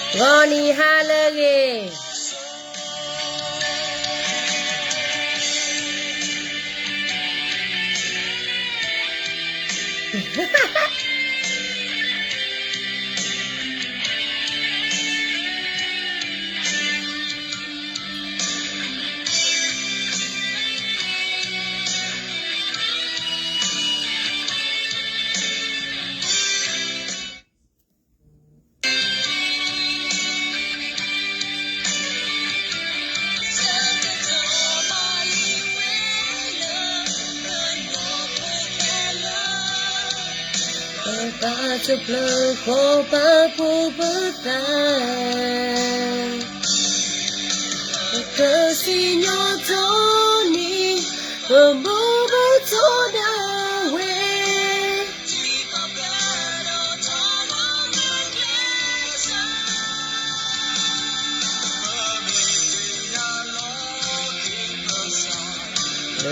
ဂီၤနံၤဟါလၢအဂ့ၤ. ပတၢ်ထူၣ်ဖျဲးဃီၤပာ်ဖှိၣ်ပသး, ပကစံၣ်ညီၣ်ထီၣ်န့ၢ် ပဘူၣ်ပတီၢ်ဒၣ်ဝဲ လၢကညီ ကညီ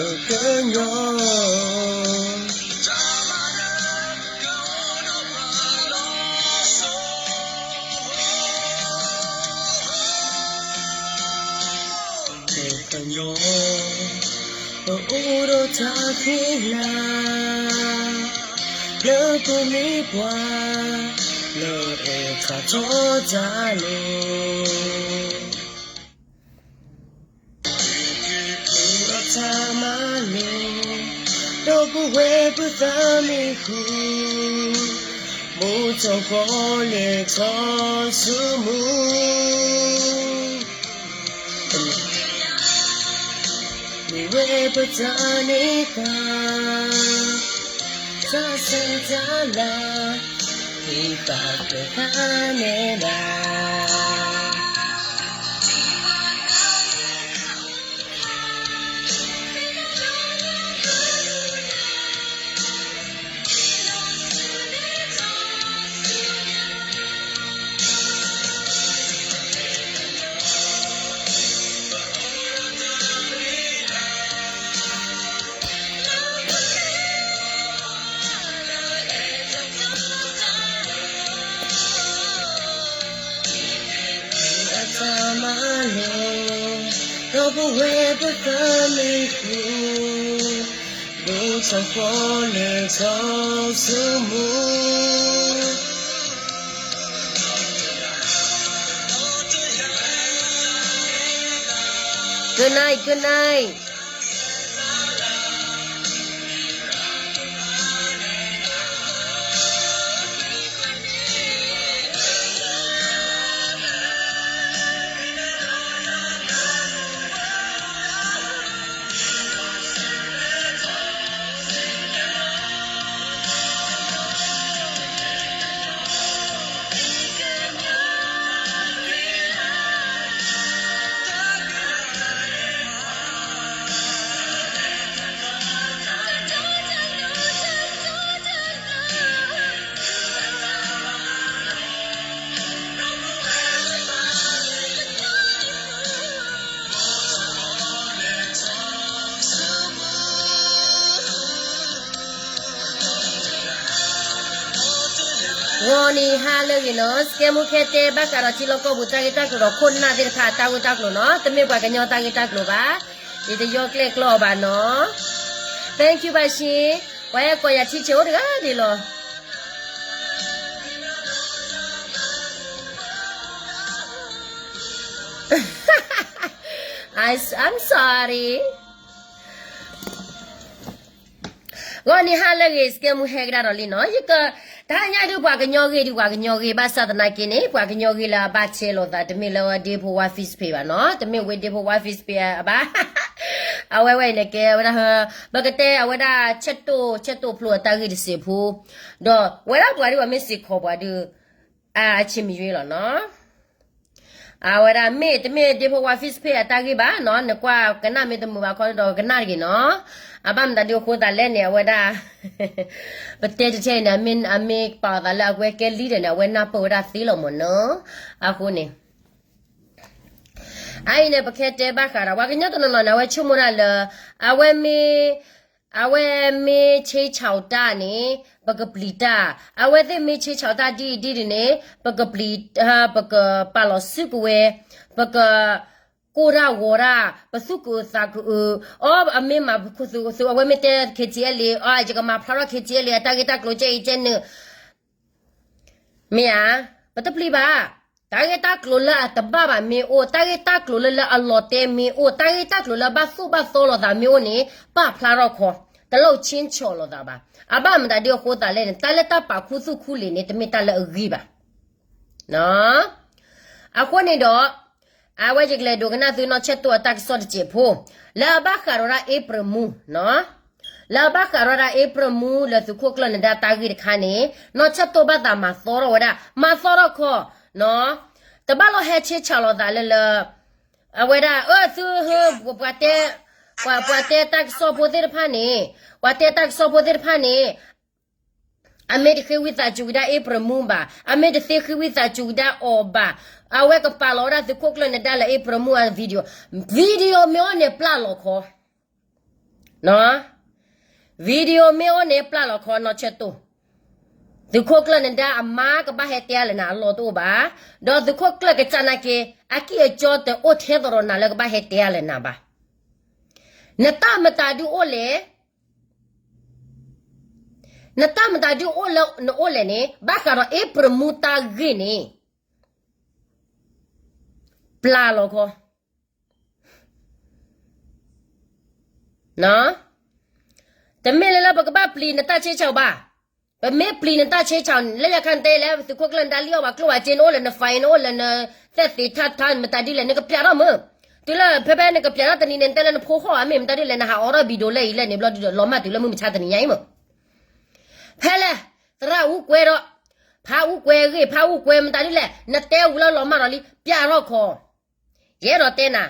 ပအိၣ်ဒီးတၢ်ဃံလၤ လၢပမ့ၢ်ပှၤ လၢအတၢ်ထီၣ်တၢ်လီၤ အတၢ်မၤလိာ် ဒီပုၢ်ဝဲၢ်ပသးမ့ၢ်ဃူ မူထီၣ်ဃီလဲၤထီၣ်ဆူမူ မ့ၢ်ဝဲပတၢ်န့ၢ်သါ တၢ်ဆူးတၢ်လၤ ဟ့ၣ်ပာ်ကဖၣ်နဲဒၣ် အတၢ်မၤလိာ် ဒီပုၢ်ဝဲၢ်ပသးမ့ၢ်ဃူ မူထီၣ်ဃီလဲၤထီၣ်ဆူမူ Good night, good night. ဂီၤနံၤဟါလၢအဂ့ၤနီၤ, စကဲမူခဲတဲဘၣ်ဃးဒီးထံလီၢ်ကီၢ်ပူၤတၢ်ဂ့ၢ်တၢ်ကျိၤဒီးခိၣ်နၢ်သ့ၣ်တဖၣ်အတၢ်ဂ့ၢ်တၢ်ကျိၤနီၤ, တမ့ၢ်ပှၤကညီတၢ်ဂ့ၢ်တၢ်ကျိၤဘၣ်, ယတယီကျဲၣ်ကျီအီၤဘၣ်နီၤ. Thank you ဘၣ်ဆ့, ပှၤဟဲကိးယၤထံဆဲးအိၣ်တဂၤန့ၣ်လီၤ. I, I'm sorry. ဂီၤနံၤဟါလၢအဂ့ၤ စကဲမူဟဲကဒါဒီးလံနီၤ, ယက, တဟါညါဒုးပှၤကညီဂ့ၢ်ဒုးပှၤကညီဂ့ၢ် ဘၣ်ဆၣ်သနာ်က့န့ၣ် ပှၤကညီဂ့ၢ်လၢအဘၣ်ဆဲးလိာ်သး တမ့ၢ်လၢဝဲဒ့ဖိဝါ Facebook ဘၣ်နီၤ, တမ့ၢ်ဝဲဒ့ဖိဝါ Facebook ဘၣ်, အဝဲဝဲအံၤန့ၣ်ကဲဝဲဒၣ်, ပကတဲအဝဲဒၣ် ဆဲးတိၣ် ဆဲးတိၣ်ဖျိအတၢ်ဂ့ၢ်တစဲးဖိ, ဒီးဝဲဒၣ်ပှၤဒုးပှၤမ့ၢ်စ့ၢ်ကီးပှၤဒုး အ, အဆံးမံၤယွ့လီၤနီၤ. အဝဲဒၣ်မ့ၢ်တမ့ၢ်ဒ့ဖိဝါ Facebook အတၢ်ဂ့ၢ်ဘၣ်နီၤ, နကွၢ်ကနၣ်မ့ၢ်တမုာ်ဘၣ်ခီဒီးကနၣ်တဂ့ၤနီၤ. အဘၣ်မတၤဒုးအဃိသးလဲၣ်န့ၣ် အဝဲဒၣ်, ပတဲတထဲအံၤန့ၣ် အမ့ၢ်ပာ်အသးလၢအဝဲကဲလံဒီးန့ၣ် အဝဲနၢ်ပၢၢ်ဝဲဒၣ်သ့လီၤမ့ၢ်နီၤ. အဃိန့ၣ် အအံၤန့ၣ် ပကတဲဘၣ်ဃးဒီး ပှၤကညီတနီၤနီၤန့ၣ် အဝဲဆိကမိၣ်ဒၣ်လၢ အဝဲမ့ၢ် အဝဲမ့ၢ်ဆ့ဆၣ်တၢ်န့ၣ် ပကပျံၤတၢ်, အဝဲသ့ၣ်မ့ၢ်ဆ့ဆၣ်တၢ်ဒ်အံၤဒ်န့ၣ် ပကပျံၤ, ပကပာ်လီၤစုကဝဲၤ, ပက ကိၢ်တၢ်ဂီၤတၢ်, ပသူၣ်ကအုးသးကအုး, အီ အမ့ၢ်မၤပခိၣ်သုးသုး အဝဲမ့ၢ်တဲ KTLA အီ ယကမၤဖျါထီၣ် KTLA အတၢ်ဂ့ၢ်တၢ်ကျိၤကဲအံၤကဲနုာ်, မ့ၢ်ဧါ, ပတပျံၤဘၣ်. တၢ်ဂ့ၢ်တၢ်ကျိၤလၢအတဘၣ်ဘၣ်မ့ၢ်အိၣ်, တၢ်ဂ့ၢ်တၢ်ကျိၤလၢလၢအလီၤတဲာ်မ့ၢ်အိၣ်, တၢ်ဂ့ၢ်တၢ်ကျိၤလၢဘၣ်သိၣ်ဘၣ်သီလိာ်သးမ့ၢ်အိၣ်န့ၣ် ပာ်ဖျါထီၣ်ခီ, တလိၣ်ဆ့ဆၣ်လိာ်သးဘၣ်. အဘၣ်မတၤဒ်အဃိသးလဲၣ်န့ၣ် တၢ်လၢတၢ်ပာ်ခူသူၣ်ခူလံာ်န့ၣ် တမ့ၢ်တၢ်လၢအဂ့ၤဘၣ်. အဃိန့ၣ်ဒီး အဝဲယကလဲၤဒိကနၣ်သုနီၢ်ဆၢၣ်တိၢ်အတၢ်ကစီၣ်တစဲးဖိ, လၢအဘၣ်ဃးဒီးဒၣ်အ့ဖြ့ၣ်မူ, လၢအဘၣ်ဃးဒီးဒၣ်အ့ဖြ့ၣ်မူလၢသုးခိၣ်ကျၢၢ်နဒါတၢ်ဂ့ၢ်တခါန့ၣ် နီၢ်ဆၢၣ်တိၢ်ဘၣ်သးမၤသီထီၣ်ဝဲဒၣ်, မၤသီထီၣ်ခီ, တဘၣ်လီၤဟဲဆ့ဆၣ်လိာ်သးလၢလၢ အဝဲဒၣ် အၢ သုဟၢ ပှၤတဲ, ပှၤတဲတၢ်ကစီၣ်ဖိသ့ၣ်တဖၣ်န့ၣ်, ပှၤတဲတၢ်ကစီၣ်ဖိသ့ၣ်တဖၣ်န့ၣ် အမ့ၢ်တဃ့ဝံသးစူၤကဒါအ့ဖြ့ၣ်မူဘၣ်, အမ့ၢ်တသ့ဃ့ဝံသးစူၤကဒါအီၤဘၣ်, အဝဲကပာ်လီၤဝဲဒၣ်သုးခိၣ်ကျၢၢ်နဒါလၢအ့ဖြ့ၣ်မူအ video, video မ့ၢ်အိၣ်န့ၣ်ပျၢ်လီၤခီ, video မ့ၢ်အိၣ်န့ၣ်ပျၢ်လီၤခီနီၢ်ဆၢၣ်တိၢ်, သုးခိၣ်ကျၢၢ်နဒါအမါကဘၣ်ဟဲတဲအါလၢနၤအလီၢ်တအိၣ်ဘၣ်, ဒီးသုးခိၣ်ကျၢၢ်ကစၢ်နာ်က့ အကံၢ်အကီတအိၣ်ထဲသိးဒီးနၤလၢကဘၣ်ဟဲတဲအါလၢနၤဘၣ်. နတၢ်မတၤဒုအိၣ်လဲၣ် နတၢ်မတၤဒုအိၣ်လၢနအိၣ်လဲၣ်န့ၣ် ဘၣ်ဃးဒီးအ့ဖြ့ၣ်မူတၢ်ဂ့ၢ်န့ၣ် ပျၢ်လီၤခီ, တမ့ၢ်လၢလၢပကဘၣ်ပျံၤနတၢ်ဆ့ဆၣ်ဘၣ်. ပမ့ၢ်ပျံၤနတၢ်ဆ့ဆၣ်န့ၣ် လၢယခါနတဲလၢသုးခိၣ်ကျၢၢ်နဒါလံအီၣ်ဘၣ်ကျိၣ်ဘၣ်စ့ နအိၣ်လၢန file နအိၣ်လၢန သက်သေထပ်ထပ် မတၤဒ်လဲၣ် နကပျၢ်ထီၣ်မုၢ်, တုၤလၢဖဲဖဲနကပျၢ်ထီၣ်တနံၤန့ၣ် နတဲလၢနဖိဃီဧါ မ့ၢ်မတၤဒ်လဲၣ် နဟးအိးထီၣ်ဘံၣ်ဒိးလၢအံၤလၢန့ၣ်ဘျီဒုဒီး လီၤမၢ်တုၤလၢမုၢ်မဆါတနံၤညါအံၤမုၢ်, ဖဲလဲၣ်, သရၣ်အူကွဲဒီး, ဖးအူကွဲအဂ့ၢ် ဖးအူကွဲမတၤဒ်လဲၣ် နတဲဝံၤလၢလီၤမၢ်ဒီးလံ ပျၢ်ထီၣ်ခီ, ယအဲၣ်ဒိးတဲနၤ,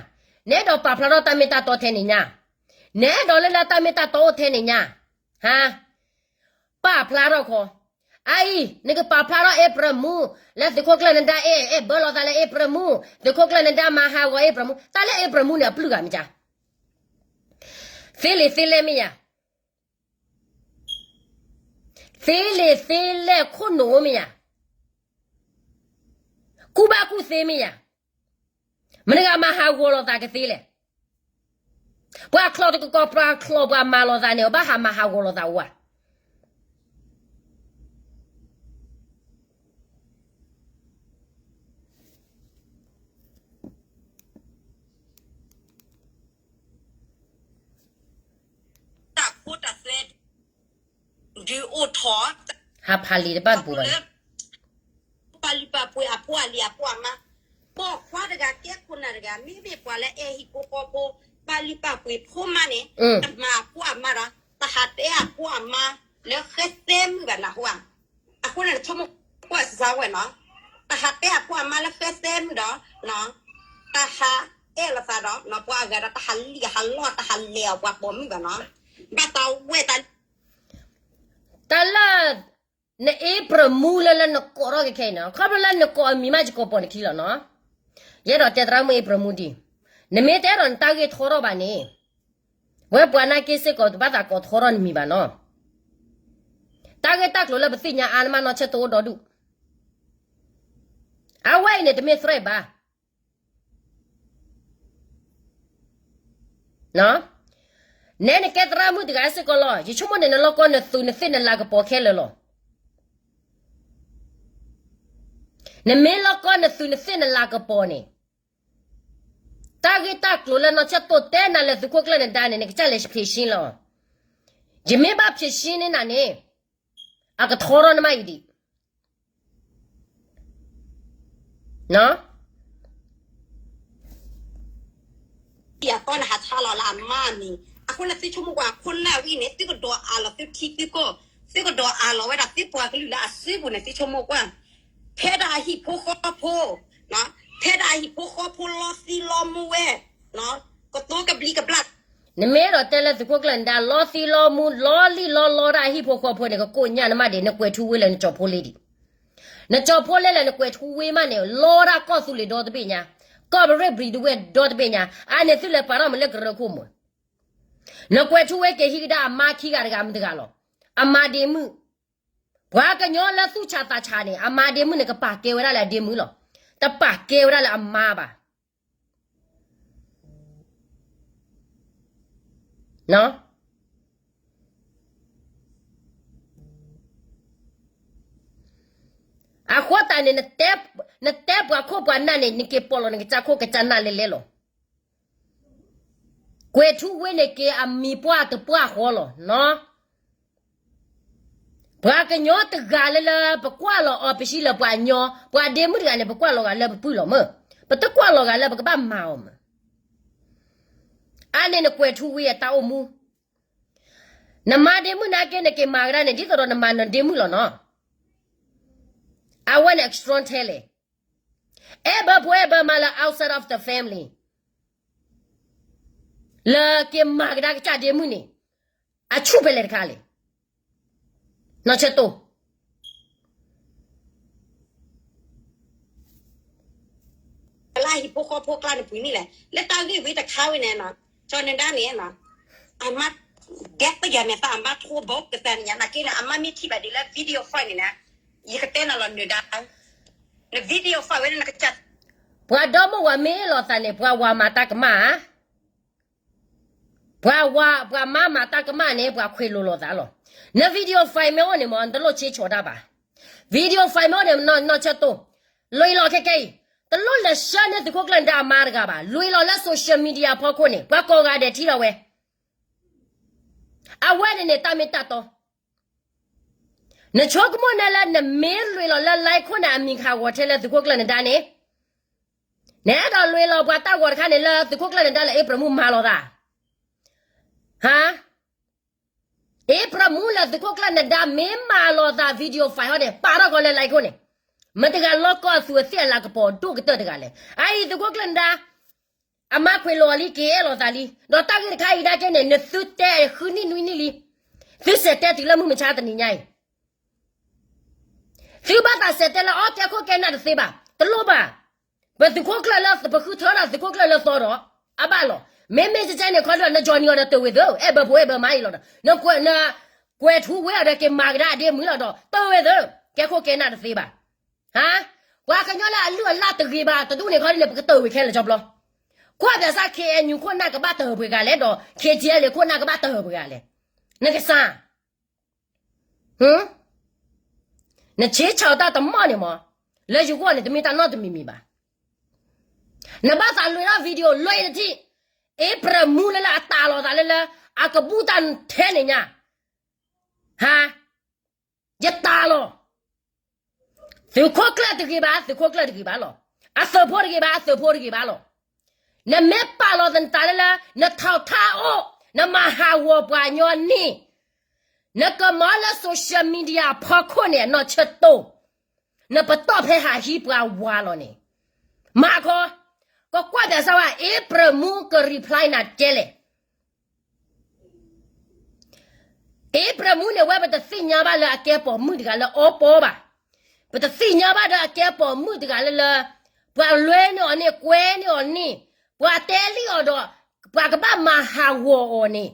နအဲၣ်ဒိးပာ်ဖျါထီၣ်တၢ်မ့ၢ်တၢ်တီထဲန့ၣ်ညါ, နအဲၣ်ဒိးလၢလၢတၢ်မ့ၢ်တၢ်တီအိၣ်ထဲန့ၣ်ညါ, ဟါ ပာ်ဖျါထီၣ်ခီ, အအံၤ နကပာ်ဖျါထီၣ်အ့ဖြ့ၣ်မူ, လၢသုးခိၣ်ကျၢၢ်နဒါအဲၣ် အဲၣ်ဘၢလိာ်သးလၢအ့ဖြ့ၣ်မူ, သုးခိၣ်ကျၢၢ်နဒါမၤဟးဂီၤအ့ဖြ့ၣ်မူ, တၢ်လၢအ့ဖြ့ၣ်မူန့ၣ် အပျုၢ်ဂၤမ့ၢ်ကါ, သ့လံာ်သ့လဲၢ်မ့ၢ်ယါ, သ့လံာ်သ့လဲၢ်ခိၣ်နူာ်မ့ၢ်ယါ, ကူၣ်ဘၣ်ကူၣ်သ့မ့ၢ်ယါ, မနုၤဂၤမၤဟးဂီၤလိာ်သးကသ့လဲၣ်, ပှၤချီၣ်တကီၢ် ပှၤချီၣ်ပှၤမၤလိာ်သးန့ၣ် ဘၣ်ဟးမၤဟးဂီၤလိာ်သးဝဲ တၢ်ခိတၢ်သွဲ ဒုးအိၣ်ထီၣ် ဟးဖးလံာ်တဘၣ်တပူၤဘၣ်န့ၣ် ပာ်လုၢ်ပာ်ပှ့ၤအဖိအလံၤအဖိအမါ, ပိာ်ခွါတဂၤကဲခိၣ်နၢ်တဂၤ မ့မ့ၢ်ပှၤလၢအဲၣ်ဟံၣ်ဖိဃီဖိ, ပာ်လုၢ်ပာ်ပှ့ၤဖိမါန့ၣ်, တမၤအဖိအမါဒီး တဟးတဲအဖိအမါ လၢဃဲသဲမုၣ်ဘၣ်နၢ်ဟူဧါ, အဃိန့ၣ် ဆိကမိၣ်ကွၢ်စၢ်ဝဲနီၤ, တဟးတဲအဖိအမါလၢဃဲသဲမုၣ်ဒီး တဟးအဲၣ်လိာ်သးဒီး ပှၤအဂၤဒီး တဟးလံၣ်ဟးလီၢ် တဟးလဲၤအီၤပှၤပိာ်မုၣ်ဘၣ်နီၤ, ဘၣ်တၢ်ဝဲတၢ် တၢ်လၢ နအ့ဖြ့ၣ်မူလၢလၢနကိးထီၣ်က့ၤခဲအံၤနီၤ, ခီဖျိလၢနကိးအမံၤမး ယကိးပိာ်နခံလီၤနီၤ, ယအဲၣ်ဒိးတဲသရၣ်မုၣ်အ့ဖြ့ၣ်မူဒ်အံၤ, နမ့ၢ်တအဲၣ်ဒိးနတၢ်ဂ့ၢ်ထီထီၣ်ဘၣ်န့ၣ်, ဝဲပှၤနာ်က့စ့ၢ်ကီး တဘၣ်သးကိးထီထီၣ်နမံၤဘၣ်နီၤ, တၢ်ဂ့ၢ်တၢ်ကျိၤလၢပသ့ၣ်ညါအါန့ၣ်မးနီၢ်ဆၢၣ်တိၢ်အိၣ်ဒီဒူၣ် အဝဲအံၤန့ၣ် တမ့ၢ်သရၣ်ဘၣ် နဲနကဲသရၣ်မုၣ်တဂၤစ့ၢ်ကီးလီၤ, ယဆိကမိၣ်န့ၣ် နလီၢ်ကီနသုးနသ့ၣ်နလၤကပီၤခဲလၢာ်လီၤ. နမ့ၢ်လီၢ်ကီနသုးနသ့ၣ်နလၤကပီၤန့ၣ်, တၢ်ဂ့ၢ်တၢ်ကျိၤလၢနီၢ်ဆၢၣ်တိၢ်တဲနၤလၢသုးခိၣ်ကျၢၢ်နဒါန့ၣ် နကစၢ်လဲၤဖြေရှင်းလီၤ. ယမ့ၢ်ဘၣ်ဖြေရှင်းန့ၢ်နၤန့ၣ်, အကထီထီၣ်နမးအံၤဒံး အသီနဟးဆါလီၤလၢအမါအမံၤ, အဃိန့ၣ် သုဆိကမိၣ်ကွၢ်ခိၣ်နၢ်ဝံၤန့ၣ် သုကဒိးအးလီၤသုထံသုကီၢ်, သုကဒိးအးလီၤဝဲဒၣ်သုပှၤကလုာ်လၢအစုပူၤန့ၣ် သုဆိကမိၣ်ကွၢ်, ဖဲဒၣ်အဟံၣ်ဖိဃီဖိ, ဖဲဒၣ်အဟံၣ်ဖိဃီဖိလီသံလီမူဝဲ, ကတိၤကဘျံးကဘျၣ် နမ့ၢ်အဲၣ်ဒိးတဲလၢသုးခိၣ်ကျၢၢ်နဒါ လီသံလီမူ လီလံၣ်လီလီဒၣ်အဟံၣ်ဖိဃီဖိန့ၣ် ကကိးညါနမးဒံး နကွဲးထူဝ့လၢနကၠီၣ်ဖိလ့ဒံး, နကၠီၣ်ဖိလ့လၢနကွဲးထူဝ့မးန့ၣ် လီဒၣ်ကီၢ်သူလ့ၤဒီတဘ့ၣ်ညါ, ကီၢ်ပရ့ၣ်ဘြံၤဒဝဲၢ်ဒီတဘ့ၣ်ညါ, အန့ၣ်သုလဲၤပာ်ထီၣ်မးလၢကရၢခိၣ်မး နကွဲးထူဝ့က့ၤဟံးကဒါအမါခံဂၤတဂၤမတဂၤလီၤ. အမါဒ့မုၣ်, ပှၤကညီလၢသူၣ်ဆးသးဆးန့ၣ် အမါဒ့မုၣ်န့ၣ် ကပာ်ကဲဝဲဒၣ်လၢအဒ့မုၣ်လီၤ. တပာ်ကဲဝဲဒၣ်လၢအမါဘၣ်. အဃိသတးန့ၣ် နတဲပှၤခိၣ်ပှၤနၢ်န့ၣ် နက့ၤပိာ်လီၤနကစၢ်ခိၣ်ကစၢ်နၢ်လဲလဲလီၤ. ကွဲးထူဝ့န့ၣ်က့ၤအမံၤပှၢ်တပှၢ်ဃီလီၤနီၤ. ပှၤကညီတဂၤလၢလၢပကွၢ်လီၤအီၤပဟံးလၢပှၤညီ, ပှၤဒ့မုၣ်တဂၤန့ၣ် ပကွၢ်လီၤဂၤလၢပပုၢ်လီၤမၢ်, ပတကွၢ်လီၤဂၤလၢပကဘၣ်မၤအီၤမၢ်. အါန့ၣ်နကွဲးထူဝ့အတၢ်အိၣ်မူ, နမါဒ့မုၣ်နာ်က့နက့ၤမၤကဒါန့ၣ် ဒ်သိးဒီးနမၤနဒ့မုၣ်လီၤနီၤ. အဝဲန့ၣ် အကဆှီထဲလဲၣ်, အဲၣ်ဘၢဖိအဲၣ်ဘၢမါလၢ outside of the family လၢက့ၤမၤကဒါကစၢ်ဒ့မုၣ်န့ၣ် အဆူၣ်ဖဲလဲၣ်တခါလဲၣ်. နီၢ်ဆၢတိၢ် လၢဟံၣ်ဖိဃီဖိကျါန့ၣ်ပှ့ၤန့ၣ်လဲၣ်, လၢတၢ်ဂ့ၢ်ဝံတခါဝဲန့ၣ်နီၤ, ကၠီနဒါန့ၣ်နီၤ, အမါ ဒဲးပယီၤန့ၣ် တၢ်အမါထိဘိကသးန့ၣ်ညါ နာ်က့န့ၣ် အမါမ့ၢ်ထံၣ်ဘၣ်ဒ်လၢ video file န့ၣ်လၢ ယကတဲနၤလီၤနဒါ, န video file ဝဲန့ၣ်နကစၢ်, ပှၤဒီမိၢ်ဝၤမ့ၢ်အ့ၣ်လိာ်သးန့ၣ် ပှၤဝၤမၤတၢ်ကမၣ်ဧါ. ပှၤဝၤ ပှၤမါမၤတၢ်ကမၣ်န့ၣ် ပှၤခွဲးလိာ်လိာ်သးလီၤ. န video file မ့ၢ်အိၣ်န့ၣ်မ့ၢ် နတလိၣ်ဆ့ဆီတၢ်ဘၣ်. video file မ့ၢ်အိၣ်န့ၣ် နီၢ်ဆၢတိၢ်, လွံၢ်လီၤခဲကဲအံၤ, တလိၣ်လဲၤဆှၢန့ၢ်သုးခိၣ်ကျၢၢ်နဒါအမါတဂၤဘၣ်. လွံၢ်လီၤလၢ social media ဖီခိၣ်န့ၣ် ပှၤကိးဂၤဒဲးထံၣ်လီၤဝဲ. အဝဲန့ၣ်န့ၣ် တၢ်မ့ၢ်တၢ်တီ နဆိကမိၣ်န့ၣ်လၢနမ့ၢ်လွံၢ်လီၤလၢ line ခိၣ်န့ၣ် အမံၤခးဂီၤထဲလၢသုးခိၣ်ကျၢၢ်နဒါန့ၣ်, နအဲၣ်ဒိးလွံၢ်လီၤပှၤတၢ်ဂီၤတခါန့ၣ် လၢသုးခိၣ်ကျၢၢ်နဒါလၢ အ့ဖြ့ၣ်မူမၤလိာ်သး, ဟါ, အ့ဖြ့ၣ်မူလၢသုးခိၣ်ကျၢၢ်နဒါမ့ၢ်မၤလိာ်သး video file ဟီန့ၣ် ပာ်ထီၣ်ကီးလၢ line ခိၣ်န့ၣ်, မတဂၤလီၤကီၢ်အသူးအသ့ၣ်အလၤကပီၤဒိၣ်ကတၢၢ်တဂၤလဲၣ်. အအံၤသုးခိၣ်ကျၢၢ်နဒါ အမါခွဲးလိာ်အီၤလံ က့ၤအဲၣ်လိာ်သးလံ. ဒီးတၢ်ဂ့ၢ်တခါအံၤနာ်က့န့ၣ် နသုတဲဃုနံၣ်နွံနံၣ်လံ. သုစဲးတဲတုၤလၢမုၢ်မဆါတနံၤညါအံၤ, သုဘၣ်သးစဲးတဲလၢအီၤ ကဲခိၣ်ကဲနၢ်တသ့ဘၣ်, တလိၣ်ဘၣ်. ပသုးခိၣ်ကျၢၢ်လၢ ပဃုထၢဒီးသုးခိၣ်ကျၢၢ်လၢသီဒီး အဘၣ်လီၤ. မ့မ့ၢ်ကကဲန့ၣ်ခီဒီး န join အီၤဒီးတၢၢ်ဝဲသၢ, အဲၣ်ဘၢဖိအဲၣ်ဘၢမါအံၤလီၤဒီး နကွဲးထူဝ့အီၤဒီးက့ၤမၤကဒါအဒ့မုၣ်လီၤဒီး တၢၢ်ဝဲသၢ, ကဲခိၣ်ကဲနၢ်တသ့ဘၣ်. ဟါ, ပှၤကညီလၢအလုၢ်အလၢ်တဂ့ၤဘၣ် တဒူၣ်န့ၣ်ခီဒ်န့ၣ် ပကတၢၢ်ဝဲခဲလၢာ်ကၠီဘျီ. ကွၢ်ပၠးစၢ် KNU ခိၣ်နၢ်ကဘၣ်တၢၢ်ပှဲၤဂၤလဲၣ်ဒီး KTLA ခိၣ်နၢ်ကဘၣ်တၢၢ်ပှဲၤဂၤလဲၣ်. နကစၢ် နဆ့ဆီၣ်တၢ်တမီၢ်န့ၣ်မး, လၢယဂီၢ်န့ၣ် တမ့ၢ်တၢ်နီတမံၤမံၤဘၣ်. နဘၣ်သးလွံၢ်ထီၣ် video လွံၢ်တထံၣ်, အ့ဖြ့ၣ်မူလၢလၢအတၢ်လိာ်သးလၢလၢ အကဘူၣ်တၢ်ထဲန့ၣ်ညါ, ဟါ, ယတၢ်လီၤ. သုးခိၣ်ကျၢၢ်တဂ့ၤဘၣ်, သုးခိၣ်ကျၢၢ်တဂ့ၤဘၣ်လီၤ. အသုးဖိတဂ့ၤဘၣ်, အသုးဖိတဂ့ၤဘၣ်လီၤ. နမ့ၢ်ပာ်လီၤနတၢ်လၢလၢ နထီၣ်ထၣ်အိၣ်, နမၤဟးဂီၤပှၤကညီန့ၣ်, နကမၤလၢ social media ဖီခိၣ်န့ၣ် အနီၢ်ဆၢတိၢ်, နပတီၢ်ဖဲဟးဟံးပှၤဝၤလီၤန့ၣ်, မၤခီ, ကကွၢ်ပၠးစၢ်ဝဲ အ့ဖြ့ၣ်မူက reply နၤကဲလဲၣ်. အ့ဖြ့ၣ်မူန့ၣ်ဝဲ ပတသ့ၣ်ညါဘၣ်လၢအကဲပိာ်မုၣ်တဂၤလၢအီပီဘၣ်. ပတသ့ၣ်ညါဘၣ်ဒီးအကဲပိာ်မုၣ်တဂၤလၢလၢ ပှၤလွဲန့ၢ်အီၤန့ၣ် ကွဲန့ၢ်အီၤန့ၣ်, ပှၤတဲလံအီၤဒီး ပှၤကဘၣ်မၤဟးဂီၤအီၤန့ၣ်,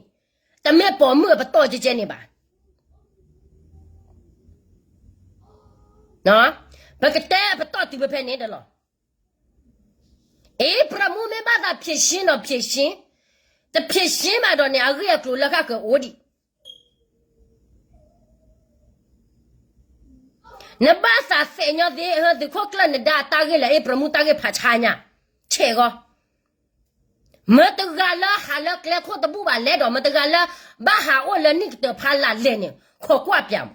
တမ့ၢ်ပိာ်မုၣ်အပတီၢ်ကဲကဲန့ၣ်ဘၣ်. ပကတဲအပတီၢ်တုၤဖဲဖဲန့ၣ်ဒီးလီၤ. အ့ဖြ့ၣ်မူမ့ၢ်ဘၣ်သး ဖြေရှင်းဒီး ဖြေရှင်း, တဖြေရှင်းဘၣ်ဒီးန့ၣ် အဂ့ၢ်အကျိၤလၢဃၣ်ဃၢၤအိၣ်ဒံး. နဘၣ်သးသ့ၣ်ညါသ့ သုးခိၣ်ကျၢၢ်နဒါအတၢ်ဂ့ၢ်လၢ အ့ဖြ့ၣ်မူတၢ်ဂ့ၢ်ဖးဆါညါ, ဆဲးဂီၤ, မတဂၤလၢဟးလၢကျဲခိၣ်တဘူၣ်ဘၣ်လဲၣ်ဒီး မတဂၤလၢ ဘၣ်ဟးအိၣ်လၢနံၣ်ကတၢၢ်ဖးလၢ်လဲၣ်န့ၣ် ခိးကွၢ်ပၠးမး.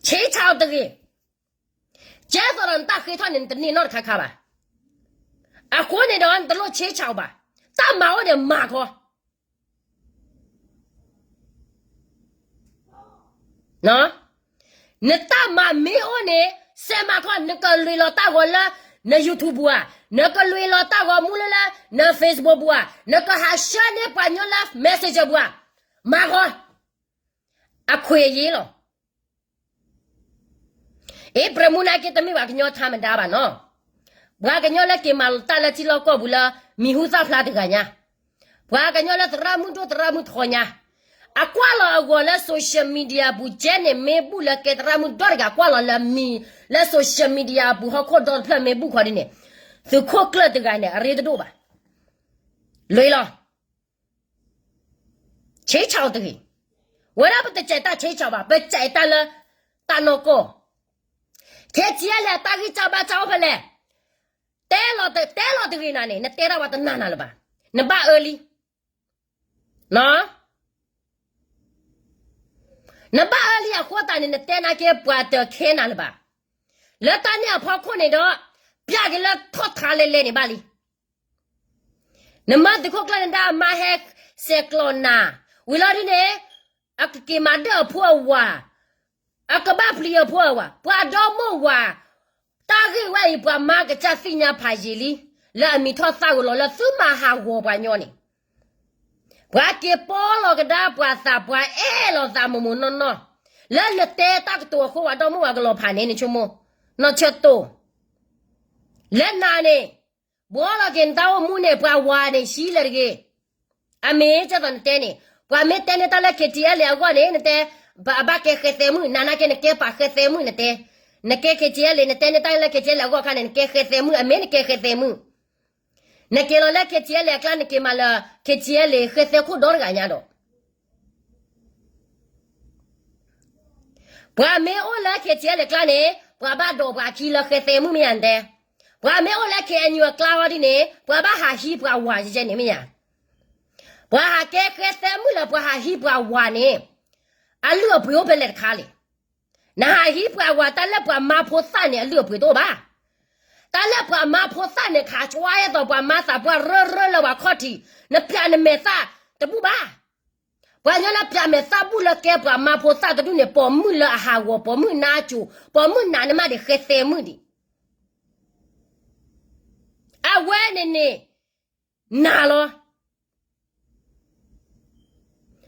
ဆ့ဆၣ်အီၤတဂ့ၤ. ကဲသိးဒီးနတၢ်ဃ့ထီၣ်န့ၣ် နတန့ၢ်နီတခါခါဘၣ်. အဃိန့ၣ်ဒီး နတလိၣ်ဆ့ဆၣ်အီၤဘၣ်. တၢ်မၤအိၣ်န့ၣ်မၤခီ နတၢ်မၤမ့ၢ်အိၣ်န့ၣ် စဲးမၤခီ နကလွံၢ်လီၤတၢ်ဂီၤလၢ န YouTube ပူၤဧါ, နကလွံၢ်လီၤတၢ်ဂီၤမူလၢလၢ န Facebook ပူၤဧါ, နကဟးဆှၢန့ၢ်ပှၤကညီလၢ Messenger ပူၤဧါ, မၤခီ, အခွဲးအရေးလီၤ. အ့ဖြ့ၣ်မူနာ်က့ တမ့ၢ်ပှၤကညီထါမဒါဘၣ်နီၤ, ပှၤကညီလၢက့ၤမၤလီၤတၢ်လၢထံလီၢ်ကီၢ်ပူၤလၢ မံၤဟူသၣ်ဖျါတဂၤညါ, ပှၤကညီလၢသရၣ်မုၣ်ဒိၣ်သရၣ်မုၣ်ထီညါ, အကွၢ်လီၤအဂီၤလၢ social media အပူၤ ကဲန့ၣ် မ့ၢ်ဘူၣ်လၢကဲသရၣ်မုၣ်ဒီတဂၤ ကွၢ်လီၤလၢမံၤလၢ social media အပူၤ ဟီၣ်ခိၣ်ဒီတဖျၢၣ်မ့ၢ်ဘူၣ်ခီဒ်န့ၣ်, သုးခိၣ်ကျၢၢ်တဂၤန့ၣ် အရ့တဒိၣ်ဘၣ်. လွံၢ်လီၤ. ဆ့ဆၢတဂ့ၤ. ဝဲဒၣ်ပတစဲးတၢ်ဆ့ဆၢဘၣ်, ပစဲးတၢ်လၢ တၢ်နီၢ်ကီၢ်. ခဲဆံယဲလဲၣ် တၢ်ဂံၢ်စၢ်ဘါစၢ်အိၣ်ဖဲလဲၣ်. တဲလီၤတဂ့ၤနၤန့ၣ် နတဲတၢ်ဝဲတနၤနၤလၢၤဘၣ်. နဘၣ်အၢလံ. နဘၣ်အၢလံအဃိသတးန့ၣ် နတဲနာ်က့ပှၤတခဲနၤလၢၤဘၣ်. လၢတၢ်န့ၣ်အဖီခိၣ်န့ၣ်ဒီး ပျဲက့ၤလၢထီၣ်ထါလဲၤလဲၤန့ၣ်ဘၣ်လံ. နမၤသုးခိၣ်ကျၢၢ်န့ၣ်ဒၣ်အမါဟဲစဲးကျိးနၤ, ဝံၤလီၤဒ်န့ၣ် အကက့ၤမၤဒၢၣ်အဖိအဝၤ, အကဘၣ်ပျံၤအဖိအဝၤ, ပှၤဒီမိၢ်ဝၤ, တၢ်ဂ့ၢ်ဝဲအံၤ ပှၤမါကစၢ်သ့ၣ်ညါဖးယံာ်လံ, လၢအမံၤထီၣ်သၣ်ဂီၤလီၤလၢသုမၤဟးဂီၤပှၤညီန့ၣ်, ပှၤက့ၤပီလီၤကဒါပှၤသး ပှၤအဲၣ်လီၤသးမိၢ်မိၢ်နီၢ်နီၢ်, လၢနတဲတၢ်ကတိၤအဃိ ပှၤဒီမိၢ်ဝၤကလီၤဖးန့ၣ် နဆိကမိၣ်, နီၢ်ဆၢတိၢ် လၢနၤန့ၣ်, ဘှီလီၤက့ၤနတၢ်အိၣ်မူန့ၣ် ပှၤဝၤန့ၣ် ဟံးလၢၤတဂ့ၤ. အမ့ၢ်ကသိးနတဲန့ၣ်, ပှၤမ့ၢ်တဲန့ၢ်တၢ်လၢ KTLA အဂီၢ်န့ၣ် နတဲ, အဘၣ်ကဲဃဲသဲမုၣ်, နနာ်က့နကဲပာ်ဃဲသဲမုၣ်နတဲ, နကဲ KTLA နတဲန့ၢ်တၢ်လၢ KTLA အဂီၢ်အခါန့ၣ် နကဲဃဲသဲမုၣ်, အမ့ၢ်နကဲဃဲသဲမုၣ်. နက့ၤလီၤလၢ KTLA အကျါ နက့ၤမၤလၢ KTLA ဃဲသဲခိၣ်ဒီတဂၤညါဒီး ပှၤမ့ၢ်အိၣ်လၢ KTLA အကျါန့ၣ် ပှၤဘၣ်ဒိးပှၤခံလၢဃဲသဲမုၣ်မ့ၢ်ယါ နတဲ, ပှၤမ့ၢ်အိၣ်လၢ KNU အကျါအီၤဒ်န့ၣ် ပှၤဘၣ်ဟးဟံးပှၤဝၤယဲန့ၣ်မ့ၢ်ယါ, ပှၤဟးကဲဃဲသဲမုၣ်လၢပှၤဟးဟံးပှၤဝၤန့ၣ်, အလုၢ်အပှ့ၤအိၣ်ဖဲလဲၣ်တခါလဲၣ်. နဟးဟံးပှၤဝၤ တၢ်လၢပှၤမါဖိသၣ်န့ၣ် အလုၢ်အပှ့ၤတအိၣ်ဘၣ်. တၢ်လၢပှၤမါဖိသၣ်န့ၣ် ခးကွၢ်ယဲသိးပှၤမါသးပှၢ်ရၢရၢလၢပှၤခီၣ်ထံး, နပျးနမဲာ်သၣ်တဘူၣ်ဘၣ်. ပှၤကညီလၢပျးမဲာ်သၣ်ဘူၣ်လၢကဲပှၤမါဖိသၣ်တဒူၣ်န့ၣ် ပိာ်မုၣ်လၢအဟးဂီၤ, ပိာ်မုၣ်နါစိၤ, ပိာ်မုၣ်နးနမးဒံးဃဲသဲမုၣ်ဒံး, အဝဲန့ၣ်န့ၣ် နၤလီၤ.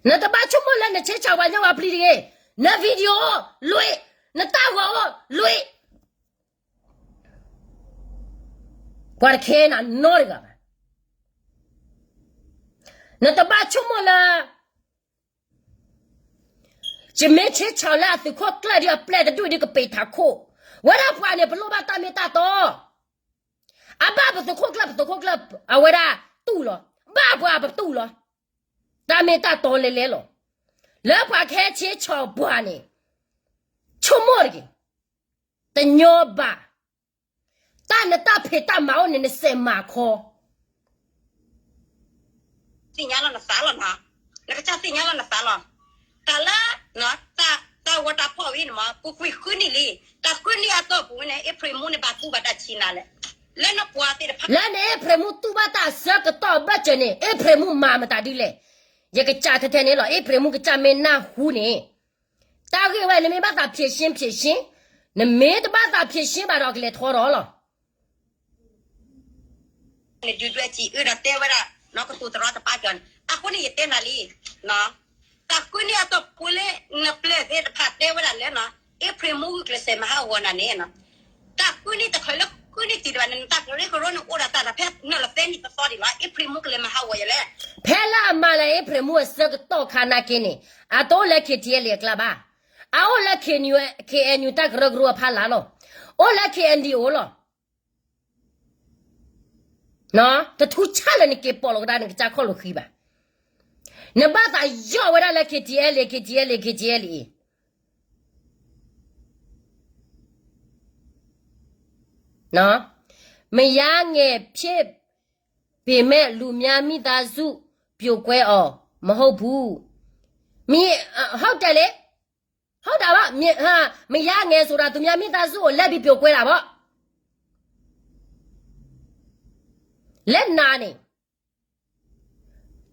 နတဘၣ်ဆိကမိၣ်လၢနဆ့ဆၢပှၤညီပှၤပျံၤတဂ့ၤ, န video အိၣ်လွံၢ်, နတၢ်ဂီၤအိၣ်လွံၢ်, ပှၤတခဲနၤနီတဂၤဘၣ်. နတဘၣ်ဆိကမိၣ်လၢ ယမ့ၢ်ဆ့ဆၢလၢအသုးခိၣ်ကျၢၢ်ဒ်အပျဲၢ်တဒူၣ်ဒ်ကပ့ၤထးခိၣ်, ဝဲဒၣ်ပှၤန့ၣ် ပလိၣ်ဘၣ်တၢ်မ့ၢ်တၢ်တီ, အဘၣ်ပသုးခိၣ်ကျၢၢ် ပသုးခိၣ်ကျၢၢ် အဝဲဒၣ်တူၢ်လီၤ, ဘၣ်ပှၤပတူၢ်လီၤ, တၢ်မ့ၢ်တၢ်တီလဲၤလဲၤလီၤ. လၢပှၤကဟဲဆ့ဆၢပှၤန့ၣ်, ဆိကမိၣ်တဂ့ၤ, တညီဘၣ်, တၢ်နတၢ်ဖံးတၢ်မၤအိၣ်န့ၣ် နစဲးမၤခီ သ့ၣ်ညါလီၤနသးလီၤနီၤ, နကစၢ်သ့ၣ်ညါလီၤနသးလီၤ. တၢ်လၢ တၢ်ဂီၤတၢ်ဖီၣ်ဝဲန့ၣ်မ့ၢ် ပူၤကွံာ်ဃုနံၣ်လံ, တၢ်ဃုနံၣ်အတီၢ်ပူၤဝဲန့ၣ် အ့ဖြ့ၣ်မူန့ၣ် ဘၣ်တူၢ်ဘၣ်တၢ်ဆံးနၤလဲၣ်, လၢနပှၤသ့ၣ်တဖၣ် လၢနအ့ဖြ့ၣ်မူတူၢ်ဘၣ်တၢ်အဆၢကတီၢ်ဘၢၣ်စၢၤန့ၣ် အ့ဖြ့ၣ်မူမၤမတၤဒ်လဲၣ်. ယကစၢ်ထဲထဲန့ၣ်လီၤ, အ့ဖြ့ၣ်မူကစၢ်မ့ၢ်နၢ်ဟူန့ၣ်, တၢ်ဂ့ၢ်ဝဲ နမ့ၢ်ဘၣ်သးဖြေရှင်းဖြေရှင်း, နမ့ၢ်တဘၣ်သးဖြေရှင်းဘၣ်ဒီးကလဲၤထီဒီးလီၤ. နဒုးဒွဲၣ်စံးအုဒီးတဲဝဲဒၣ် နီၢ်ကတိၤတရီတပါကီၤန့ၣ် အဃိန့ၣ်ယတဲနၤလံ, တၢ်ဃုနံၣ်အတီၢ်ပူၤလၢ နပျဲၢ်သ့ၣ်တဖၣ်တဲဝဲဒၣ်လၢ အ့ဖြ့ၣ်မူဂုာ်ကျဲးစၢးမၤဟးဂီၤနၤန့ၣ်, တၢ်ဃုနံၣ်တချုးလၢဃုနံၣ်တံၢ်တဘၣ်န့ၣ် နတၢ်ကရၢကရိန့ၣ်အိၣ်ဒီးတၢ်တဖဲနုာ်လီၤသဲနံၣ်သီသီဒံးလီၤ, အ့ဖြ့ၣ်မူကလဲၤမၤဟးဂီၤယၤလဲၣ်. ဖဲလၢအမၤလၢအ့ဖြ့ၣ်မူအဆၢကတီၢ်ခါနာ်က့န့ၣ် အတအိၣ်လၢ KTLA အကျါဘၣ်, အအိၣ်လၢ KNU တၢ်ကရၢကရိအဖီလာ်လီၤ, အိၣ်လၢ KNDO လီၤ. တထူးဆၣ်လၢနက့ၤပိာ်လီၤကဒါနကစၢ်ခီၣ်လိာ်ဃံဘၣ်. နဘၣ်သးယီၢ်ဝဲဒၣ်လၢ KTLA, KTLA, KTLA အံၤ မယားငယ်ဖြစ်ပေမဲ့ လူများမိသားစု ပြိုကွဲအောင် မဟုတ်ဘူး. မ ဟုတ်တယ်လေ, ဟုတ်တာပေါ့, မယားငယ်ဆိုတာ သူများမိသားစုကို လိုက်ပြီး ပြိုကွဲတာပေါ့. လၢနၤန့ၣ်,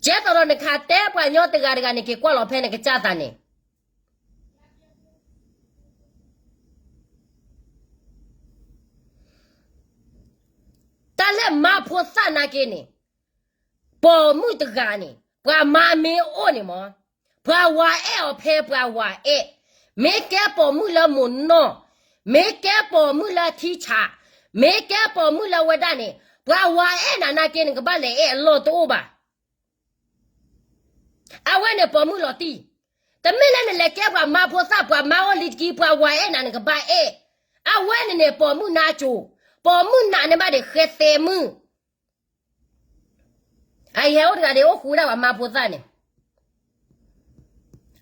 ကဲသိးဒီးနခးတဲပှၤညီတဂၤတဂၤန့ၣ် က့ၤကွၢ်လီၤဖဲနကစၢ်သးန့ၣ် တၢ်လၢမါဖိသၣ်နာ်က့န့ၣ်, ပိာ်မုၣ်တဂၤန့ၣ် ပှၤမါမ့ၢ်အိၣ်န့ၣ်မး, ပှၤဝၤအဲၣ်အီၤဖဲပှၤဝၤအဲၣ်, မ့ၢ်ကဲပိာ်မုၣ်လၢမိၢ်နီၢ်, မ့ၢ်ကဲပိာ်မုၣ်လၢထံဆး, မ့ၢ်ကဲပိာ်မုၣ်လၢဝဲဒၣ်န့ၣ်, ပှၤဝၤအဲၣ်နၤနာ်က့န့ၣ် ကဘၣ်လဲၤအဲၣ်အလီၢ်တအိၣ်ဘၣ်. အဝဲန့ၣ်ပိာ်မုၣ်လီၤတံၢ်, တမ့ၢ်လၢနလဲၤကဲပှၤမါဖိသၣ် ပှၤမါအိၣ်လံတကံ ပှၤဝၤအဲၣ်နၤန့ၣ်ကဘၣ်အဲၣ်, အဝဲန့ၣ်န့ၣ်ပိာ်မုၣ်နါစိၤ, ပိာ်မုၣ်နးန့ၢ်ဘၣ်ဒံးဃဲသဲမုၣ်, အဟဲအိၣ်တဂၤဒံးအိၣ်ဃူဒၣ်ပှၤမါဖိသၣ်န့ၣ်,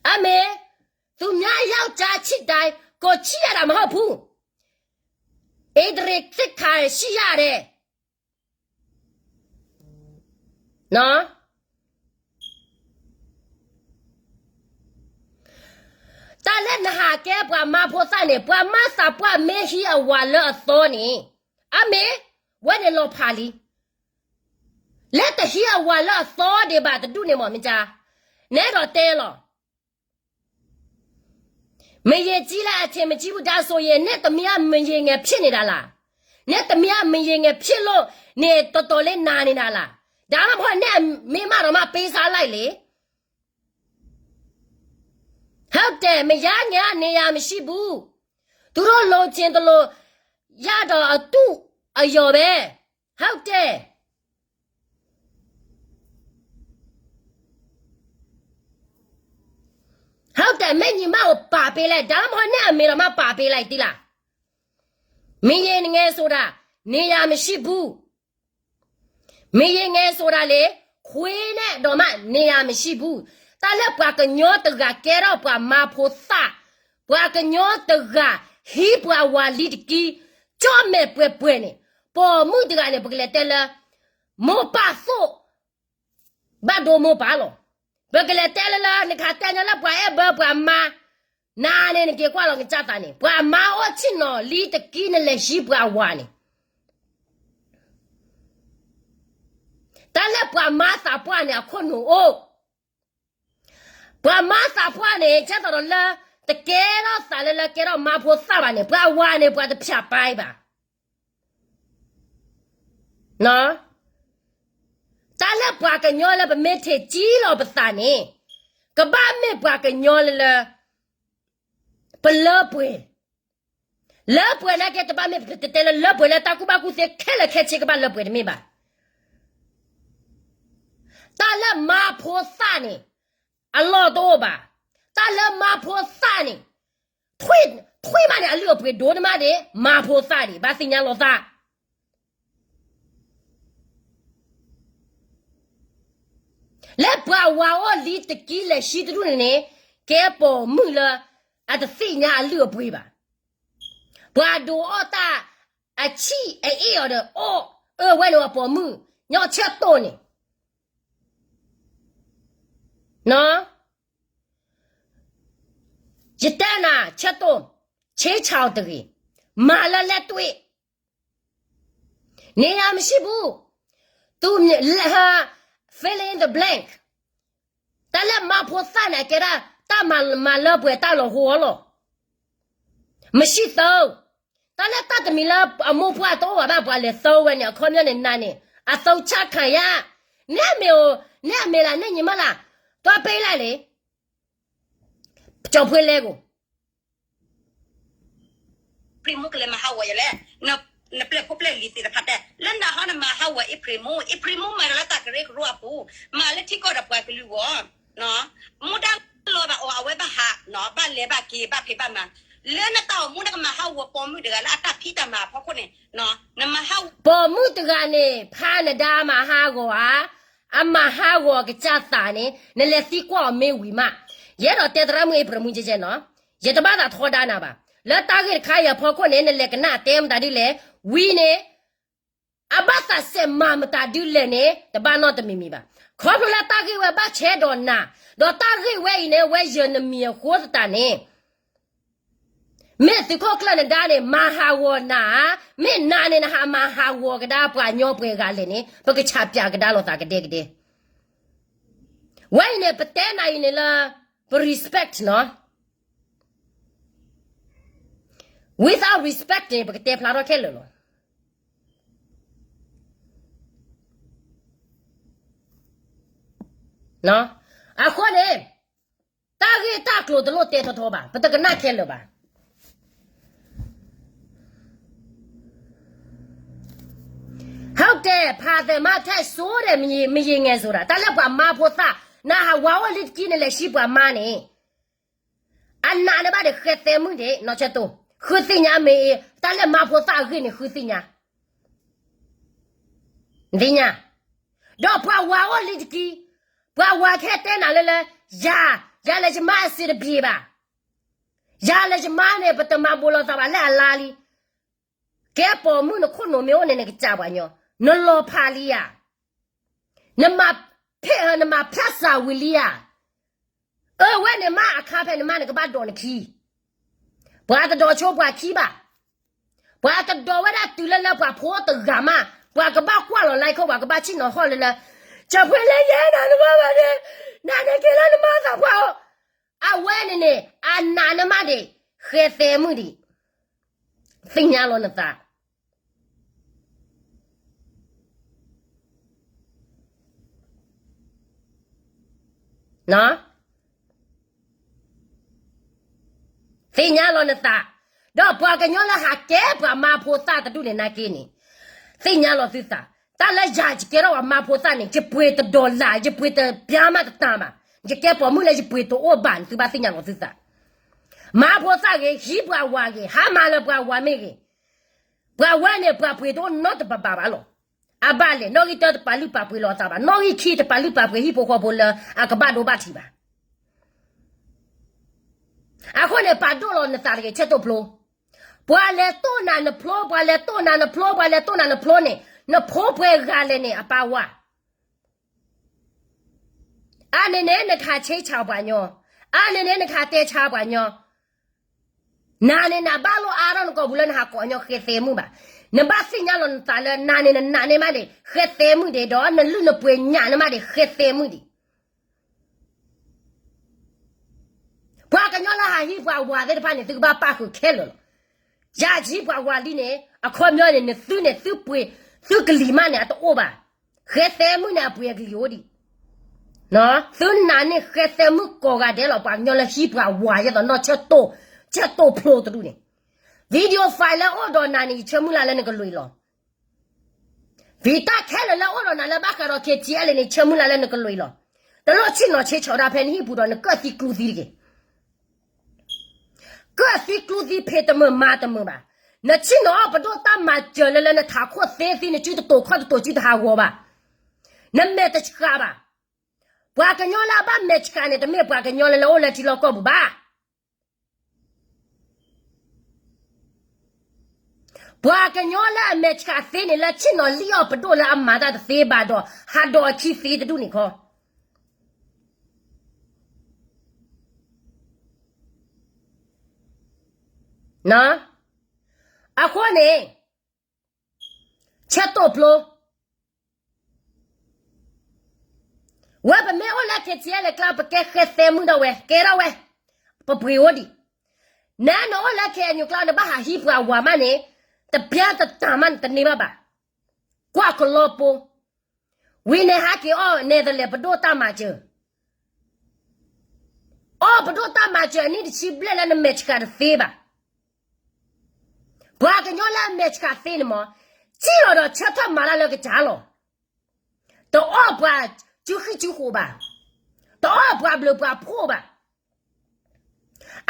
အမ့ၢ်, သူများယောက်ျားချစ်တိုင်း ကိုယ်ချစ်ရတာမဟုတ်ဘူး, အင်တရစ်စစ်ခံရှိရတယ် တၢ်လၢနဟးကဲပှၤမါဖိသၣ်န့ၣ် ပှၤမါသးပှၢ်မ့ၢ်ဟံးအဝၤလၢအသီန့ၣ်, အမ့ၢ်, ဝဲန့ၣ်လီၤဖးလံ, လၢတဟံးအဝၤလၢအသီဒံးဘၣ်တဒူၣ်န့ၣ်မ့ၢ်မ့ၢ်ကါ, နဲဒိးတဲလီၤ မယံာ်ကံလၢအထံးမကံဘူးဒါစိၤယဲၢ် နဲတမံၤအမယံာ်ငဲၤဖျ့ၣ်န့ၢ်ဒၣ်လၢ်, နဲတမံၤအမယံာ်ငဲၤဖျ့ၣ်လိာ်န့ၣ် တီတီလၢနၤန့ၢ်ဒၣ်လၢ်, ဒါလီၤမ့ၢ်ဟီန့ၣ်အမ့ၢ်မးဒီးမးပ့စါလၢ်လံ ဟုတ်တယ် မရငြိမ်းနေရာမရှိဘူး, သူတို့လိုချင်သလိုရတော့အတူအယော်ပဲ, ဟုတ်တယ် ဟုတ်တယ် မ့ၢ်ညီမးအိၣ်ပာ်ပ့လဲၣ် ဒါလီၤမ့ၢ်ဟီန့ၣ်အမ့ၢ်ဒီးမးပာ်ပ့လဲၣ်တံၢ်လၢ်, မယံာ်ငဲၤစိၤဒၣ် နေရာမရှိဘူး မယံာ်ငဲၤစိၤဒၣ်လၢ ခွေးနဲ့တောင်မှနေရာမရှိဘူး, တၢ်လၢပှၤကညီတဂၤကဲထီၣ်ပှၤမါဖိသၣ်, ပှၤကညီတဂၤဟံးပှၤဝၤလံတကံ, ကၠီၣ်မဲာ်ပှဲၤပှဲၤန့ၣ်, ပိာ်မုၣ်တဂၤန့ၣ် ပကလဲၤတဲလၢ မိၢ်ပၢ်သိၣ် ဘၣ်ဒိမိၢ်ပၢ်လီၤ. ပကလဲၤတဲလၢလၢ နကတဲညီလၢပှၤအဲၣ်ဘၢပှၤမါ, နၤန့ၣ် နက့ၤကွၢ်လီၤကစၢ်သးန့ၣ် ပှၤမါအိၣ်ဆ့ၣ်နီၤလံတကံ နလဲၤဟံးပှၤဝၤန့ၣ် တၢ်လၢပှၤမါသးပှၢ်န့ၣ် အခိၣ်နူာ်အိၣ်, ပှၤမါသးပှၢ်န့ၣ် ကဲသိးဒီးလၢ တကဲထီၣ်သးလၢလၢကဲထီၣ်မါဖိသၣ်ဘၣ်န့ၣ် ပှၤဝၤန့ၣ် ပှၤတဖျးပၢ်ဘၣ်. တၢ်လၢပှၤကညီလၢပမ့ၢ်ထံၣ်ကံလီၤပသးန့ၣ် ကဘၣ်မ့ၢ်ပှၤကညီလၢလၢ ပလၢပှဲၤ, လၢပှဲၤနာ်က့ တဘၣ်မ့ၢ်ပတဲလၢလၢပှဲၤလၢတၢ်ကူၣ်ဘၣ်ကူၣ်သ့ခဲလၢာ်ခဲဆ့ကဘၣ်လၢပှဲၤတမ့ၢ်ဘၣ်. တၢ်လၢမါဖိသၣ်န့ၣ် အလီၢ်တအိၣ်ဘၣ်. တၢ်လၢမါဖိသၣ်န့ၣ် ထွံၣ်မးန့ၣ် အလုၢ်အပှ့ၤဒိၣ်န့ၢ်မးဒံး မါဖိသၣ်ဒံး ဘၣ်သ့ၣ်ညါလီၤသး လၢပှၤဝၤအိၣ်လံတကံလဲၤဆံတဒူၣ်န့ၣ်န့ၣ် ကဲပိာ်မုၣ်လၢ အတသ့ၣ်ညါအလုၢ်အပှ့ၤဘၣ်. ပှၤဒိးအီၣ်တၢ်အဆံၣ်အအ့ၣ်အီၤဒီး အီၣ်အၢဝဲန့ၣ်အီၤပိာ်မုၣ် ညီဆၢတိၢ်န့ၣ် ယတဲနၤ ဆၢတိၢ် ဆ့ဆၣ်အီၤတဂ့ၤ, မၤလၢလဲၣ်တွ့ၣ် နေရာမရှိဘူး, သူ fill in the blank, တၢ်လၢမါဖိသၣ်န့ၣ် အကဲဒၣ် တၢ်မၤလၢပှဲၤတၢ်လီၤဟိအီၤလီၤ. မရှိသး, တၢ်လၢတၢ်တမံၤလၢအမိၢ်ပှၢ်တအိၣ်ဘၣ်ဘၣ် ပှၤလဲၤသၢဝဲန့ၣ် အခီပညီန့ၣ်နၤန့ၣ် အသီဆၣ်ခါယါ, နဲမ့ၢ်ဧိၤ နဲအမ့ၢ်လၢ နဲညီမးလၢ်, တွၢ်ပ့လၢ်လံ ကၠီၤဖှ့လဲၣ်ကိၣ် ဖရံမူကလဲၤမၤဟးဂီၤယလဲၣ်, နပျဲၢ်ဖိပျဲၢ်လံၤသ့ၣ်တဖၣ်တဲ လၢနဟီနမၤဟးဂီၤအ့ဖရံမူ, အ့ဖရံမူမၤတၢ်လၢတၢ်ကရၢကရိအပူၤ, မၤလၢထံကီၢ်ဒီးပှၤကလုာ်အဂီၢ်, မူဒါလီၤဘၣ်အီၤ အဝဲဘၣ်ဟး, ဘၣ်လဲၤဘၣ်က့ၤ ဘၣ်ဖံးဘၣ်မၤ, လၢနတၢ်အိၣ်မူနကမၤဟးဂီၤပိာ်မုၣ်တဂၤလၢအတၢ်ဖံးတၢ်မၤအဖီခိၣ်န့ၣ်, နမၤဟးဂီၤ ပိာ်မုၣ်တဂၤန့ၣ် ဖးနဒါမၤဟးဂီၤဧါ, အမၤဟးဂီၤကစၢ်သးန့ၣ် နလဲၤသံကွၢ်အီၤမ့ၢ်ဝံၤမး, ယအဲၣ်ဒိးတဲသရၣ်မုၣ်အ့ဖရံမူကဲကဲနီၤ, ယတဘၣ်သးထီဒါနၤဘၣ်, လၢတၢ်ဂ့ၢ်တခါအံၤအဖီခိၣ်န့ၣ် နလဲၤကနၣ်တဲမတၤဒ်လဲၣ်, ဝံၤန့ၣ် အဘၣ်သးစဲးမၤမတၤဒ်လဲၣ်န့ၣ် တဘၣ်နီတမံၤမံၤဘၣ်. ခီဖျိလၢတၢ်ဂ့ၢ်ဝဲဘၣ်ဆဲးဒီးနၤ, ဒီးတၢ်ဂ့ၢ်ဝဲအံၤန့ၣ် ဝဲယနမံၤအဃိသတးန့ၣ်, မ့ၢ်သုးခိၣ်ကျၢၢ်နဒါန့ၣ် မၤဟးဂီၤနၤဧါ, မ့ၢ်နၤန့ၣ် နဟးမၤဟးဂီၤကဒါပှၤကညီပှဲၤဂၤလဲၣ်န့ၣ် ပကဆၣ်ပၠးကဒါလိာ်သးကဒဲကဒဲ. ဝဲအံၤန့ၣ် ပတဲနၤအံၤန့ၣ်လၢ ပ respect နီၤ, without respect န့ၣ် ပကတဲဖျါထီၣ်ခဲလၢာ်လီၤ. အဃိန့ၣ် တၢ်ဂ့ၢ်တၢ်ကျိၤတလိၣ်တဲထီထီဘၣ်, ပတကနၣ်ခဲလၢာ်ဘၣ်. ဟုတ်တယ်, ဖးသဲးမးထဲးစိဒီး မယံာ်ငဲၤစိဒၣ်, တၢ်လၢပှၤမါဖိသၣ် နဟးဝၤအိၣ်လံတကံန့ၣ် လဲၤဟံးပှၤမါန့ၣ်, အနာ်န့ၢ်ဘၣ်ဒီး ဃဲသဲမုၣ်ဒံး နီၢ်ဆၢတိၢ်, ဃုသ့ၣ်ညါမ့ၢ်အံၤ တၢ်လၢမါဖိသၣ်အဂ့ၢ်န့ၣ် ဃုသ့ၣ်ညါ, သ့ၣ်ညါ, ဒီးပှၤဝၤအိၣ်လံတကံ, ပှၤဝၤကဟဲတဲနၤလၢလၢ, ယၤ, ယၤလၢယမါအစံးတဘျ့ဘၣ်, ယၤလၢယမါန့ၣ် ပတမၤဘူးလိာ်သးဘၣ်လၢအလါလံ, ကဲပိာ်မုၣ်နခိၣ်နူာ်မ့ၢ်အိၣ်န့ၣ် နကစၢ်ပှၤညီ, နလီၤဖးလံဧါ, နမၤဖဲးဟၢ နမၤဖျါစၢ်ဝံၤလံဧါ, အၢဝဲန့ၣ်မါအခါဖဲန့ၣ်မါန့ၣ်ကဘၣ်ဒိးနခံ, ပှၤတဒိးဆိပှၤခံဘၣ်, ပှၤတဒိးဝဲဒၣ်တုၤလၢလၢပှၤဖိတဂၤမး, ပှှၤကဘၣ်ကွၢ်လီၤလၢခိၣ် ပှၤကဘၣ်ဆ့ၣ်နီၤဟီၣ်လၢလၢ, ကၠီဖှ့လၢယဲနၤနဘၣ်ဘၣ်န့ၣ်, နန့ၣ်က့ၤလၢနမါသးပှၢ်အိၣ်, အဝဲန့ၣ်န့ၣ် အနာ်န့ၢ်မးဒံး, ဃဲသဲမုၣ်ဒံး, သ့ၣ်ညါလီၤနသး သ့ၣ်ညါလီၤနသး, ဒီးပှၤကညီလၢဟးကဲပှၤမါဖိသၣ်တဒူၣ်န့ၣ်နာ်က့န့ၣ်, သ့ၣ်ညါလီၤသုသး, တၢ်လၢယၤယကဲထီၣ်ပှၤမါဖိသၣ်န့ၣ် ယပှ့ၤတဒီလၣ် ယပှ့ၤတပျါမးတတၢ်ဘၣ်, ယကဲပိာ်မုၣ်လၢယပှ့ၤတအိၣ်ဘၣ်န့ၣ် သုဘၣ်သ့ၣ်ညါလီၤသုသး, မါဖိသၣ်ဂ့ၤ ဟံးပှၤဝၤဂ့ၤ ဟါမၢ်လၢပှၤဝၤမ့ၢ်ဂ့ၤ, ပှၤဝဲန့ၣ် ပှၤပှ့ၤတအိၣ်နီတဘၣ်ဘၣ်ဘၣ်လီၤ. အဘၣ်လဲၣ် နီၣ်ဂံၢ်တၢတပာ်လုၢ်ပာ်ပှ့ၤလီၤအသးဘၣ်, နီၣ်ဂံၢ်ခံတပာ်လုၢ်ပာ်ပှ့ၤဟံၣ်ဖိဃီဖိလၢအကဘၣ်ဒိဘၣ်ထံးဘၣ်. အဃိန့ၣ် ပာ်ဒိၣ်လီၤနသးတဂ့ၤ ဆၢတိၢ်ဖျိ, ပှၤလဲၤတိၢ်နၤနဖျိ ပှၤလဲၤတိၢ်နၤနဖျိ ပှၤလဲၤတိၢ်နၤနဖျိန့ၣ် နဖိပှဲၤဂၤလဲၣ်န့ၣ် အပၢ်ဝါ အန့ၣ်န့ၣ် နကဟးဆ့ဆၣ်ပှၤညီ, အန့ၣ်န့ၣ် နကဟးတဲဆါပှၤညီ, နၤန့ၣ်နဘၣ်လိၣ်အါထီၣ်နကိာ်ပူၤလၢနဟးကိးညီဃဲသဲမုၣ်ဘၣ်. နဘၣ်သ့ၣ်ညါလီၤနသးလၢ နၤန့ၣ်နနာ်န့ၢ်မးဒံး ဃဲသဲမုၣ်ဒံး ဒီးနလုၢ်နပှ့ၤညၣ်န့ၢ်မးဒံး ဃဲသဲမုၣ်ဒံး. ပှၤကညီလၢဟးဟံးပှၤဝၤသ့ၣ်တဖၣ်န့ၣ် သုကဘၣ်ပၣ်ဃုာ်ခဲလၢာ်လီၤ. ယၤယဟံးပှၤဝၤလံန့ၣ် အခီပညီန့ၣ် နသုန့ၣ် သုပှ့ၤ သုကလံၤမးန့ၣ် အတအိၣ်ဘၣ်. ဃဲသဲမုၣ်န့ၣ် အပှ့ၤအကလံၤအိၣ်ဒံး. သုနာ်န့ၢ်ဃဲသဲမုၣ်ကိးဂၤဒဲးလီၤ ပှၤကညီလၢဟံးပှၤဝၤ ယဲသိးနီၢ်ဆၢတိၢ်, ဆၢတိၢ်ဖျိတဒူၣ်န့ၣ်. video file လၢအိၣ်ဒီးနၤန့ၣ် ယဆၢမုၢ်လၢ်လၢနကလွံၢ်လီၤ. ဗီတၢ်ခဲလၢာ်လၢအိၣ်ဒီးနၤလၢဘၣ်ဃးဒီး KTLA န့ၣ် ယဆၢမုၢ်လၢ်လၢနကလွံၢ်လီၤ. တလိၣ်ဆ့ၣ်နီၤဆ့ဆီၣ်ဒၣ်ဖဲနဟံၣ်ပူၤဒီး နကၢၣ်သံကျူသံတဂ့ၤ. ကၢၣ်သံကျူသံဖံးတမုာ်မၤတမုာ်ဘၣ်. နဆ့ၣ်နီၤအီၣ်ပဒိၣ်တၢ်မၤစၢၤလၢလၢနထးခိၣ်သ့သ့ နစုတတိၤခီၣ်တတိၤစုတဟးဂီၤဘၣ်. နမဲာ်တဆှးဘၣ်. ပှၤကညီလၢအဘၣ်မဲာ်ဆှးန့ၣ် တမ့ၢ်ပှၤကညီလၢလၢအိၣ်လၢထံလီၢ်ကီၢ်ပူၤဘၣ်. ပှၤကညီလၢအမဲာ်ဆှးသ့န့ၣ် လၢဆ့ၣ်နီၤလံၣ်အီၣ်ပဒိၣ်လၢအမၤတၢ်တသ့ဘၣ်ဒီး ဟးဒီးအခံသ့တဒူၣ်န့ၣ်ခီ အဃိန့ၣ် ဆၢတိၢ်ဖျိ ဝဲပမ့ၢ်အိၣ်လၢ KTLA ကျါ ပကဲဃဲသဲမုၣ်ဒီးဝဲ ကဲထီၣ်ဝဲ ပပှ့ၤအိၣ်ဒံး. နဲနအိၣ်လၢ KNU ကျါ နဘၣ်ဟးဟံးပှၤဝၤမးန့ၣ် တပျါတတၢ်မးန့ၣ် တန့ၢ်ဘၣ်ဘၣ်. ကွၢ်ကလီပူၤ ဝံၤန့ၣ်ဟးက့ၤအီၣ် Netherlands ပဒိၣ်တၢ်မၤစၢၤ အီၣ်ပဒိၣ်တၢ်မၤစၢၤအနံၣ်တဆံဘျဲၣ်လၢနမဲာ်ဆှးတသ့ဘၣ်. ပှၤကညီလၢအမဲာ်ဆှးသ့န့ၣ်မး စံၣ်လီၤဒီးဆၢထၢၣ်မၤတၢ်လၢကစၢ်လီၤ. တအီၣ်ပှၤစုဃံစုဃိးဘၣ်. တအီၣ်ပှၤဘျုးပှၤဖှိၣ်ဘၣ်.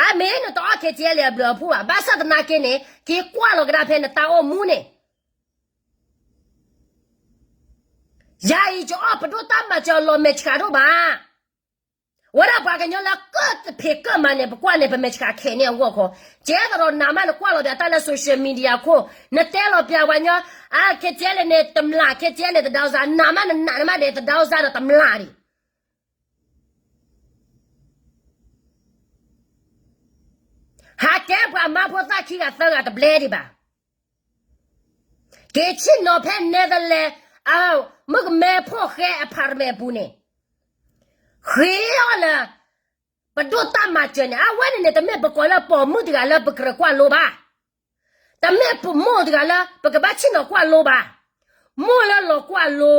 အမ့ၢ်နတအီၣ် KTLA အဘျုးအဖှိၣ်ဘၣ်. ဘၣ်ဆၣ်သနာ်က့န့ၣ် က့ၤကွၢ်လီၤကဒါဖဲနတၢ်အိၣ်မူန့ၣ် ယၤအံၤ ယအီၣ်ပဒိၣ်တၢ်မၤစၢၤလီၤမဲာ်ဆှးဒိၣ်ဘၣ်. အဝဲဒၣ်ပှၤကညီလၢကၢၣ်တဖံးကၢၣ်မၤန့ၣ် ပကွၢ်န့ၣ် ပမဲာ်ဆှးခဲန့ၣ်အဂီၢ်ခီ, ကဲသရီးနၤမး နကွၢ်လီၤပျးတၢ်လၢ social media ခိၣ်, နတဲလီၤပျးပှၤကညီ, အ KTLA န့ၣ် တမျၢ် KTLA န့ၣ် တဒိးစၢ်, နၤမးနနာ်န့ၢ်မးဒံး တဒိးစၢ်ဒီးတမျၢ်ဒံး ဟးကဲပှၤမါဖိသၣ်ခံဂၤသၢဂၤတဘျဲဒံးဘၣ်. က့ၤဆ့ၣ်နီၤဖဲ Netherlands အမုၣ်ကမဲဖိဃဲ apartment အပူၤန့ၣ်, ဃ့အီၣ်လၢ ပဒိၣ်တၢ်မၤစၢၤန့ၣ်, အဝဲန့ၣ်န့ၣ် တမ့ၢ်ပကိးလၢပိာ်မုၣ်တဂၤလၢပကြၢးကွၢ်လိဘၣ်. တမ့ၢ်ပမိၢ်တဂၤလၢ ပကဘၣ်ဆ့ၣ်နီၤကွၢ်လိဘၣ်. မိၢ်လၢလီၤကွၢ်လိ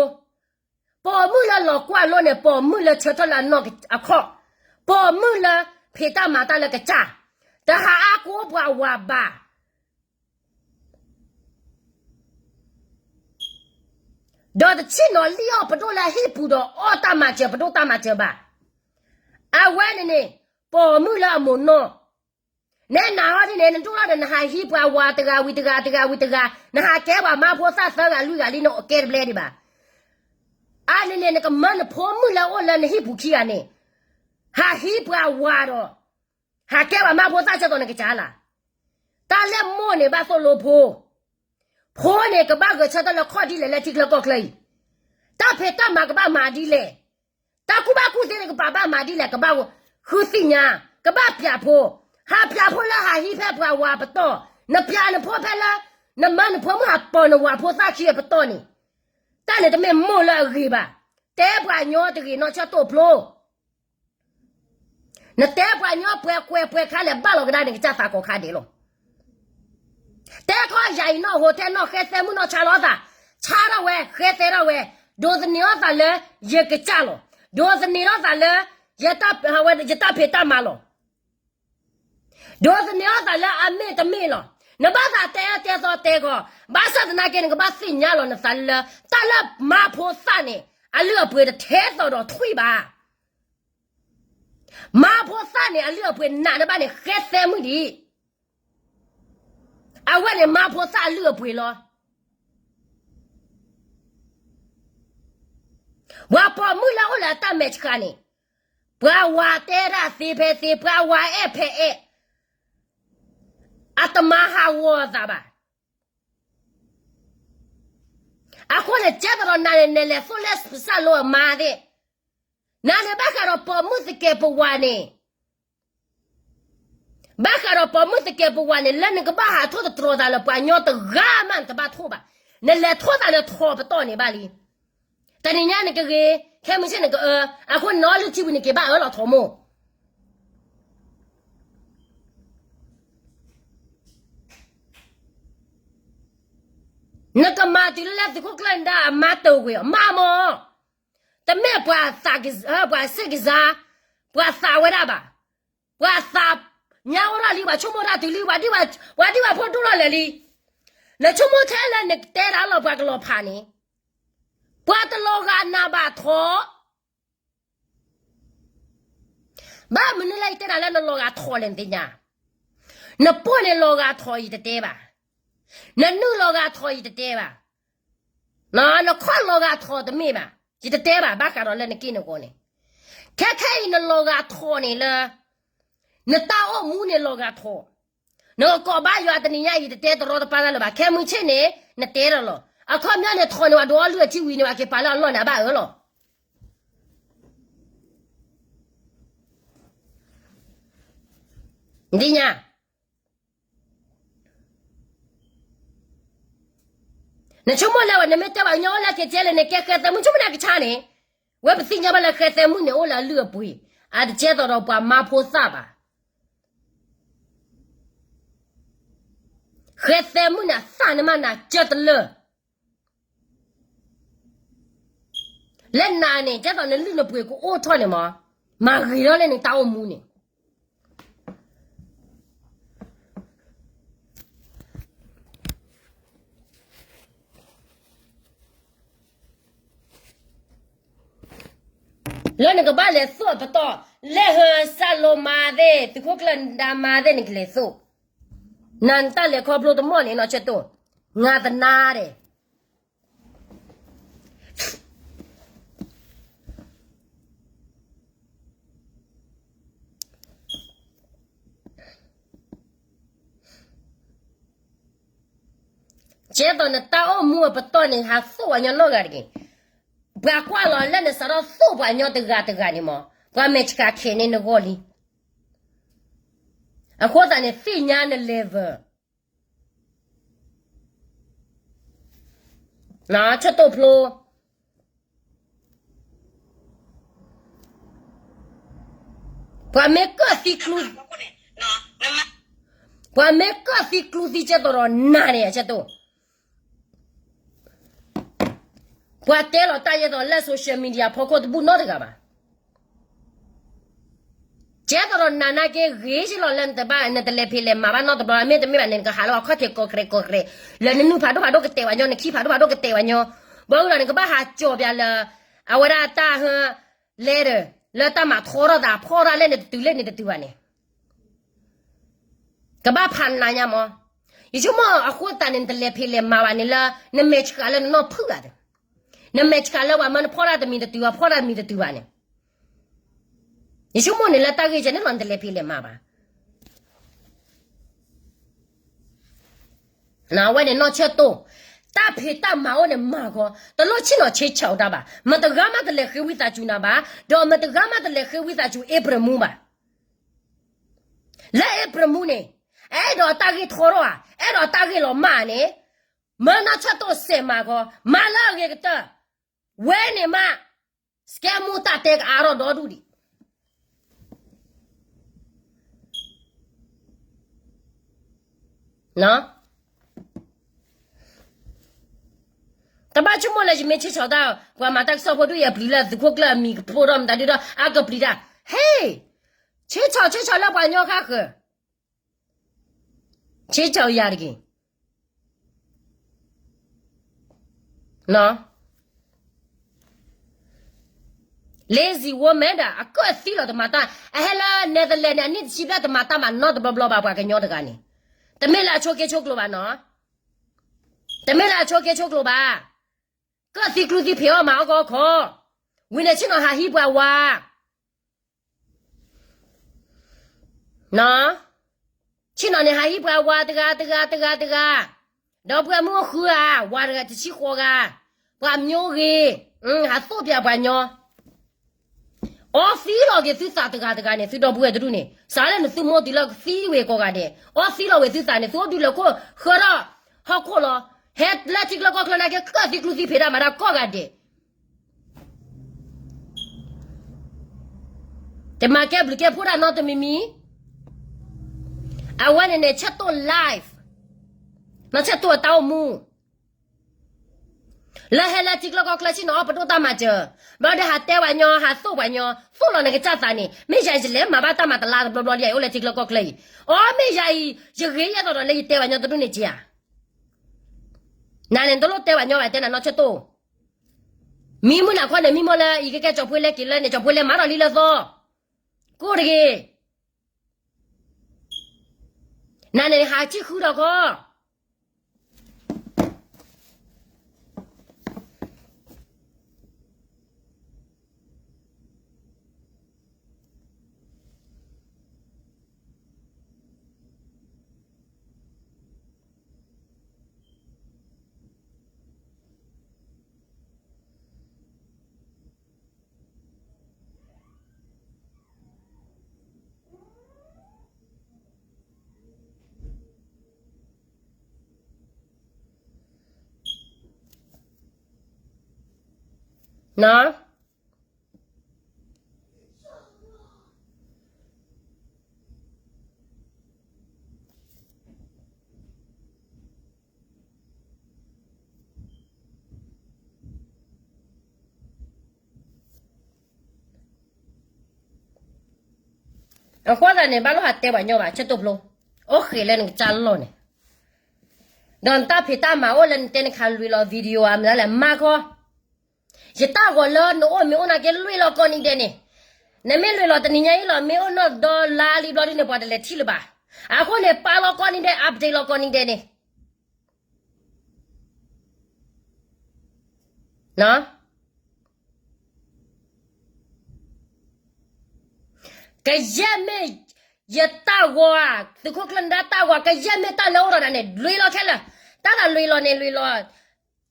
ပိာ်မုၣ်လၢလီၤကွၢ်လိန့ၣ် ပိာ်မုၣ်လၢဆၢထၢၣ်လၢအနီၢ်အခီၣ်, ပိာ်မုၣ်လၢဖံးတၢ်မၤတၢ်လၢကစၢ်, တဟးအါကိးပှၤဝၤဘၣ်. ဒီးတဆ့ၣ်နီၤလံၣ်အီၣ်ပဒိၣ်လၢဟံၣ်ပူၤဒီးအီၣ်တၢ်မၤစၢၤပဒိၣ်တၢ်မၤစၢၤဘၣ်. အဝဲန့ၣ်န့ၣ် ပိာ်မုၣ်လၢအမိၢ်နီၢ်, နဲနၤအီၤဒ်န့ၣ် နဒိၣ်ထီၣ်ဒီးနဟးဟံးပှၤဝၤတဂၤဝံၤတဂၤ တဂၤဝံၤတဂၤ, နဟးကဲပှၤမါဖိသၣ်သၢဂၤလွံၢ်ဂၤလံ နအိၣ်ကဲတဘျဲဒံးဘၣ်. အန့ၣ်န့ၣ် နကမၢနဖိမုၣ်လၢအိၣ်လၢနဟံၣ်ပူၤခံဂၤန့ၣ် ဟးဟံးပှၤဝၤဒီး ဟးကဲပှၤမါဖိသၣ်ဆၢကတီၢ်နကစၢ်လၢ်. တၢ်လၢမိၢ်န့ၣ်ဘၣ်သိၣ်လိဖိ, ဖိန့ၣ် ကဘၣ်ဂဲၤဆၢထၢၣ်လၢခီၣ်ဒ်လဲၣ်လၢထံချၢကီၢ်ချၢအံၤ, တၢ်ဖံးတၢ်မၤကဘၣ်မၤဒ်လဲၣ်, တၢ်ကူၣ်ဘၣ်ကူၣ်သ့န့ၣ်ကဘၣ်မၤဒ်လဲၣ်, ကဘၣ်ဃုသ့ၣ်ညါ, ကဘၣ်ပျးဖိ, ဟးပျးဖိလၢဟးဟံးဖဲပှၤဝၤအပတီၢ်, နပျးနဖိဖဲလၢ နမၢနဖိမုၣ်ဟးပိာ်နဝၤဖိသၣ်ခံအပတီၢ်န့ၣ်, တၢ်န့ၣ်တမ့ၢ်မိၢ်လၢအဂ့ၤဘၣ်. တဲပှၤညီတဂ့ၤနီၢ်ဆၢတိၣ်ဖျိ နတဲပှၤညီပှဲၤကွဲၤပှဲၤခါလဲၣ် ဘၣ်လီၤကဒါန့ၣ် ကစၢ်သးကိးခါဒဲးလီၤ. တဲခီယၤအံၤနီၢ်ဟိထဲနီၢ်ဃဲသဲမုၣ်နီၢ်ဆါလီၤသး, ဆါထီၣ်ဝဲ ဃဲသဲထီၣ်ဝဲ, ဒိးသန့ၤထီၣ်သးလၢ ယကစၢ်လီၤ. ဒိးသန့ၤထီၣ်သးလၢ ယတၢ်ဖံးတၢ်မၤလီၤ. ဒိးသန့ၤထီၣ်သးလၢအမ့ၢ်တမ့ၢ်လီၤ. နဘၣ်သးတဲအၢတဲသီတဲဂီၤ, ဘၣ်ဆၣ်သနာ်က့ နကဘၣ်သ့ၣ်ညါလီၤနသးလၢ တၢ်လၢမါဖိသၣ်န့ၣ် အလုၢ်အပှ့ၤတထဲသိးဒီးထွံၣ်ဘၣ်. မါဖိသၣ်န့ၣ် အလုၢ်အပှ့ၤနာ်န့ၢ်ဘၣ်န့ၣ် ဃဲသဲမုၣ်ဒံး, အဝဲန့ၣ်မါဖိသၣ်အလုၢ်အပှ့ၤလီၤ. ပှၤပိာ်မုၣ်လၢအိၣ်လၢအတၢ်မဲာ်ဆှးန့ၣ်, ပှၤဝၤတဲတၢ်သ့ဖဲသ့, ပှၤဝၤအဲၣ်ဖဲအဲၣ်, အတမၤဟးဂီၤအသးဘၣ်. အဃိန့ၣ် ကဲသးဒီးနၤန့ၣ် နလဲၤသိၣ်လၢပစၢ်လိအမါသ့ၣ်, နၤန့ၣ်ဘၣ်ဃးဒီးပိာ်မုၣ်သကဲးပဝးန့ၣ် ဘၣ်ဃးဒီးပိာ်မုၣ်သကဲးပဝးန့ၣ် လၢနကဘၣ်ဟးထိၣ်သတြီၤသးလၢပှၤညီတဂၤမး နတဘၣ်ထိၣ်ဘၣ်. နလဲၤထိၣ်သးလၢထိးပတီၢ်န့ၣ်ဘၣ်လံ. တနံၤညါနကဂ့ၤ, ခဲမုၢ်ဆ့ၣ်နကအၢ, အဃိန့ၣ်နအီလုၢ်ထံဝံၤနက့ၤဘၣ်အၢလီၤထိးမိၢ် နကမၤတုၤလၢလၢသုးခိၣ်ကျၢၢ်နဒါအမါတဝ့ၤအီၤ မၤမီၢ်, တမ့ၢ်ပှၤသးက, ပှၤစ့ၢ်ကစါ, ပှၤသးဝဲဒၣ်ဘၣ်, ပှၤသးညါအိၣ်ဒၣ်လံ ပှၤဆိကမိၣ်တၢ်တုၤလံ, ပှၤဒံၣ်ပှၤဖိဒိၣ်ထီၣ်လဲၤလံ. နဆိကမိၣ်ထဲလၢနကတဲတၢ်လီၤပှၤကလီၤဖးန့ၣ်, ပှၤတလီၤဂာ်နၤဘၣ်ထိး ဘၣ်မနုၤလၢယတဲတၢ်လၢနလီၤဂာ်ထိးလဲၣ်နသ့ၣ်ညါ, နပိၢ်န့ၣ်လီၤဂာ်ထိးယတတဲဘၣ်, နနုၢ်လီၤဂာ်ထိးယတတဲဘၣ်, နခီၣ်လီၤဂာ်ထိးတမ့ၢ်ဘၣ်, ယတတဲဘၣ် ဘၣ်ဃးဒီးလၢနက့ၢ်နဂီၤန့ၣ်, ခဲခဲအံၤနလီၤဂာ်ထိးန့ၣ်လၢ နတၢ်အိၣ်မူန့ၣ်လီၤဂာ်ထိး, နကကိးဘၣ်ယွၤတနံၤညါအံၤ ယတတဲတရီတပါတၢ်လၢၤဘၣ်, ခဲမုၢ်ဆ့ၣ်န့ၣ် နတဲဒီးလီၤ, အခီပညီန့ၣ်ထိးန့ၣ် ပှၤဒိးအီလုၢ်အထံဝံၤန့ၣ် ပှၤက့ၤပာ်လၢအလီၢ်န့ၣ် အဘၣ်အၢလီၤ. နသ့ၣ်ညါ နဆိကမိၣ်လၢဝဲ နမ့ၢ်တဲပှၤကညီအိၣ်လၢက့ၤကဲလဲၣ်န့ၣ် ကဲဃဲသဲမုၣ်ဆိကမိၣ်န့ၣ်ကဆါန့ၣ်, ဝဲပသ့ၣ်ညါဘၣ်လၢဃဲသဲမုၣ်န့ၣ်အိၣ်လၢအလုၢ်အပှ့ၤ, အတကဲသိးဒီးပှၤမါဖိသၣ်ဘၣ်. ဃဲသဲမုၣ်န့ၣ်အသၣ်န့ၣ်မးနၤကၢတလၢာ် လၢနၤန့ၣ် ကဲသိးနလုၢ်နပှ့ၤကအိၣ်ထီၣ်န့ၣ်မး, မၤဂ့ၤထီၣ်လၢနတၢ်အိၣ်မူန့ၣ် လၢနကဘၣ်လဲၤသိၣ်အပတီၢ်, လဲၤဟၢစၢ်လိမၤသ့ၣ် သုးခိၣ်ကျၢၢ်နဒါမၤသ့ၣ် နကလဲၤသိၣ်, နၤနတၢ်လဲၤခီဖျိတမီၢ်န့ၣ်နီၢ်ဆၢတိၢ်, နၤတနါဒဲး ကဲသိးနတၢ်အိၣ်မူအပတီၢ်န့ၣ် ဟးသိၣ်ပှၤညီနီတဂၤတဂ့ၤ. ပှၤကွၢ်လီၤလၢနစးထီၣ်သိၣ်ပှၤညီတဂၤတဂၤန့ၣ်မး, ပှၤမဲာ်ဆှးခဲန့ၢ်နဂီၢ်လံ. အဃိသတးန့ၣ် သ့ၣ်ညါန level ဆၢတိၢ်ဖျိ ပှၤမ့ၢ်ကၢၣ်သံကျူ, ပှၤမ့ၢ်ကၢၣ်သံကျူသံကဲသိးဒီးနၤန့ၣ် အဆၢတိၢ်, ပှၤတဲလီၤတၢ်ယဲသိးလၢ social media ဖီခိၣ်တဘူၣ်နီတဂၤဘၣ်. ကဲသိးဒီးနၤနာ်က့ဂ့ၤက့လီၤလၢနတဘၣ် နတလဲၤဖံးလဲၤမၤဘၣ်နီတဘျီ မ့တမ့ၢ်ဘၣ်န့ၣ် နကဟးလၢအခီၣ်ထံးကီၢ်ကရံးကီၢ်ကရံး, လၢနနုၢ်ဖးဒိၣ်ဖးဒိၣ်ကတဲာ်ဝဲညီ, နခံဖးဒိၣ်ဖးဒိၣ်ကတဲာ်ဝဲညီ, ဘၣ်ဃုာ်ဒီးနကဘၣ်ဟးကၠီၣ်ပၠးလၢ အဝဲဒၣ်တၢ်ဟၢ letter လၢတၢ်မၤထီထီၣ်သး ဖီၣ်တၢ်လဲၣ်န့ၣ်တတုၤ လဲၣ်န့ၣ်တတုၤဘၣ်န့ၣ် ကဘၣ်ဖးနးညါမး. ယဆိကမိၣ်အဃိသတးန့ၣ် နတလဲၤဖံးလဲၤမၤဘၣ်န့ၣ်လၢ နမဲာ်ဆှးလၢနနီၢ်ဖုၣ်ဂၤဒီး နမဲာ်ဆှးလၢပှၤမၢနဖီၣ်တၢ်တမံၤတတုၤ ပှၤဖီၣ်တၢ်တမံၤတတုၤဘၣ်န့ၣ် ယဆိကမိၣ်န့ၣ်လၢတၢ်ဂ့ၢ်ကဲန့ၣ်လီၤ နတလဲၤဖံးလဲၤမၤဘၣ်. အဝဲန့ၣ်နီၢ်ဆၢၣ်တိၢ်, တၢ်ဖံးတၢ်မၤအိၣ်န့ၣ်မၤဂီၤ, တလိၣ်ဆ့ၣ်နီၤဆ့ဆၢအီၤတၢ်ဘၣ်. မတဂၤမးတလဲၤဃ့ဝံသးစူၤနၤဘၣ်, ဒီးမတဂၤမးတလဲၤဃ့ဝံသးစူၤအ့ပြၢးမူဘၣ်. လၢအ့ပြၢးမူန့ၣ် အဲၣ်ဒိးတၢ်ဂ့ၢ်ထီထီၣ်ဧါ, အဲၣ်ဒိးတၢ်ဂ့ၢ်လီၤမၢ်ဧါန့ၣ်, မၢနီၢ်ဆၢၣ်တိၢ်စဲးမၤဂီၤ, မၤလၢအဂ့ၤကတၢၢ်, ဝဲန့ၣ်မး စကဲမူတၢ်တဲကအါထီၣ်ဒီဒူၣ်ဒံး တဘၣ်ဆိကမိၣ်လၢယမ့ၢ်ဆ့ၣ်ဆီတၢ်, ပှၤမၤတၢ်ကစီၣ်ဖိဒူၣ်အံၤ အပျံၤလၢသုးခိၣ်ကျၢၢ်အမံၤကဖိဒီးမတၤဒုဒီး အကပျံၤတၢ်, ဟ့ၣ်, ဆ့ၣ်ဆီဆ့ၣ်ဆီလၢပှၤညီဃၣ်ဃၢၤ, ဆ့ၣ်ဆီယၤတဂ့ၤ lazy woman ဒၣ် အကၢၣ်သံလီၤတမၤတၢ်, အဟဲလၢ Netherlands န့ၣ် အနံၣ်တဆံဘျဲၣ်တမၤတၢ်မၤနီတဘျီဘျီဘၣ် ပှၤကညီတဂၤန့ၣ်, တမ့ၢ်လၢအဆိးက့ဆိးကျိၤဘၣ်နီၤ, တမ့ၢ်လၢအဆိးက့ဆိးကျိၤဘၣ်, ကၢၣ်သံကျူသံဖံးအီၣ်မၤအီၣ်ကီၢ်ခီ, ဝံၤန့ၣ်ဆ့ၣ်နီၤဟးဟံးပှၤဝၤ ဆ့ၣ်နီၤန့ၣ် ဟးဟံးပှၤဝၤတဂၤတဂၤတဂၤတဂၤ, ဒီပုၢ်ဝဲၢ်မုၣ်အိၣ်ဃုဂၤ, ဝၤတဂၤတဆံဃိးဂၤ, ပှၤမျိၢ်ဂ့ၤ, ဟးသိၣ်ပၠးပှၤညီ, အီသံလီၤက့ၤသုသးတဂၤတဂၤန့ၣ် သုဒီပုၢ်ဝဲၢ်တဒူၣ်န့ၣ်, စးလၢနသုမိၢ်တုၤလၢကသံဝဲကိးဂၤဒဲး, အီသံလီၤဝဲသုသးန့ၣ် သုအိၣ်ဒုးလၢခိၣ်ဃၢထီၣ်ဟီၣ်ခိၣ်လီၤ, ဟဲလၢထံကျါကီၢ်ချၢနာ်က့ ကၢၣ်သံကျူသံဖံးတၢ်မၤတၢ်ကိးဂၤဒဲး တမၤကဲဘျုးကဲဖှိၣ်တၢ်နီတမံၤမံၤ, အဝဲန့ၣ်န့ၣ် ဆၢၣ်တိၢ် life, နီၢ်ဆၢၣ်တိၢ်အတၢ်အိၣ်မူ, လၢဟဲလၢထံကျါကီၢ်ချၢဆ့ၣ်နီၤအီၣ်ပဒိၣ်တၢ်မၤစၢၤ, ဘျီဒီးဟးတဲပှၤညီ ဟးသိၣ်ပှၤညီ, သိၣ်လီၤနကစၢ်သးန့ၣ်, မ့ၢ်ယၤအံၤ ယလဲၤမၤဘၣ်တၢ်မၤတလါတဘျီဘျီလံ ယအိၣ်လၢထံကျါကီၢ်ချၢအံၤ, အီ မ့ၢ်ယၤအံၤ ယဂ့ၤယဲၢ်သိးဒီးလၢယတဲပှၤညီတဒူၣ်န့ၣ်က့ဧါ. နၤန့ၣ် နတလိၣ်တဲပှၤညီဘၣ် တဲနၤနီၢ်ဆၢၣ်တိၢ်, မံမုၢ်နၤခီန့ၣ် မံမီၢ်လၢအံၤကကဲကၠီၤပှ့ၤလဲက့ၤလၢန့ၣ် ကၠီၤပှ့ၤလဲမၤဒီးလံလၢသီ, ကိၢ်တဂ့ၤ, နၤန့ၣ် ဟးဆံၣ်ဃုဒီးခီ နီၢ် အဃိသတးန့ၣ် ဘၣ်လိၣ်ဟးတဲပှၤညီဘၣ် ဆၢတိၢ်ဖျိ, အိၣ်ဃ့လၢနကစၢ်လီၢ်န့ၣ်, ဒီးနတၢ်ဖံးတၢ်မၤအိၣ်လၢနတဲနခးလွံၢ်လီၤ video ဧါ မနုၤလဲၣ် မၤခီ, ယတၢ်ဂီၤလၢနအိၣ်မ့ၢ်အိၣ်နာ်က့လွံၢ်လီၤကိးနံၤဒဲးန့ၣ်, နမ့ၢ်လွံၢ်လီၤတနံၤညါအံၤလီၤ မ့ၢ်အိၣ်နီၢ်ဒီလါလံဘျီဒ်န့ၣ် ပှၤတလဲၤထံၣ်လၢၤဘၣ်. အဃိန့ၣ် ပာ်လီၤကိးနံၤဒဲး update လီၤကိးနံၤဒဲးန့ၣ် ကယဲၢ်မ့ၢ်ယတၢ်ဂီၤဧါ, သုးခိၣ်ကျၢၢ်နဒါတၢ်ဂီၤ ကယဲၢ်မ့ၢ်တၢ်လၢအိၣ်ဒီးနၤန့ၣ် လွံၢ်လီၤခဲလၢာ်, တၢ်သးလွံၢ်လီၤန့ၣ် လွံၢ်လီၤ,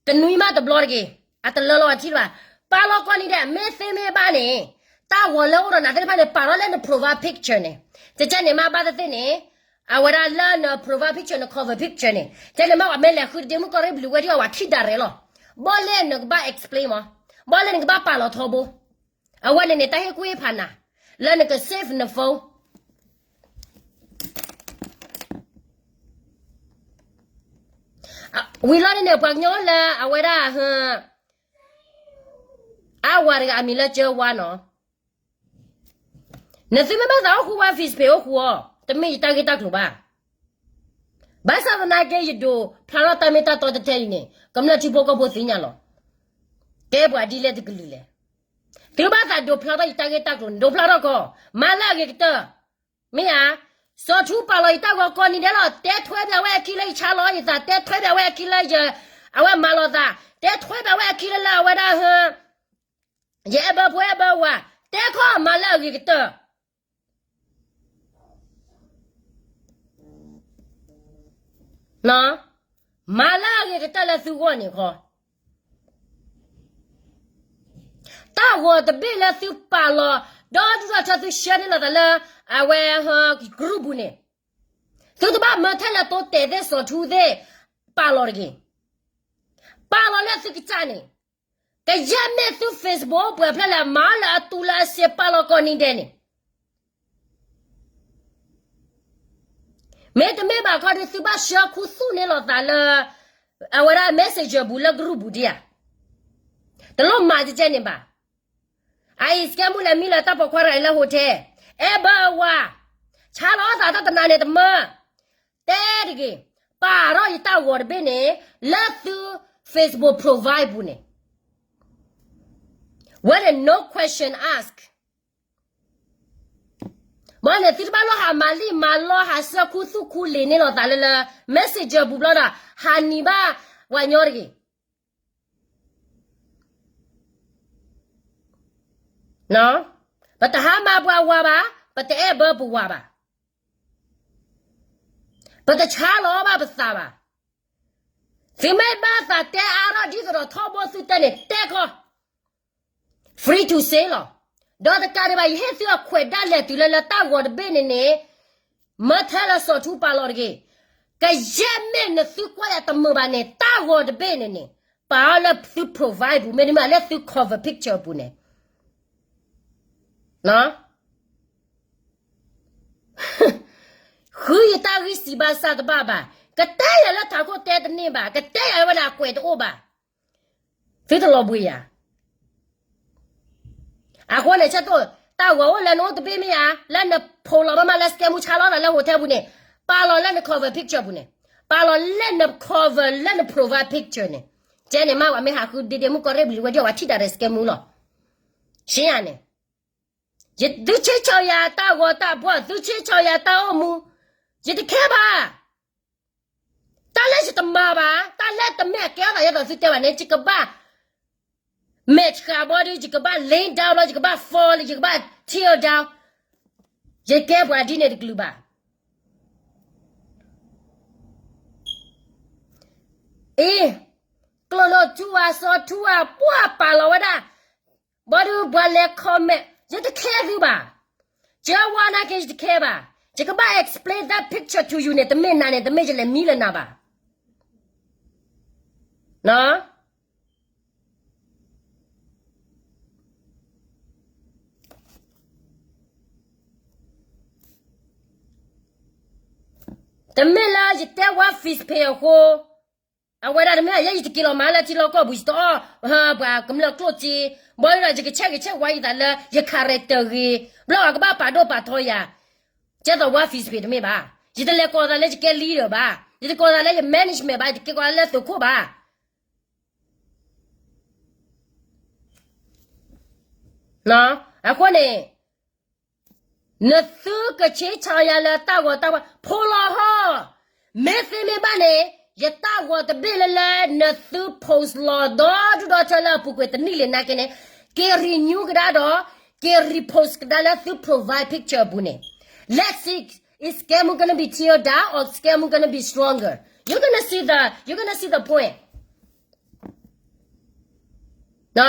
တနွံမးတဘျီတဂ့ၤ, အတလၢလီၤအထံၣ်ဘၣ်, ပာ်လီၤကိးနံၤဒဲး မ့ၢ်သ့မ့ၢ်ဘၣ်န့ၣ်, တၢ်ဂီၤလၢအိၣ်ဒီးနၤသ့ၣ်တဖၣ်န့ၣ် ပာ်ထီၣ်လၢန profile picture န့ၣ်, ကကဲန့ၣ်မးဘၣ်သ့ၣ်သ့ၣ်န့ၣ်, အဝဲဒၣ်လၢန profile picture န cover picture န့ၣ်, ကဲန့ၣ်မးပှၤမ့ၢ်လဲၤဃုတဒ့မုၣ်ကီၢ်ရ့ၣ်ဘျုးဝဲဒၣ်အီၤ ပှၤထံၣ်ဒၣ်ရဲၣ်လီၤ, ဘီၣ်လဲၣ်နကဘၣ် explain မး, ဘီၣ်လဲၣ်နကဘၣ်ပာ်လီၤထီဘိ အဝဲန့ၣ်န့ၣ် တၢ်ဟ့ၣ်ကူၣ်ဟ့ၣ်ဖးနၤ, လၢနက save န phone ဝံၤလီၤန့ၣ်န့ၣ် ပှၤကညီလၢအဝဲဒၣ် အဝၤတဂၤအမံၤလၢကၢဝါနီၤ, နသုမ့ၢ်ဘၣ်သးအိၣ်ဃူဝဲ Facebook အိၣ်ဃူအီၤ, တမ့ၢ်ယတၢ်ဂ့ၢ်တၢ်ကျိၤဘၣ်. ဘၣ်ဆၣ်သနာ်က့ ယဒိးဖျါထီၣ်တၢ်မ့ၢ်တၢ်တီတထဲအံၤန့ၣ် ကမျၢၢ်ထံဖိကီၢ်ဖိသ့ၣ်ညါလီၤ. ကဲပှၤဒ်လဲၣ်တကလုာ်လဲၣ်. သုဘၣ်သးဒိးဖျါထီၣ်ယတၢ်ဂ့ၢ်တၢ်ကျိၤန့ၣ် ဒိးဖျါထီၣ်ကီး, မၤလၢအဂ့ၤကတၢၢ်. မ့ၢ်ဧါ, စီၤထူပာ်လီၤယတၢ်ဂီၤကိးနံၤဒဲးလီၤ. တဲထွဲဘၣ်ဝဲအခံလၢယဆါလီၤယသး, တဲထွဲဘၣ်ဝဲအခံလၢယ, အဝဲမၤလီၤသး, တဲထွဲဘၣ်ဝဲအခံလၢလၢအဝဲဒၣ်ဟၢ, ယအဲၣ်ဘၢဖိအဲၣ်ဘၢဝၤ, တဲခီမၤလၢအဂ့ၤကတၢၢ်. မၤလၢအဂ့ၤကတၢၢ်လၢသုဂီၢ်န့ၣ်ခီ, တၢ်ဂီၤတဘ့ၣ်လၢသုပာ်လီၤ, ဒီဒူၣ်ဒီထၢသုဆှၢန့ၢ်လိာ်သးလၢ အဝဲဟၢ group ပူၤန့ၣ်, သုတဘၣ်မၢထဲလၢသိတဲာ်သ့ၣ်စီၤထူသ့ၣ်, ပာ်လီၤတဂ့ၤ. ပာ်လီၤလၢသုကစၢ်န့ၣ်, ကယဲၢ်မ့ၢ်သု Facebook ပှဲၤဖျၢၣ်လဲၣ် မၤလၢအတူၢ်လၢအစ့ပာ်လီၤကိးနံၤဒဲးန့ၣ် မ့တမ့ၢ်ဘၣ်ခီဒီး သုဘၣ်ဆှၢခူသူၣ်န့ၢ်လိာ်သးလၢ အဝဲဒၣ် messenger ပူၤလၢ group ပူၤဒံးဧါ. တလိၣ်မၤကဲကဲန့ၣ်ဘၣ်. အအံၤ scam မူလဲၤမံလၢတၢ်ပိာ်ခွါတဂၤအံၤလၢ hotel, အဲၣ်ဘၢအဝၤ, ဆါလီၤသးတၢ်တနၤန့ၣ်တမၢ, တဲတဂ့ၤ, ပာ်ထီၣ်ယတၢ်ဂီၤတဘ့ၣ်န့ၣ် လၢသု Facebook profile ပူၤန့ၣ်, ဝဲန့ၣ် no question ask. ဘၣ်န့ၣ် သုတဘၣ်လီၤဟးမၤလံၣ်မၤလီ ဟးဆှၢခူသူၣ်ခူလံာ်န့ၢ်လိာ်သးလၢလၢ messenger ပူၤဘျီဒီး ဟးနံၤဘၣ်ပှၤညီတဂ့ၤ. ပတဟါမၢ်ပှၤဝၤဘၣ်, ပတအဲၣ်ဘၢပဝၤဘၣ်, ပတဆါလီၤဘၣ်ပသးဘၣ်. သုမ့ၢ်ဘၣ်သးတဲအါထီၣ်ဒ်သိးဒီးထီဘိသုတဲန့ၣ် တဲခီ, free to say လီၤ. ဒီးတကးဒံးဘၣ် ယဟ့ၣ်သုအခွဲးဒၣ်လဲာ်တုၤလၢလၢတၢ်ဂီၤတဘ့ၣ်န့ၣ်န့ၣ်, မၢထဲလၢစီၤထူပာ်လီၤတဂ့ၤ. ကယဲၢ်မ့ၢ်နသုကွၢ်ယၤတမုာ်ဘၣ်န့ၣ် တၢ်ဂီၤတဘ့ၣ်န့ၣ်န့ၣ် ပာ်အီၤလၢသု profile ပူၤ မ့တမ့ၢ်လၢသု cover picture ပူၤန့ၣ် ဃုယတၢ်ဂံၢ်စၢ်ဘၣ်ဆၣ်တဘၣ်ဘၣ်, ကတဲယၤလၢထးခိၣ်တဲတန့ၢ်ဘၣ်, ကတဲယၤလၢဝဲန့ၣ်အကွဲးတအိၣ်ဘၣ်, သုတလီၤဘှံးယၤ. အဃိန့ၣ် ဆၢတိၢ်, တၢ်ဂီၤအိၣ်လၢနအိၣ်တဘ့ၣ်မ့ၢ်ဧါ, လၢနဖိးလီၤဘၣ်မးလၢ scam မူဆါလီၤသးလၢ hotel ပူၤန့ၣ်, ပာ်လီၤလၢန cover picture ပူၤန့ၣ်, ပာ်လီၤလၢန cover လၢန profile picture န့ၣ်, ကဲန့ၣ်မး ပှၤမ့ၢ်ဟးဃုဒ့ဒ့မူကီၢ်ရ့ၣ်ဘျံၤဝဲဒ်အဝဲထံၣ်တၢ်ရဲၣ် scam မူလီၤ. ရှင်းရန့ၣ်, ယသုဆ့ဆီယၤတၢ်ဂီၤတၢ်ဖှီၣ်, သုဆ့ဆီယၤတၢ်အိၣ်မူ, ယတခဲဘၣ်. တၢ်လၢယတမၤဘၣ်, တၢ်လၢတမ့ၢ်အကဲထီၣ်သးယဲသိးသုတဲဘၣ်န့ၣ် ယကဘၣ် မဲာ်ဆှးဘီဒီး ယကဘၣ် lay down လီၤ, ယကဘၣ် fall လီၤ, ယကဘၣ် tear down, ယကဲပှၤဒ်န့ၣ်တကလုာ်ဘၣ်. အ့, ကျိၣ်နိၣ်ထူဧါ, စီၤထူဧါ, ပှၤပာ်လီၤဝဲဒၣ်, ဘီဒီးပှၤလဲၤ comment, ယတခဲသုဘၣ်. ကၢဝါနာ်က့ ယတခဲဘၣ်. ယကဘၣ် explain that picture to you န့ၣ် တမ့ၢ်နၤန့ၣ် တမ့ၢ်ယလဲၤမံလၢနၤဘၣ်. တမ့ၢ်လၢယတဲဝါ Facebook အဃိ, အဝဲဒၣ်တမ့ၢ် ယဲယတက့ၤလီၤမၤလၢထံလီၢ်ကီၢ်ပူၤ ယတအီၣ် ပှၤကမျၢၢ်ကျိၣ်စ့, ဘီဒီးယကဆဲးဂ့ၤဆဲးဝါယသးလၢယ character ဂ့ၤ, ဘျီအကဘၣ်ပာ်ဒိၣ်ပာ်ထီယၤ, ကဲသိးဝါ Facebook တမ့ၢ်ဘၣ်. ယတလဲၤကိးသးလၢယကဲ leader ဘၣ်, ယတကိးသးလၢယ management ဘၣ်, ယတက့ၤကိးသးလၢသုးခိၣ်ဘၣ်. အဃိန့ၣ် နသုကဆ့ဆီယၤလၢတၢ်ဂီၤတၢ်ဖှီၣ် ဖိးလီၤဟီၣ်, မ့ၢ်သ့မ့ၢ်ဘၣ်န့ၣ် ယတၢ်ဂီၤတဘ့ၣ်လၢလၢနသု post လီၤဒီဒူၣ်ဒီထၢလၢအပူၤကွံာ်တနံၣ်လံနာ်က့န့ၣ်, က့ၤ renew ကဒါဒီး က့ၤ repost ကဒါလၢသု profile picture အပူၤန့ၣ်, let's see, is scam gonna be tear down or scam gonna be stronger? You're gonna see the, you're gonna see the point.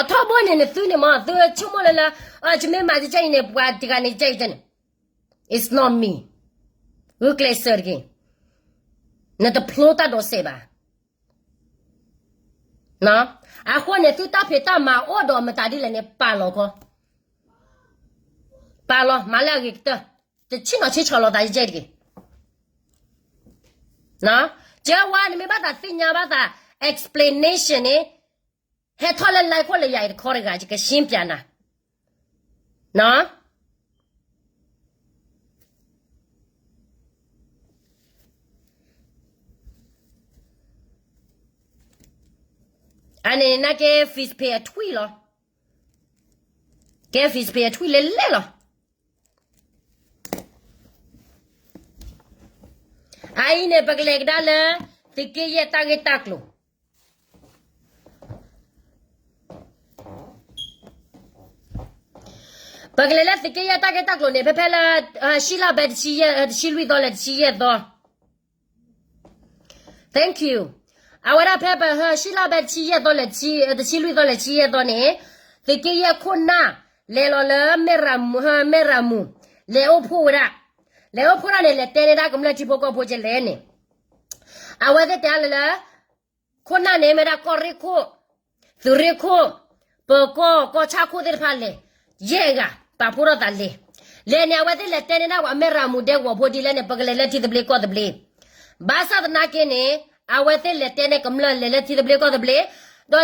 ထီဘိန့ၣ် နသုန့ၣ်မ့ၢ် သုဆိကမိၣ်လၢလၢ ယမ့ၢ်မၤတကဲအံၤန့ၣ် ပှၤတဂၤန့ၣ်ကဲအံၤန့ၣ်, it's not me. ဂုာ်ကျဲးစၢးတက့ၢ်. နတဖျိတၢ်ဒိးစဲးဘၣ်. အဃိန့ၣ် သုတၢ်ဖံးတၢ်မၤအိၣ်ဒီးမတၤဒ်လဲၣ်န့ၣ် ပာ်လီၤခီ, ပာ်လီၤ မၤလၢအဂ့ၤကတၢၢ်, တဆ့ၣ်နီၤဆ့ဆီလိာ်သးယဲတက့ၢ်. ကၢဝါန့ၣ်မ့ၢ်ဘၣ်သးသ့ၣ်ညါဘၣ်သး explanation န့ၣ်, ဟဲထီၣ်လၢ live ခိၣ်လၢယၤအံၤတခီတဂၤ ယကရှင်းပြနၤ. အ အန့ၣ်နကဲ Fitch Pay အထွံၣ်လီၤ. ကဲ Fitch Pay အထွံၣ်လဲၣ်လဲၣ်လီၤ. အအံၤန့ၣ် ပကလဲၤကဒါလၢ သုးက့ယဲၢ်တၢ်ဂ့ၢ်တၢ်ကျိၤ ပကလဲၤလၢသုးက့ယဲၢ်တၢ်ဂ့ၢ်တၢ်ကျိၤန့ၣ် ဖဲဖဲလၢ ဟၢၡံလါဘဲတဆံယဲၢ် တဆံလွံၢ်သီလဲၣ် တဆံယဲၢ်သီ Thank you. အဝဲဒၣ်ဖဲပဟၢၡံလါဘဲ တဆံယဲၢ်သီလဲၣ် တဆံလွံၢ်သီလဲၣ် တဆံယဲၢ်သီန့ၣ် သုးက့ယဲၢ်ခိၣ်နၢ် လဲၤလီၤလၢမဲၣ်ရမူ ဟၢ မဲၣ်ရမူ လဲၤအိၣ်ဖှိၣ်ဝဲဒၣ်, လဲၤအိၣ်ဖှိၣ်ဒၣ်န့ၣ် လဲၤတဲန့ၢ်ဒၣ်ကမျၢၢ်ထံဖိကီၢ်ဖိကလဲၣ်န့ၣ်, အဝဲသ့ၣ်တဲလၢလၢ ခိၣ်နၢ်န့ၣ်မ့ၢ်ဒၣ်ကီၢ်ရ့ၣ်ခိၣ်, သုးရ့ၣ်ခိၣ်, ပၢၤကီၢ် ကီၢ်ဆၣ်ခိၣ်သ့ၣ်တဖၣ်လဲၤ, ယဲၢ်ဂၤ ပာ်ဖှိၣ်ထီၣ်သးလဲၤ, လဲၤန့ၣ် အဝဲသ့ၣ်လဲၤတဲန့ၢ်ဒၣ်ပှၤမဲၣ်ရမူဒဲကဝီၤဖိဒ်လဲၣ်န့ၣ် ပကလဲၤလၢထံသဘျ့ကီၢ်သဘျ့, ဘၣ်ဆၣ်သနာ်က့န့ၣ် အဝဲသ့ၣ်လဲၤတဲန့ၢ်ကမျၢၢ်လဲၤလၢထံသဘျ့ကီၢ်သဘျ့,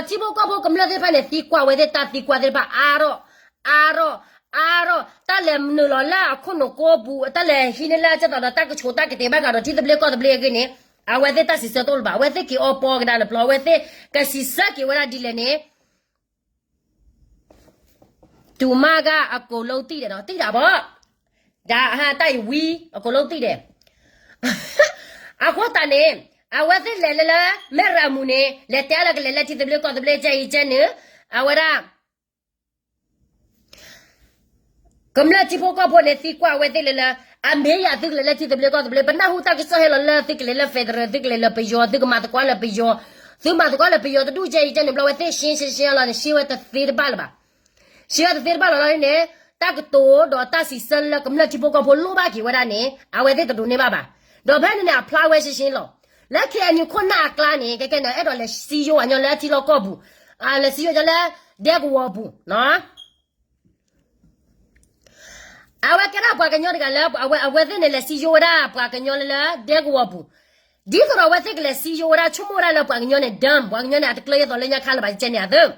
ဒီးထံဖိကီၢ်ဖိကမျၢၢ်သ့ၣ်တဖၣ်န့ၣ် သံကွၢ်ဝဲသ့ၣ်တၢ်သံကွၢ်သ့ၣ်တဖၣ်အါထီၣ်, အါထီၣ်, အါထီၣ်, တၢ်လဲၤနုာ်လီၤလၢအခိၣ်နူာ်ကိးပူၤ တၢ်လဲၤဟံးန့ၢ်လၢအကၢ်သိးဒီး တၢ်ကဆိးတၢ်ကတဲာ်ဘၣ်ဃးဒီးထံသဘျ့ကီၢ်သဘျ့အဂ့ၢ်န့ၣ်, အဝဲသ့ၣ်တၢ်စံးဆၢတအိၣ်လၢၤဘၣ်, အဝဲသ့ၣ်က့ၤအီပီကဒါနပျီ အဝဲသ့ၣ်ကစံးဆၢက့ၤဝဲဒၣ်ဒ်လဲၣ်န့ၣ် တုၤမါဂၤအကိာ်လိသံၣ်ဒဲးဒီး သံၣ်ဒၣ်ဘီ, ဒ်တၢ်အံၤဝံ အကိာ်လိသံၣ်ဒဲး, အဃိသတးန့ၣ် အဝဲသ့ၣ်လဲၤလၢလၢ မဲၣ်ရမူန့ၣ် လဲၤတဲလၢကလဲၤလၢထံသဘျ့ကီၢ်သဘျ့ ကဲအံၤကဲနုာ်, အဝဲဒၣ် ကမျၢၢ်ထံဖိကီၢ်ဖိန့ၣ် သံကွၢ်အဝဲသ့ၣ်လၢလၢ အမ့ၢ်ယၤသုကလဲၤလၢထံသဘျ့ကီၢ်သဘျ့ ပနၢ်ဟူတၢ်ကစီၣ်ဟဲလီၤလၢသုကလဲၤလၢ federal သုကလဲၤလၢပယီၤ သုကမၤသကိးလၢပယီၤ, သုမၤသကိးလၢပယီၤတဒူၣ်ကဲအံၤကဲနုာ်ဘျီ အဝဲသ့ၣ်ရှင်းရှင်းရှင်းလီၤန့ၣ် ရှင်းဝဲတသ့တဘၣ်လၢၤဘၣ်, ရှင်းဝဲတသ့တဘၣ်လီၤလီၤန့ၣ် တၢ်ကတိၤဒီးတၢ်စံးဆၢလၢကမျၢၢ်ထံဖိကီၢ်ဖိလိၣ်ဘၣ်က့ၤဝဲဒၣ်န့ၣ် အဝဲသ့ၣ်တဒိးန့ၢ်ဘၣ်ဘၣ်, ဒီးဖဲန့ၣ်န့ၣ် အဖျါဝဲရှင်းရှင်းလီၤ, လၢ ခ့ၣ်အဲၣ်ယူၣ် ခိၣ်နၢ်အကျါန့ၣ် ကဲကဲန့ၣ် အဲၣ်ဒိးလဲၤစံယိဝဲညီလၢထံလီၢ်ကီၢ်ပူၤ, လဲၤစံယိဝဲညီလၢ ဒဲကဝီၤပူၤ အဝဲကဲဒၣ်ပှၤကညီတဂၤလၢ အဝဲသ့ၣ်န့ၣ် လဲၤစံယိဝဲဒၣ်ပှၤကညီလၢလၢဒဲကဝီၤပူၤ, ဒ်သိးဒီးအဝဲသ့ၣ်ကလဲၤစံယိဝဲဒၣ် ဆိကမိၣ်ဝဲဒၣ်လၢပှၤကညီန့ၣ် dumb ပှၤကညီန့ၣ် အတကျၢၤယဲၢ်သိးလၢညါခါလၢၤဘၣ် ကဲန့ၣ်အသိး,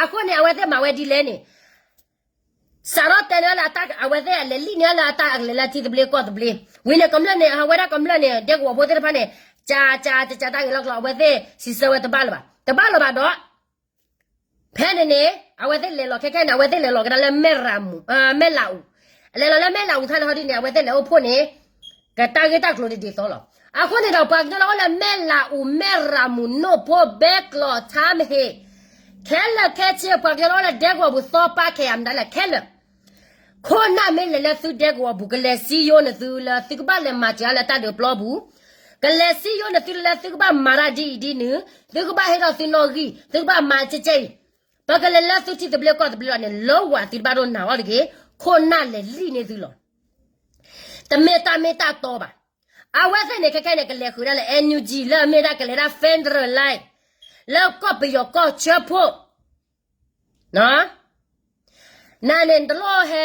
အဃိန့ၣ် အဝဲသ့ၣ်မၤဝဲဒ်လဲၣ်န့ၣ် စးထီၣ်တဲန့ၢ်လၢအတၢ် အဝဲသ့ၣ်အလဲၤလံၣ်န့ၢ်လၢအတၢ်အကလဲၤလၢထံသဘျ့ကီၢ်သဘျ့, ဝံၤန့ၣ်ကမျၢၢ်န့ၣ် အဝဲဒၣ်ကမျၢၢ်န့ၣ် ဒဲကဝီၤဖိသ့ၣ်တဖၣ်န့ၣ် ကကကတၢ်ဂ့ၢ်လီၢ်ကျိၤ အဝဲသ့ၣ်စံးဆၢဝဲတဘၣ်လၢၤဘၣ် တဘၣ်လၢၤဘၣ်ဒီး ဖဲန့ၣ်န့ၣ် အဝဲသ့ၣ်လဲၤလီၤခဲခဲန့ၣ် အဝဲသ့ၣ်လဲၤလီၤကဒါလၢမဲၣ်ရမူ မဲၣ်လးအူ, လဲၤလီၤလၢမဲၣ်လးအူခါန့ၣ်ဟီဒ်န့ၣ် အဝဲသ့ၣ်လဲၤအိၣ်ဖှိၣ်န့ၣ် ကတၢ်ဂ့ၢ်တၢ်ကျိၤတဒ်သိးလီၤ. အဃိန့ၣ်ဒီး ပှၤကညီလၢအိၣ်လၢမဲၣ်လးအူ မဲၣ်ရမူ နိၣ်ဖိ ဘဲကျိး ထါမဟ့း ခဲလၢာ်ခဲဆ့ ပှၤကညီလၢအိၣ်လၢဒဲကဝီၤပူၤ သီပၢ် ခဲအံၤမတၤလဲၣ်ခဲလၢာ် ခိၣ်နၢ်မ့ၢ်လဲၤလၢသုဒဲကဝီၤပူၤ ကလဲၤစံယိန့ၢ်သုလၢသုကဘၣ်လဲၤမၤစၢၤလၢတၢ်ဒုးပျီပူၤ, ကလဲၤစံယိန့ၢ်သုလၢသုကဘၣ်မၤတၢ်ဒ်အံၤဒ်နုၤ, သုကဘၣ်ဟ့ၣ်ထီၣ်သုနီၣ်ဂံၢ် သုကဘၣ်မၤကဲကဲအံၤ, ပကလဲၤလၢသုထံသဘျ့ကီၢ်သဘျ့လီၤန့ၣ် လၢဝၤသုတဘၣ်ဒိၣ်နၤအီၤတဂ့ၤ, ခိၣ်နၢ်လဲၤလံၣ်န့ၢ်သုလီၤ. တမ့ၢ်တၢ်မ့ၢ်တၢ်တီဘၣ်. အဝဲသ့ၣ်န့ၣ် ခဲခဲန့ၣ် ကလဲၤဃုာ်ဒၣ်လၢ NUG လၢအမ့ၢ်ဒၣ်ကလဲၤဒၣ် federal line လၢကီၢ်ပယီၤကီၢ်ဆၢဖိ နၤန့ၣ် နတလိၣ်ဟဲ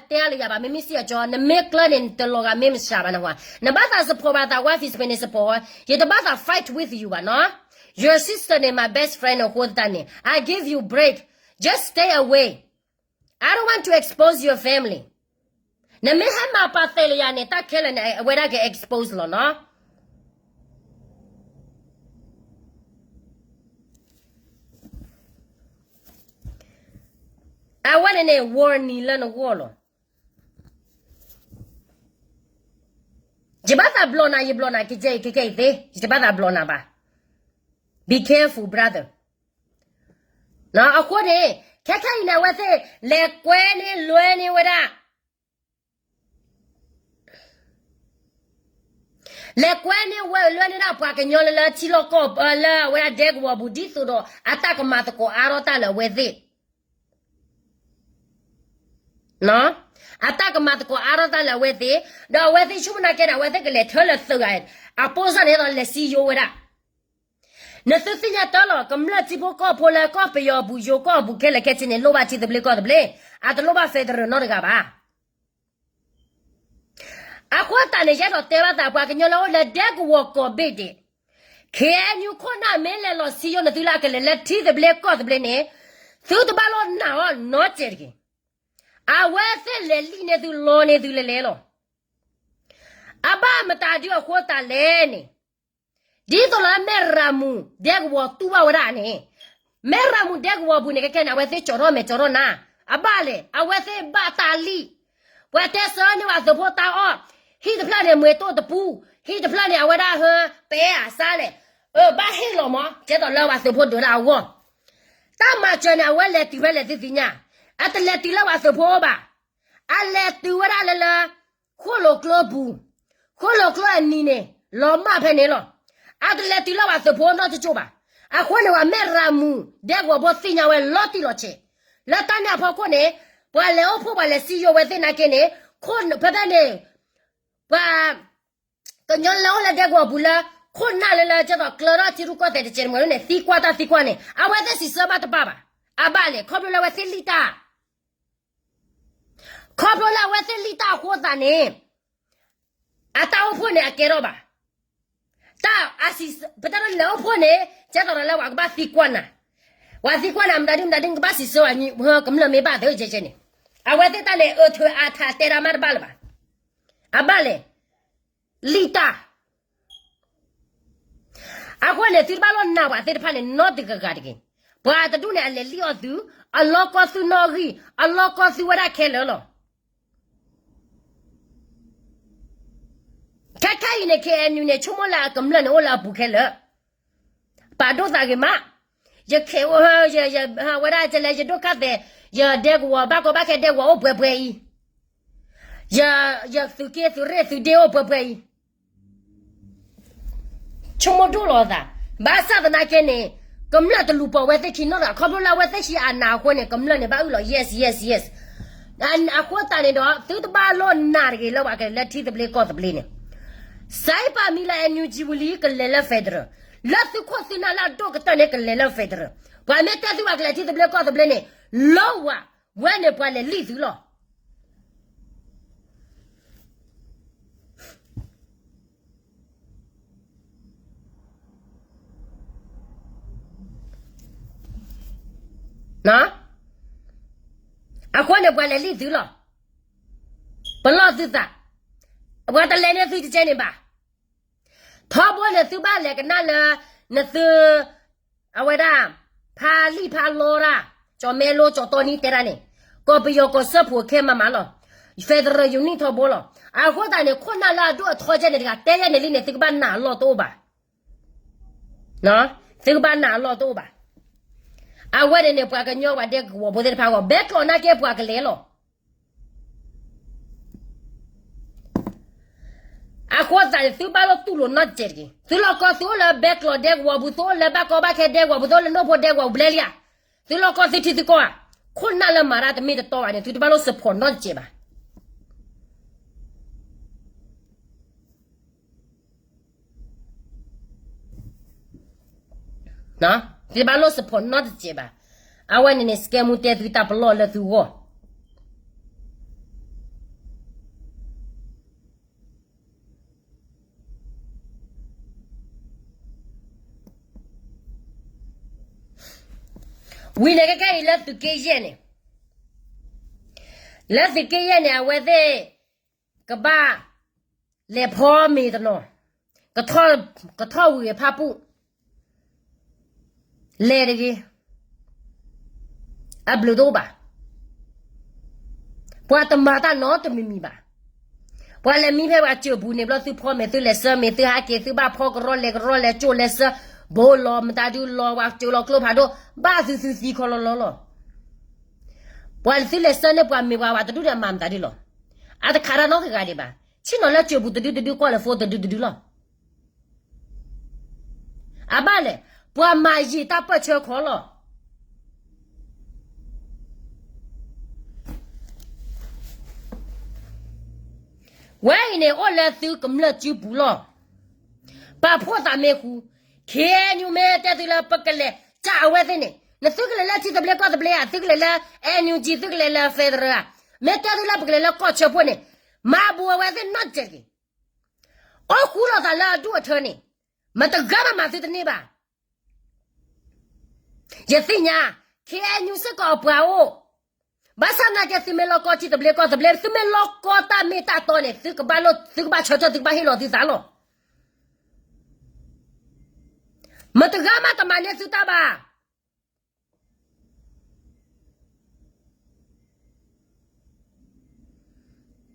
တဲအါလၢယၤဘၣ်, မ့မ့ၢ်စံၣ်အီၤကၠီ နမ့ၢ်ကျၢၢ်န့ၣ် နတလီၤဂာ်မ့ၢ်မစှၤဘၣ်နဟါ, နဘၣ်သး support ဘၣ်သးဝါ Fitch Pay န့ၣ် support ဝဲ, ယတဘၣ်သး fight with you ဘၣ်နီၤ, your sister န့ၣ် my best friend အဃိသတးန့ၣ် I give you break, just stay away, I don't want to expose your family, နမ့ၢ်ဟဲမၤပာ်သးလၢယၤန့ၣ် တၢ်ခဲလၢာ်န့ၣ် အဝဲဒၣ်က expose လီၤနီၤ. အဝဲန့ၣ်န့ၣ် warning လၢနဂီၢ်လီၤ. ယဘၣ်သးဘျီၣ်နၤ ယဘျီၣ်နၤ ကကဲအံၤ ကကဲအံၤသ့ ယတဘၣ်သးဘျီၣ်နၤဘၣ်. Be careful, brother. အဃိန့ၣ် ခဲခဲအံၤန့ၣ် အဝဲသ့ၣ် လဲၤကွဲန့ၢ်လွဲန့ၢ်ဝဲဒၣ် လဲၤကွဲန့ၢ်ဝဲလွဲန့ၢ်ဒၣ်ပှၤကညီလၢလၢထံလီၢ်ကီၢ် လၢအဝဲဒၣ်ဒဲကဝီၤပူၤ ဒ်သိးဒီးအတၢ်ကမၤသကိးအါထီၣ်တၢ်လၢအဝဲသ့ၣ် အတၢ်ကမၤသကိးအါထီၣ်တၢ်လၢအဝဲသ့ၣ်, ဒီးအဝဲသ့ၣ်ဆိကမိၣ်နာ်က့န့ၣ် အဝဲသ့ၣ်ကလဲၤထၢလၢသုးဂၤ, အပိၢ်စၢ်န့ၣ်သိးလဲၤစံယိဝဲဒၣ်. နသုသ့ၣ်ညါတၢ်လီၤ ကမျၢၢ်ထံဖိကီၢ်ဖိလၢကီၢ်ပယီၤပူၤ ယိၤကီၢ်ပူၤခဲလၢာ်ခဲဆ့န့ၣ် လိၣ်ဘၣ်ထံသဘျ့ကီၢ်သဘျ့, အတလိၣ်ဘၣ် federal နီတဂၤဘၣ်. အဃိသတးန့ၣ် ယအဲၣ်ဒိးတဲဘၣ်သးပှၤကညီလၢအိၣ်လၢဒဲကဝီၤကိးဘ့ၣ်ဒဲး, ခ့ၣ်အဲၣ်ယူၣ်ခိၣ်နၢ်မ့ၢ်လဲၤလီၤစံယိန့ၢ်သုလၢအကလဲၤလၢထံသဘျ့ကီၢ်သဘျ့န့ၣ်, သုတဘၣ်လိၣ်နာ်အီၤနီတစဲးတဂ့ၤ. အဝဲသ့ၣ်လဲၤလံၣ်န့ၢ်သုလီန့ၢ်သုလဲၤလဲၤလီၤ. အဘၣ်မတၤဒုအဃိသတးလဲၣ်န့ၣ်, ဒ်သိးလၢမဲၣ်ရမူ ဒဲကဝီၤတူၢ်ဘၣ်ဝဲဒၣ်န့ၣ်, မဲၢ်ရၤမူၣ်ဒဲကဝီၤပူၤန့ၣ် ခဲခဲန့ၣ် အဝဲသ့ၣ်ကၠီထီၣ်မဲာ်ကၠီထီၣ်နၤ, အဘၣ်လဲၣ်, အဝဲသ့ၣ်ဘၣ်တၢ်လံၣ်, ပှၤတဲဆၢန့ၢ်ဝဲသုးဖိတၢ်အီၣ်, ဟံၣ်တဖျၢၣ်န့ၣ် မွ့တိၣ်တပူ, ဟံၣ်တဖျၢၣ်န့ၣ် အဝဲဒၣ်ဟၢ ပအဲၣ်အစါလဲၣ်, အၢ ဘၣ်ဟ့ၣ်လီၤမး ကဲသိးလၢပှၤသုးဖိဒုးတၢ်အဂီၢ်, တၢ်မၤစၢၤန့ၣ် အဝဲလဲၤတုၤဖဲလဲၣ်သုသ့ၣ်ညါ, အတလဲၤတုၤလၢပှၤသုးဖိအိၣ်ဘၣ်, အလဲၤတုၤဝဲဒၣ်လၢလၢ ဃိၣ်လိာ်ကျိပူၤ, ဃိၣ်လိာ်ကျိအနံၤန့ၣ် လီၤမၢ်ဖဲန့ၣ်လီၤ, အတလဲၤတုၤလၢပှၤသုးဖိနီတကၠိၢ်ဘၣ်, အဃိန့ၣ် ပှၤမဲၢ်ရၤမူၣ်ဒဲကဝီၤဖိသ့ၣ်ညါဝဲလီၤတံၢ်လီၤဆဲး, လၢတၢ်န့ၣ်အဖီခိၣ်န့ၣ်, ပှၤလဲၤအိၣ်ဖှိၣ်ပှၤလဲၤစံယိၤဝဲသ့ၣ်နာ်က့န့ၣ်, ခိၣ်ဖဲဖဲန့ၣ်, ပှၤ ကညီလၢအိၣ်လၢဒဲကဝီၤပူၤလၢ ခိၣ်နၢ်လၢလၢကဲသိးကျၢထီၣ်ထံရူၢ်ကီၢ်သဲးတစဲးတမှဲၤန့ၣ် သံကွၢ်တၢ်သံကွၢ်န့ၣ် အဝဲသ့ၣ်စံးဆၢဘၣ်တဘၣ်ဘၣ်, အဘၣ်လဲၣ် ခီဖျိလၢအဝဲသ့ၣ်လံၣ်တၢ်, ခီဖျိလၢအဝဲသ့ၣ်လံၣ်တၢ်အဃိသတးန့ၣ်, အတၢ်အိၣ်ဖှိၣ်န့ၣ် အကဲထီၣ်ဘၣ်, တၢ်အစံး ပတၢ်လၢလဲၤအိၣ်ဖှိၣ်န့ၣ် ကဲသိးဒီးလၢပှၤကဘၣ်သံကွၢ်နၤ, ပှၤသံကွၢ်နၤမတၤဒုမတၤဒု နကဘၣ်စံးဆၢဝဲ ကမျၢၢ်မ့ၢ်ဘၣ်သ့ၣ်ကဲကဲန့ၣ်, အဝဲသ့ၣ်တၢ်န့ၣ် အၢထုးအါထးတဲဒၣ်မးတဘၣ်လၢၤဘၣ်, အဘၣ်လဲၣ် လံၣ်တၢ်, အဃိန့ၣ် သုတဘၣ်လီၤနာ်ပှၤသ့ၣ်တဖၣ်န့ၣ် နီတဂၤဂၤတဂ့ၤ, ပှၤတဒူၣ်န့ၣ် အလဲၤလံၣ်အီၣ်သု, အလီၢ်ကီၢ်သုနီၣ်ဂံၢ်, အလီၢ်ကီၢ်သုဝဲဒၣ်ခဲလၢာ်လီၤ. ခဲခဲအံၤန့ၣ် ခ့ၣ်အဲၣ်ယူၣ်န့ၣ် ဆိကမိၣ်လၢအကမျၢၢ်န့ၣ်အိၣ်လၢအပူၤခဲလၢာ်, ပာ်ဒိၣ်သးဂ့ၤမး, ယခ့ၣ်, ဝဲဒၣ်လဲၤယဒိၣ်ခၣ်သဲး, ယဒဲကဝီၤ ဘၣ်ကီဘၣ်ခဲဒဲကဝီၤအိၣ်ပှဲၤပှဲၤအံၤ, ယသုးက့သုးရ့ၣ်သုးဒ့အိၣ်ပှဲၤပှဲၤအံၤ, ဆိကမိၣ်ဒိၣ်လီၤသး, ဘၣ်ဆၣ်သနာ်က့န့ၣ်, ကမျၢၢ်တလူၤပိာ်ဝဲသ့ၣ်ခံနီတဂၤ ခီဖျိလၢအဝဲသ့ၣ်ဟံးအနၢ်အဃိန့ၣ် ကမျၢၢ်န့ၣ်ဘၣ်အုၣ်လီၤ yes yes yes, အဃိသတးန့ၣ်ဒီး သုတဘၣ်လီၤနာ်တဂ့ၤလၢပှၤကလဲၤလၢထံသဘျ့ကီၢ်သဘျ့န့ၣ်, စးပာ်မံလၢ NUG ဝံၤလံ ကလဲၤလၢ federal, လၢသုးခိၣ်သုးနၢ်လၢအဒိၣ်ကတၢၢ်န့ၣ် ကလဲၤလၢ federal, ပှၤမ့ၢ်တဲသုပှၤကလဲၤထံသဘျ့ကီၢ်သဘျ့န့ၣ်, လီၤဝဲ, ဝဲန့ၣ်ပှၤလဲၤလံၣ်သုလီၤ. အဃိန့ၣ်ပှၤလဲၤလံၣ်သုလီၤ. ပလီၢ်သုသး, ပှၤတလဲၤန့ၢ်သုကကဲန့ၣ်ဘၣ်. ထီဘိန့ၣ်သုဘၣ်လဲၤကနၣ်လၢ, နသု, အဝဲဒၣ်, ဖးလံာ်ဖးလီတၢ်, ကၠီၤမဲလိကၠီၤတီနံတဲတၢ်န့ၣ်, ကီၢ်ပယီၤကီၢ်စၢဖှိၣ်ခဲမးမးလီၤ. federal unit ထီဘိလီၤ. အဃိသတးန့ၣ် ခိၣ်နၢ်လၢအဒိၣ်အထီကဲန့ၣ်တဂၤ တဲယဲန့ၣ်လံန့ၣ် သုကဘၣ်နာ်အလီၢ်တအိၣ်ဘၣ်. သုကဘၣ်နာ်အလီၢ်တအိၣ်ဘၣ်. အဝဲန့ၣ်န့ၣ် ပှၤကညီပှၤဒဲကဝီၤဖိသ့ၣ်တဖၣ်အဂီၢ် ဘဲကျိးနာ်က့ပှၤကလဲၤလီၤ. အဃိသတးန့ၣ် သုဘၣ်လီၤတူၢ်လိာ်နီတစဲးတဂ့ၤ. သုလီၢ်ကီၢ်သုအိၣ်လၢဘဲကျိးဒဲကဝီၤပူၤ, သုအိၣ်လၢဘၣ်ကီဘၣ်ခဲဒဲကဝီၤပူၤ, သုအိၣ်လၢနိၣ်ဖိဒဲကဝီၤပူၤဘျဲလံဧါ. သုလီၢ်ကီၢ်သုထံသုကီၢ်ဧါ. ခိၣ်နၢ်လၢမၤတၢ်တမ့ၢ်တတီဘၣ်န့ၣ် သုတဘၣ်လီၤ support နီတစဲးဘၣ်. သုတဘၣ်လီၤ support နီတစဲးဘၣ်. အဝဲန့ၣ်န့ၣ် စကဲမူတဲသုတၢ်ပလီၢ်လၢသုဂီၢ်. ဝံၤန့ၣ်ခဲခဲအံၤလၢသုးက့ယဲၢ်န့ၣ်, လၢသုးက့ယဲၢ်န့ၣ် အဝဲသ့ၣ်ကဘၣ်လဲၤဖီမ့ၤတနီၤ, ကထီၣ်ဝံၤဖးပူၣ် လဲၤတဂ့ၤ. အဘျုးတအိၣ်ဘၣ်. ပှၤတမၤတၢ်နီတမံၤမံၤဘၣ်. ပှၤလဲၤမံဖဲပှၤစၢၤပူၤန့ၣ်ဘျီ သုဖီမ့ၤ သုလဲၤဆှၢမ့ၤ သုဟးက့ၤ သုဘၣ်ဖီကရီလဲၤကရီလဲၤကၠိလဲၤဆှၢ, ဘိလီၤမတၤဒုလီၤ ပှၤစၢၤလီၤကျိဖးဒိၣ် ဘၣ်သုသုသံခီလီၤလီၤလီၤ. ပှၤသုလဲၤဆှၢန့ၢ်ပှၤမ့ၤပှၤဝဲတဒူၣ်န့ၣ် အမၤမတၤဒုလီၤ. အတခးတၢ်နီတဂၤဒံးဘၣ်. ဆ့ၣ်နီၤလၢစၢၤပူၤတဒုတဒု ကွၢ်လၢဖိတဒုတဒုလီၤ. အဘၣ်လဲၣ်, ပှၤမၤယံာ်တၢ်ပၢၢ်ဆၢခီလီၤ. ဝဲအံၤန့ၣ် အိၣ်လၢသုကမျၢၢ်စုပူၤလီၤ. ပာ်ဖှိၣ်သးမ့ၢ်ဃူ, ခ့ၣ်နူာ်မ့ၢ်တဲသုလၢပကလဲၤ ကၢ်အဝဲသ့ၣ်န့ၣ် နသုကလဲၤလၢထံသဘျ့ကီၢ်သဘျ့ဧါ, သုကလဲၤလၢ NUG, သုကလဲၤလၢ federal ဧါ, မ့ၢ်တဲသုလၢပကလဲၤလၢကီၢ်ဆၢဖှိၣ်န့ၣ်, မၤဘူးအဝဲသ့ၣ်နီတစဲးတဂ့ၤ. အိၣ်ဃူလိာ်သးလၢအဒူၣ်အထၢန့ၣ်, မတဂၤမၤမၤသုတန့ၢ်ဘၣ်. ယသ့ၣ်ညါ, ခ့ၣ်အဲၣ်ယူၣ်စ့ၢ်ကီးအပှၤအိၣ်, ဘၣ်ဆၣ်သနာ်က့သုမ့ၢ်လီၤကီထံသဘျ့ကီၢ်သဘျ့, သုမ့ၢ်လီၤကီတၢ်မ့ၢ်တၢ်တီန့ၣ် သုကဘၣ်လီၤ, သုကဘၣ်ဆၢထၢၣ် သုကဘၣ်ဟ့ၣ်လီၤသုသးလီၤ. မတဂၤမၤတမၤန့ၢ်သုတၢ်ဘၣ်.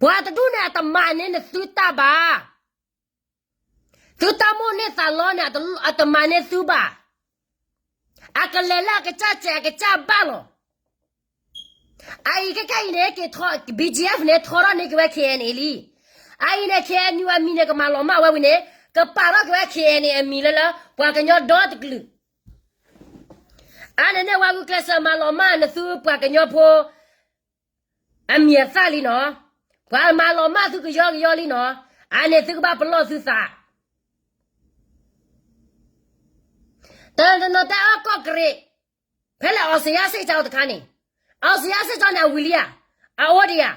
ပှၤတဒူၣ်န့ၣ် အတမၤန့ၢ်နသုတၢ်ဘၣ်. သုတၢ်မိၣ်န့ၢ်သးလီန့ၣ် အတမၤန့ၢ်သုဘၣ်. အကလဲၤလၢအကစၢ်စဲးအကစၢ်ဘၣ်လီၤ. အအံၤခဲကနံၣ်အံၤန့ၣ် က့ၤထီ BGF န့ၣ် ထီထီၣ်န့ၢ်က့ၤဝဲ KNA လံ. အအံၤန့ၣ် KNU အမံၤန့ၣ် ကမၤလီၤမၢ်ဝဲဝံၤန့ၣ် ကပာ်ထီၣ်က့ၤဝဲ KNA အမံၤလၢလၢ ပှၤကညီဒီတကလုာ်. အါန့ၣ်န့ၣ် ဝဲဂုာ်ကျဲးစၢးမၤလီၤမၢ်နသုပှၤကညီဖိ အမံၤအသၣ်လံနီၤ. ပှၤမၤလီၤမၢ်သုကယီကယီလံနီၤ. အါန့ၣ်သုကဘၣ်ပလီၢ်သုသး. တနီၤတၢ်အီၣ်ကီၢ်ကရ့း, ဖဲလဲၣ် အောင်ဇေယျစစ်ကြောင်း တခါန့ၣ်, အောင်ဇေယျစစ်ကြောင်း န့ၣ် အဝံၤလံဧါ, အအိၣ်ဒံးဧါ,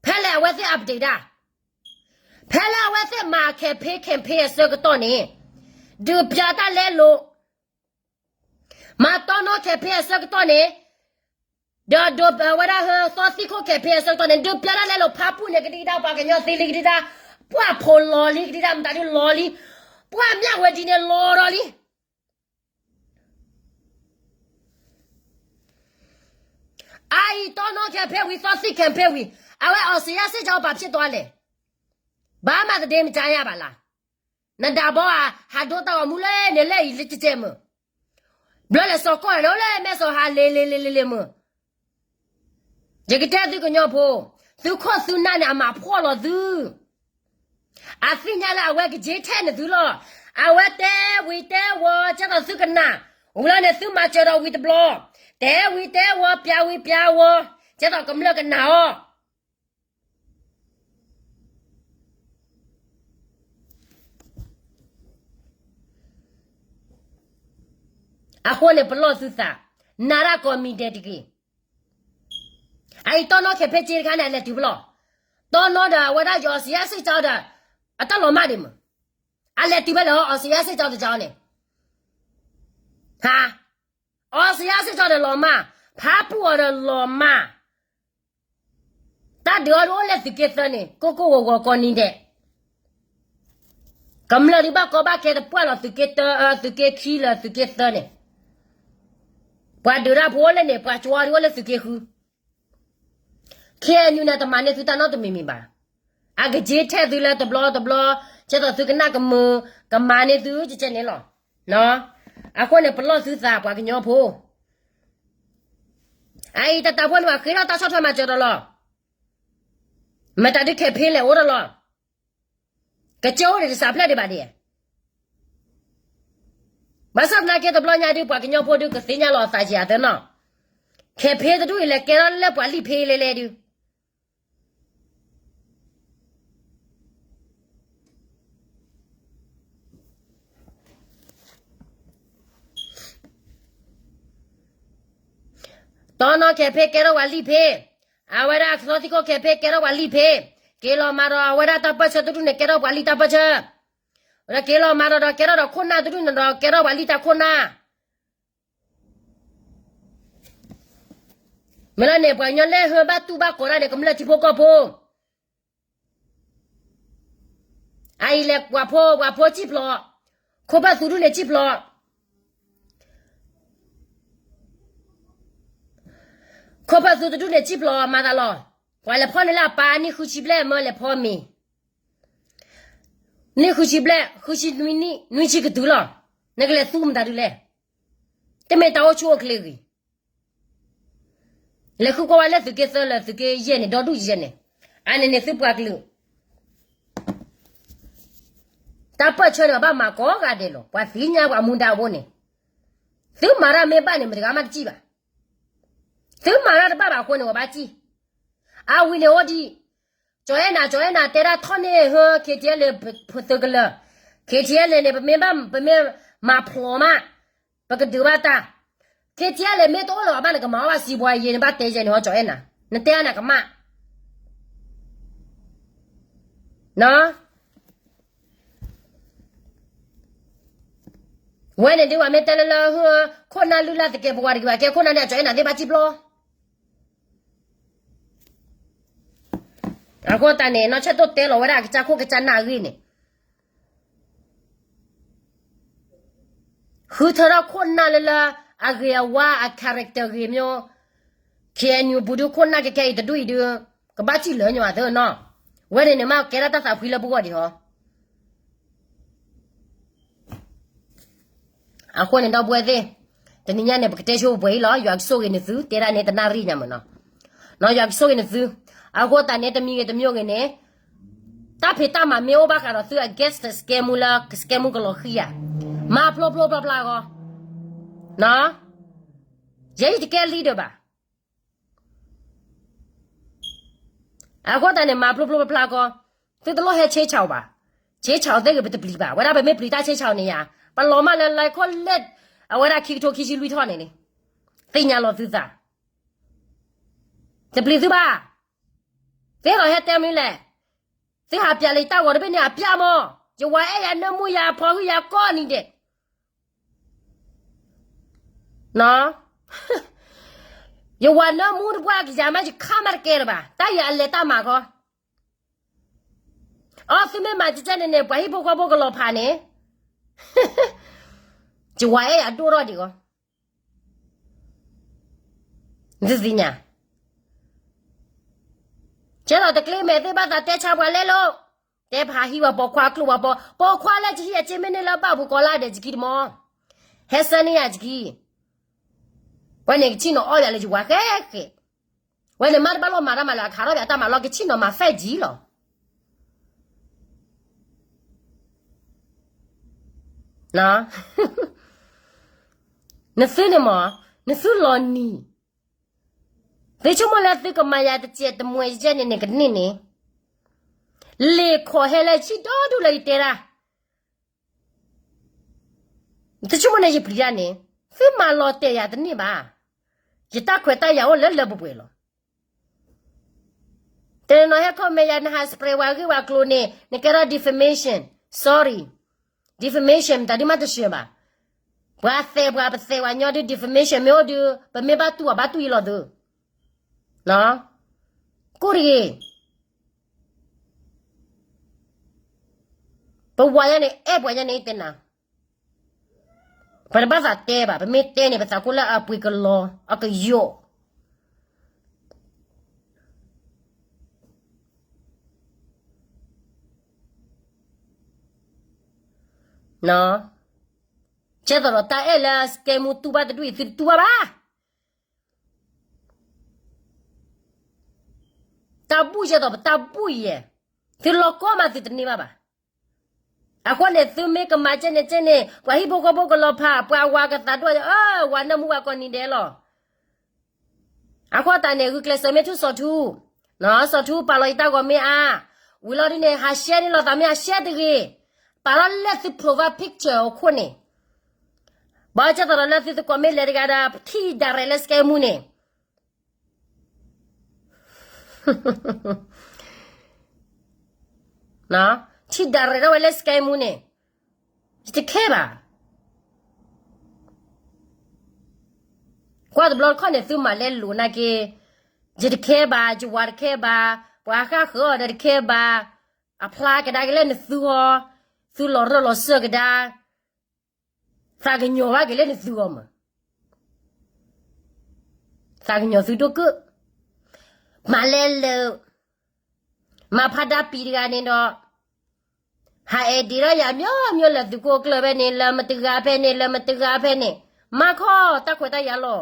ဖဲလဲၣ်အဝဲသ့ၣ် update ဒၣ်, ဖဲလၢအဝဲသ့ၣ်မၤ campaign campaign အဆၢကတီၢ်န့ၣ်, ဒုးပျၢတၢ်လဲလိာ်, မၤတီနီ campaign အဆၢကတီၢ်န့ၣ်, ဒီးဒိးဝဲဒၣ်ဟၢသီသံခိၣ် campaign အဆၢကတီၢ်န့ၣ် ဒုးပျၢတၢ်လဲလိာ် ဖါပူၣ်န့ၣ် ကဒံကဒါ ပှၤကညီသံလံကဒံကဒါ, ပှၢ်ဖိလီၤလံကဒံကဒါ မတၤဒုးလီၤလံ, ပှၢ်မၠၣ်ဝဲဒ်န့ၣ်လီၤဒီးလံ. အအံၤတီနီ campaign ဝံၤ သီသံ campaign ဝံၤ, အဝဲ အောင်ဇေယျစစ်ကြောင်း ဘာဖြစ်သွားလဲ, ဘာမှ သတင်းမကြားရပါလား. နဒၣ်ဘီဧါ, ဟးဒိတၢ်ဂီၤမူလၢန့ၣ်လၢအံၤလၢကကဲမုၢ်, ဘျီလဲၤစီၤကီၢ်န့ၣ်လၢမဲစီၤဟးလ့လ့လ့လ့လ့မုၢ်. ယကတဲသုကညီဖိ, သုခိၣ်သုနၢ်န့ၣ် အမၤဖှီၣ်လီၤသု, အသ့ၣ်ညါလၢအဝဲကက့ၤထဲန့ၣ်သုလီၤ. အဝဲတဲဝံၤတဲဝီၤ ကဲသိးသုကနၣ်, ဝံၤလီၤန့ၣ် သုမၤစၢၤဒီးဝံၤတဘျီ, တဲဝံၤတဲဝီၤ ပျးဝံၤပျးဝီၤ, ကဲသိးကမျၢၢ်ကနၣ်အီၤ. အဃိန့ၣ် ပလီၢ်သုသး, နၤရၢ်ကိးမံၤဒဲးတဂ့ၤ. အအံၤတီနီ campaign က့တခါန့ၣ် အလဲၤတုၤဖဲလဲၣ်, တီနီဒီးအဝဲဒၣ် အောင်ဇေယျစစ်ကြောင်း ဒီး အတၢ်လီၤမၢ်ဒံးမုၢ်, အလဲၤတုၤဖဲလဲၣ် အောင်ဇေယျစစ်ကြောင်း တကြောင်း န့ၣ်, ဟါ, အောင်ဇေယျစစ်ကြောင်း ဒီးလီၤမၢ်, ဖါပူၣ်အီၤဒီးလီၤမၢ်. တၢ်ဒုးအီၤဒုးအိၣ်လၢသုးက့သၢန့ၣ် ကိၢ်ကိၢ်ဂီၤဂီၤကိးနံၤဒဲး, ကမျၢၢ်ဒုးဘၣ်ကီဘၣ်ခဲတပှၢ်လီၤ သုးက့တၢ, သုးက့ခံလၢသုးက့သၢန့ၣ်, ပှၤဒုးတၢ်ဖိအိၣ်လၢန့ၣ် ပှၤကၠီဒုးအိၣ်လၢသုးက့ဃု. KNU န့ၣ် တမၤန့ၢ်သုတၢ်နီတမံၤမံၤဘၣ်. အကက့ၤထဲသုလၢတဘျီတဘျီ, ကဲသိးသုကနၣ်ကမုာ်, ကမၤန့ၢ်သုကကဲန့ၣ်လီၤ. အဃိန့ၣ် ပလီၢ်သုသး ပှၤကညီဖိ. အအံၤတၢ်တၢ်ဖိန့ၣ် ပှၤဃ့ထီၣ်တၢ်ဆီၣ်ထွဲမၤစၢၤဒီးလီၤ. မတၤဒုး campaign လဲၤအိၣ်ဒီးလီၤ. ကကဲအိၣ်ဒံးတစးဖျၢၣ်ဒံးဘၣ်ဒံး. ဘၣ်ဆၣ်သနာ်က့တဘျီညါဒုး ပှၤကညီဖိဒုးကသ့ၣ်ညါလီၤအသးက့ၤအသၢနီၤ. campaign တဒူၣ်အံၤလဲၤကဲထီၣ်လၢပှၤလံာ်ဖ့လဲၣ်လဲၣ်ဒုး တီနီ campaign ကဲထီၣ်ပှၤလံာ်ဖ့, အဝဲဒၣ်အသီသံခိၣ် campaign ကဲထီၣ်ပှၤလံာ်ဖ့, က့ၤလီၤမၤဒီးအဝဲဒၣ်တၢ်ပၢၢ်ဆၢတဒူၣ်န့ၣ် ကဲထီၣ်ပှၤလံာ်တၢ်ပၢၢ်ဆၢ, ဒီးက့ၤလီၤမၤဒီးဒီးကဲထီၣ်ဒီးခိၣ်နၢ်တဒူၣ်န့ၣ်ဒီး ကဲထီၣ်ပှၤလံာ်တၢ်ခိၣ်နၢ်. မ့ၢ်လီၤန့ၣ် ပှၤကညီလဲၤဟၢဘၣ်တူၢ်ဘၣ်ကီးဒၣ်န့ၣ် ကမျၢၢ်ထံဖိကီၢ်ဖိ. အအံၤလဲၤပှၤဖိ ပှၤဖိစံၣ်ဖျိး, ခိၣ်ဖၢၣ်သူဒူၣ်န့ၣ်စံၣ်ဖျိး, ခိၣ်ဖၢၣ်သူတဒူၣ်န့ၣ်စံၣ်ဖျိးမၤသးလီၤ. ပှၤလဲၤဖီၣ်န့ၢ်လၢအပၢ်နံၣ်ဃုဆံဘျဲၣ် မၢလဲၤဖီမ့ၤ, နံၣ်ဃုဆံဘျဲၣ် ဃုဆံနွံနံၣ် နွံဆံကတုၤလီၤ. နကလဲၤသူမတၤဒုးလဲၣ်. တမ့ၢ်တၢ်အိၣ်ဆူၣ်အိၣ်ချ့ဂ့ၤ. လဲၤဃုကွၢ်ဝဲလၢသုးက့သၢလၢသုးက့ယဲၢ်န့ၣ် ဒီဒူၣ်ယဲၢ်န့ၣ်, အန့ၣ်န့ၣ်သုပှၤကလုာ် တၢ်ပၢၢ်ဆၢန့ၣ် ပဘၣ်မၤကိးဂၤဒဲးလီၤ. ပှၤသ့ၣ်ညါပှၤမူဒါအဃိန့ၣ်, သုမၤတၢ်မ့ၢ်ဘၣ်န့ၣ် မတဂၤမးတစံၣ်ဘၣ်. သုမၤတၢ်တဘၣ်ဘၣ်အဃိန့ၣ် ပှၤဘၣ်စံၣ်. အဝံၤန့ၣ်အိၣ်ဒံး ကၠီၤအဲၣ်နၤ ကၠီၤအဲၣ်နၤ တဲဒၣ်ထီၣ်န့ၢ်ဟၢ KTLA ဖိသုးကလၢၤ, KTLA န့ၣ် ပမ့ၢ်ဘၣ် ပမ့ၢ်မၤဖျိးမး ပကဒုးဘၣ်တၢ်, KTLA မ့ၢ်တအိၣ်လၢၤဘၣ် နကမၤအီၣ်ဘၣ်စံးဘှါယဲန့ၣ် ဟီကၠီၤအဲၣ်နၤ, နတဲအါနၤကမၣ် ဝဲန့ၣ်ဒ်ဝဲမ့ၢ်တဲလၢလၢ ခိၣ်နၢ်လုၢ်လၢ်သကဲးပဝး တဂ့ၤဘၣ် ကဲခိၣ်နၢ်န့ၣ် အကၠီၤအဲၣ်နၤသ့ၣ်ဘၣ်စံၣ်ဘျီ. အဃိသတးန့ၣ် နီၢ်ဆၢၣ်တိၣ်တဲလီၤဝဲဒၣ်အကစၢ်ခိၣ်ကစၢ်နၢ်အဂ့ၢ်န့ၣ်, ဃုထၢထီၣ်ခိၣ်နၢ်လၢလၢ အဂ့ၤအဝါအ character ဂ့ၤမး, KNU ပူၤဒုးခိၣ်နၢ်ကဲခဲအံၤတဒူၣ်အံၤဒုး ကဘၣ်စံၣ်လၢာ်ညီအသၢနီၤ, ဝဲန့ၣ်န့ၣ်မ့ၢ်ကဲဒၣ်တၢ်သးဖှံလၢပဂီၢ်ဒံးဟီ. အဃိန့ၣ် ဒီပုၢ်ဝဲၢ်သ့ၣ်, တနံၤညါန့ၣ် ပကတဲဆိပှဲၤအံၤလီၤ. ယွၤကဆိၣ်ဂ့ၤနသု, တဲဒၣ်န့ၣ်တနၣ်ရံၣ်ညါမ့ၢ်နီၤ, ယွၤကဆိၣ်ဂ့ၤနသု. အဃိသတးန့ၣ် တမံၤဂ့ၤတမံၤဂ့ၤန့ၣ်, တၢ်ဖံးတၢ်မၤမ့ၢ်အိၣ်ဘၣ်ဃးဒီးသု against စကဲမူလၢ စကဲမူကလီၤဃံၤဧါ, မၤဖျိဖျိဖျါဖျါဂီၢ်, ယဲယတကဲ leader ဘၣ်. အဃိသတးန့ၣ် မၤဖျိဖျိဖျါဖျါဂီၢ်, သုတလိၣ်ဟဲဆ့ဆးဘၣ်. ဆ့ဆးသ့ၣ်ဂ့ၤ ပတပျံၤဘၣ်. ဝဲဒၣ်ပမ့ၢ်ပျံၤတၢ်ဆ့ဆးန့ၣ်ယါ, ပလီၤမၢ်လၢ လဲခိၣ်လၢ, အဝဲဒၣ်ခံကထိခံဆံလွံၢ်ထီၣ်န့ၣ်န့ၣ်, သ့ၣ်ညါလီၤသုသး, တပျံၤသုဘၣ်. သ့ၣ်လီၤဟဲတဲမနုၤလဲၣ်. သုဟးပျးလၢယတၢ်ဂီၤတဘ့ၣ်န့ၣ် အပျးမး, ယဝၤအဲၣ်ယၤ နၢမူယၤ ဖီၣ်ဟုယၤကိးနံၤဒဲး ယဝၤနၢမူတပှၢ်ကယၤမး ယခါမးတကဲလၢၤဘၣ်. တၢ်ယၤအလဲၤတၢ်မၤခီ, အီ သုမ့ၢ်မၤကဲကဲန့ၣ်န့ၣ် ပှၤဟံၣ်ဖိဃီဖိကလီၤဖးန့ၣ်, ယဝၤအဲၣ်ယၤဒိၣ်ထီၣ်ဒံးဂီၢ်, နသ့ၣ်ညါ. ကဲသိးတကျ့မဲာ်သ့ၣ်ဘၣ်သးတဲဆါပှၤလဲလိာ်, တဲဖးဟံၣ်ဝဲပိာ်ခွါကျိၣ်ဝဲပိာ်, ပိာ်ခွါလၢကဟံၣ်အစ့မ့ၢ်န့ၢ်လၢဘၣ်ပူၤကီးလၢဒဲး ယကံတမီၤ, ဟဲဆၢန့ၢ်ယၤယကံ. ဝဲန့ၣ်ကဆံၣ်နီၤအီၣ်ယၤလၢယဝၤဃဲဃဲ, ဝဲန့ၣ်မ့ၢ်တဘၣ်လိၣ်မၤတၢ်မၤလၢအခးထီၣ်ပှၤတၢ်မၤလီၤ ကဆံၣ်နီၤမၤ five G လီၤ. နသုန့ၣ်မး, နသုလီၤနံၤ, သုဆိကမိၣ်လၢသုကမၤယၤတစဲးတမှဲးယဲန့ၣ်န့ၣ်ကန့ၢ်န့ၣ်, လ့ၣ်ခိးဟဲလၢဆံၣ်ဒီဒူၣ်လၢယတဲဒၣ်, သုဆိကမိၣ်န့ၣ်ယပျံၤတၢ်န့ၣ်, သုမၤလီၤတဲာ်ယၤတန့ၢ်ဘၣ်. ယတၢ်ခွဲးတၢ်ယာ်အိၣ်လၢလၢပှဲၤပှဲၤလီၤ. တနီၤဟဲ comment ယၤ နဟး spread ဝဲဂ့ၢ်ဝဲကျိၤန့ၣ် နကဲထီၣ် defamation, sorry, defamation မတၤဒုမးတစှၤဘၣ်. ပှၤသဲးပှၤပသဲးဝဲညီဒု defamation မ့ၢ်အိၣ်ဒု ပမ့ၢ်ဘၣ်တူၢ်အီၤဘၣ်တူၢ်အံၤလီၤသု, ကိၣ်တဂ့ၤ. ပဝၤညါန့ၣ် အဲၣ်ပှၤညါန့ၣ်တဲနၤ, ပတဘၣ်သးတဲဘၣ်, ပမ့ၢ်တဲန့ၣ် ပသးကိၢ်လၢအပှ့ၤကလီၤ အကယိာ် ကဲသိးဒီးတၢ်အဲၣ်လၢ scam မူတူၢ်ဘၣ်တဒူၣ်အံၤ သုတတူၢ်ဘၣ်ဘၣ်. တၢ်ဘူၣ်ယဲသိးပတၢ်ဘူၣ်ယဲ, သုလီၤကီမးသုတန့ၢ်ဘၣ်ဘၣ်. အဃိန့ၣ် သုမ့ၢ်ကမၤကဲန့ၣ်ကဲန့ၣ် ပှၤဟံၣ်ဖိဃီဖိကလီၤဖး, ပှၤဝၤကသးဒိၣ်, ဝၤနၢမူဝၤကိးနံၤဒဲးလီၤ. အဃိသတးန့ၣ် ဂုာ်ကျဲးစၢးမ့ၢ်ထူၣ်စီၤထူ, စီၤထူပာ်လီၤယတၢ်ဂီၤမ့ၢ်အါ, ဝံၤလီၤဒ်န့ၣ် ဟး share န့ၢ်လိာ်သးမ့ၢ်ဟး share တဂ့ၤ, ပာ်လီၤလၢသု profile picture အခိၣ်န့ၣ်, ဘၣ်ကဲသိးဒီးလၢသုသကိးမ့ၢ်လဲၤတဂၤဒီး ပထံၣ် direct လၢ scam မူန့ၣ် ထံၣ် direct ထီၣ်ဝဲလၢ scam မူန့ၣ်, ယတခဲဘၣ်. ကွၢ်တဘျီတခီၣ်န့ၣ် သုမၤလဲလိာ်နာ်က့, ယတခဲဘၣ်, ယဝၤတခဲဘၣ်, ပှၤဃၣ်ဃၢၤအီၤဒီးတခဲဘၣ်, အဖျါကဒါက့ၤလၢနသုအီၤ, သုလီၤရၢၢ်လီၤစၢၢ်ကဒါ သးကညီၤဘၣ်က့ၤလၢနသုအီၤမး, သးကညီၤသုဒိၣ်ကုၢ်, မၤလဲလၢ, မၤဖးဒါပံၤတဂၤန့ၣ်ဒီး, ဟး edit ဒီးယၤ မျိုးမျိုး လၢသုးခိၣ်ကျၢၢ်ဖဲန့ၣ် လၢမတဂၤဖဲန့ၣ် လၢမတဂၤဖဲန့ၣ်, မၤခီတၢ်ခွဲးတၢ်ယာ်လီၤ.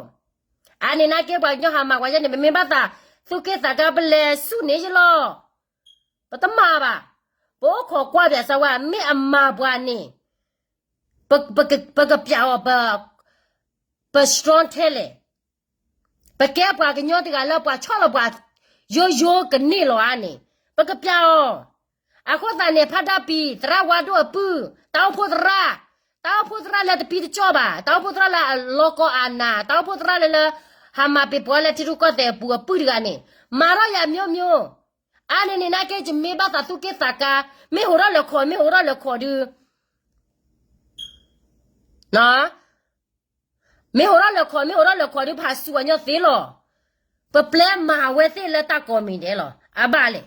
အါန့ၣ်နာ်က့ ပှၤကညီဟးမၤကွၢ်ယဲန့ၣ် ပမ့ၢ်ဘၣ်သး သူၣ်က့သးကါပလဲၤဆူၣ်န့ၣ်ယလီၤ. ပတမၤဘၣ်. ပအိၣ်ခိးကွၢ်ပၠးစၢဝါ မ့ၢ်အမၤပှၤန့ၣ်, ပကပျးအီၤ, ပ strong ထဲလဲၣ်. ပကဲပှၤကညီတဂၤလၢပှၤဆီၣ်လီၤပှၤ ယိယိကန့ၢ်လီၤဧါန့ၣ်, ပကပျးအီၤ. အဃိသတးန့ၣ် ဖးဒါပံၤ သရၣ်ဝါဒိၣ်အပုၢ်, တၢ်အိၣ်ဖှိၣ်သရၣ်, တၢ်အိၣ်ဖှိၣ်သရၣ်လၢတပံတကၠီၣ်ဘၣ်, တၢ်အိၣ်ဖှိၣ်သရၣ်လၢအလီၤကီအနး, တၢ်အိၣ်ဖှိၣ်သရၣ်လၢလၢ ဟးမၤပ့ၤပှၤလၢထံရူၢ်ကီၢ်သဲးအပူၤအပုၢ်တဂၤန့ၣ်, မၤထီၣ်ယၤ မျိုးမျိုး. အါန့ၣ်န့ၣ်နာ်က့ ယမ့ၢ်ဘၣ်သးသူၣ်က့သးကါ, မ့ၢ်ဟးထီၣ်လဲၤခိး မ့ၢ်ဟးထီၣ်လဲၤခိးဒုး မ့ၢ်ဟးထီၣ်လဲၤခိး မ့ၢ်ဟးထီၣ်လဲၤခိးဒုး ဖးစူၤအညီသ့လီၤ. ပပျဲမၤဝဲသ့ၣ်လၢတၢ်ကိးမံၤဒဲးလီၤ. အဘၣ်လဲၣ်.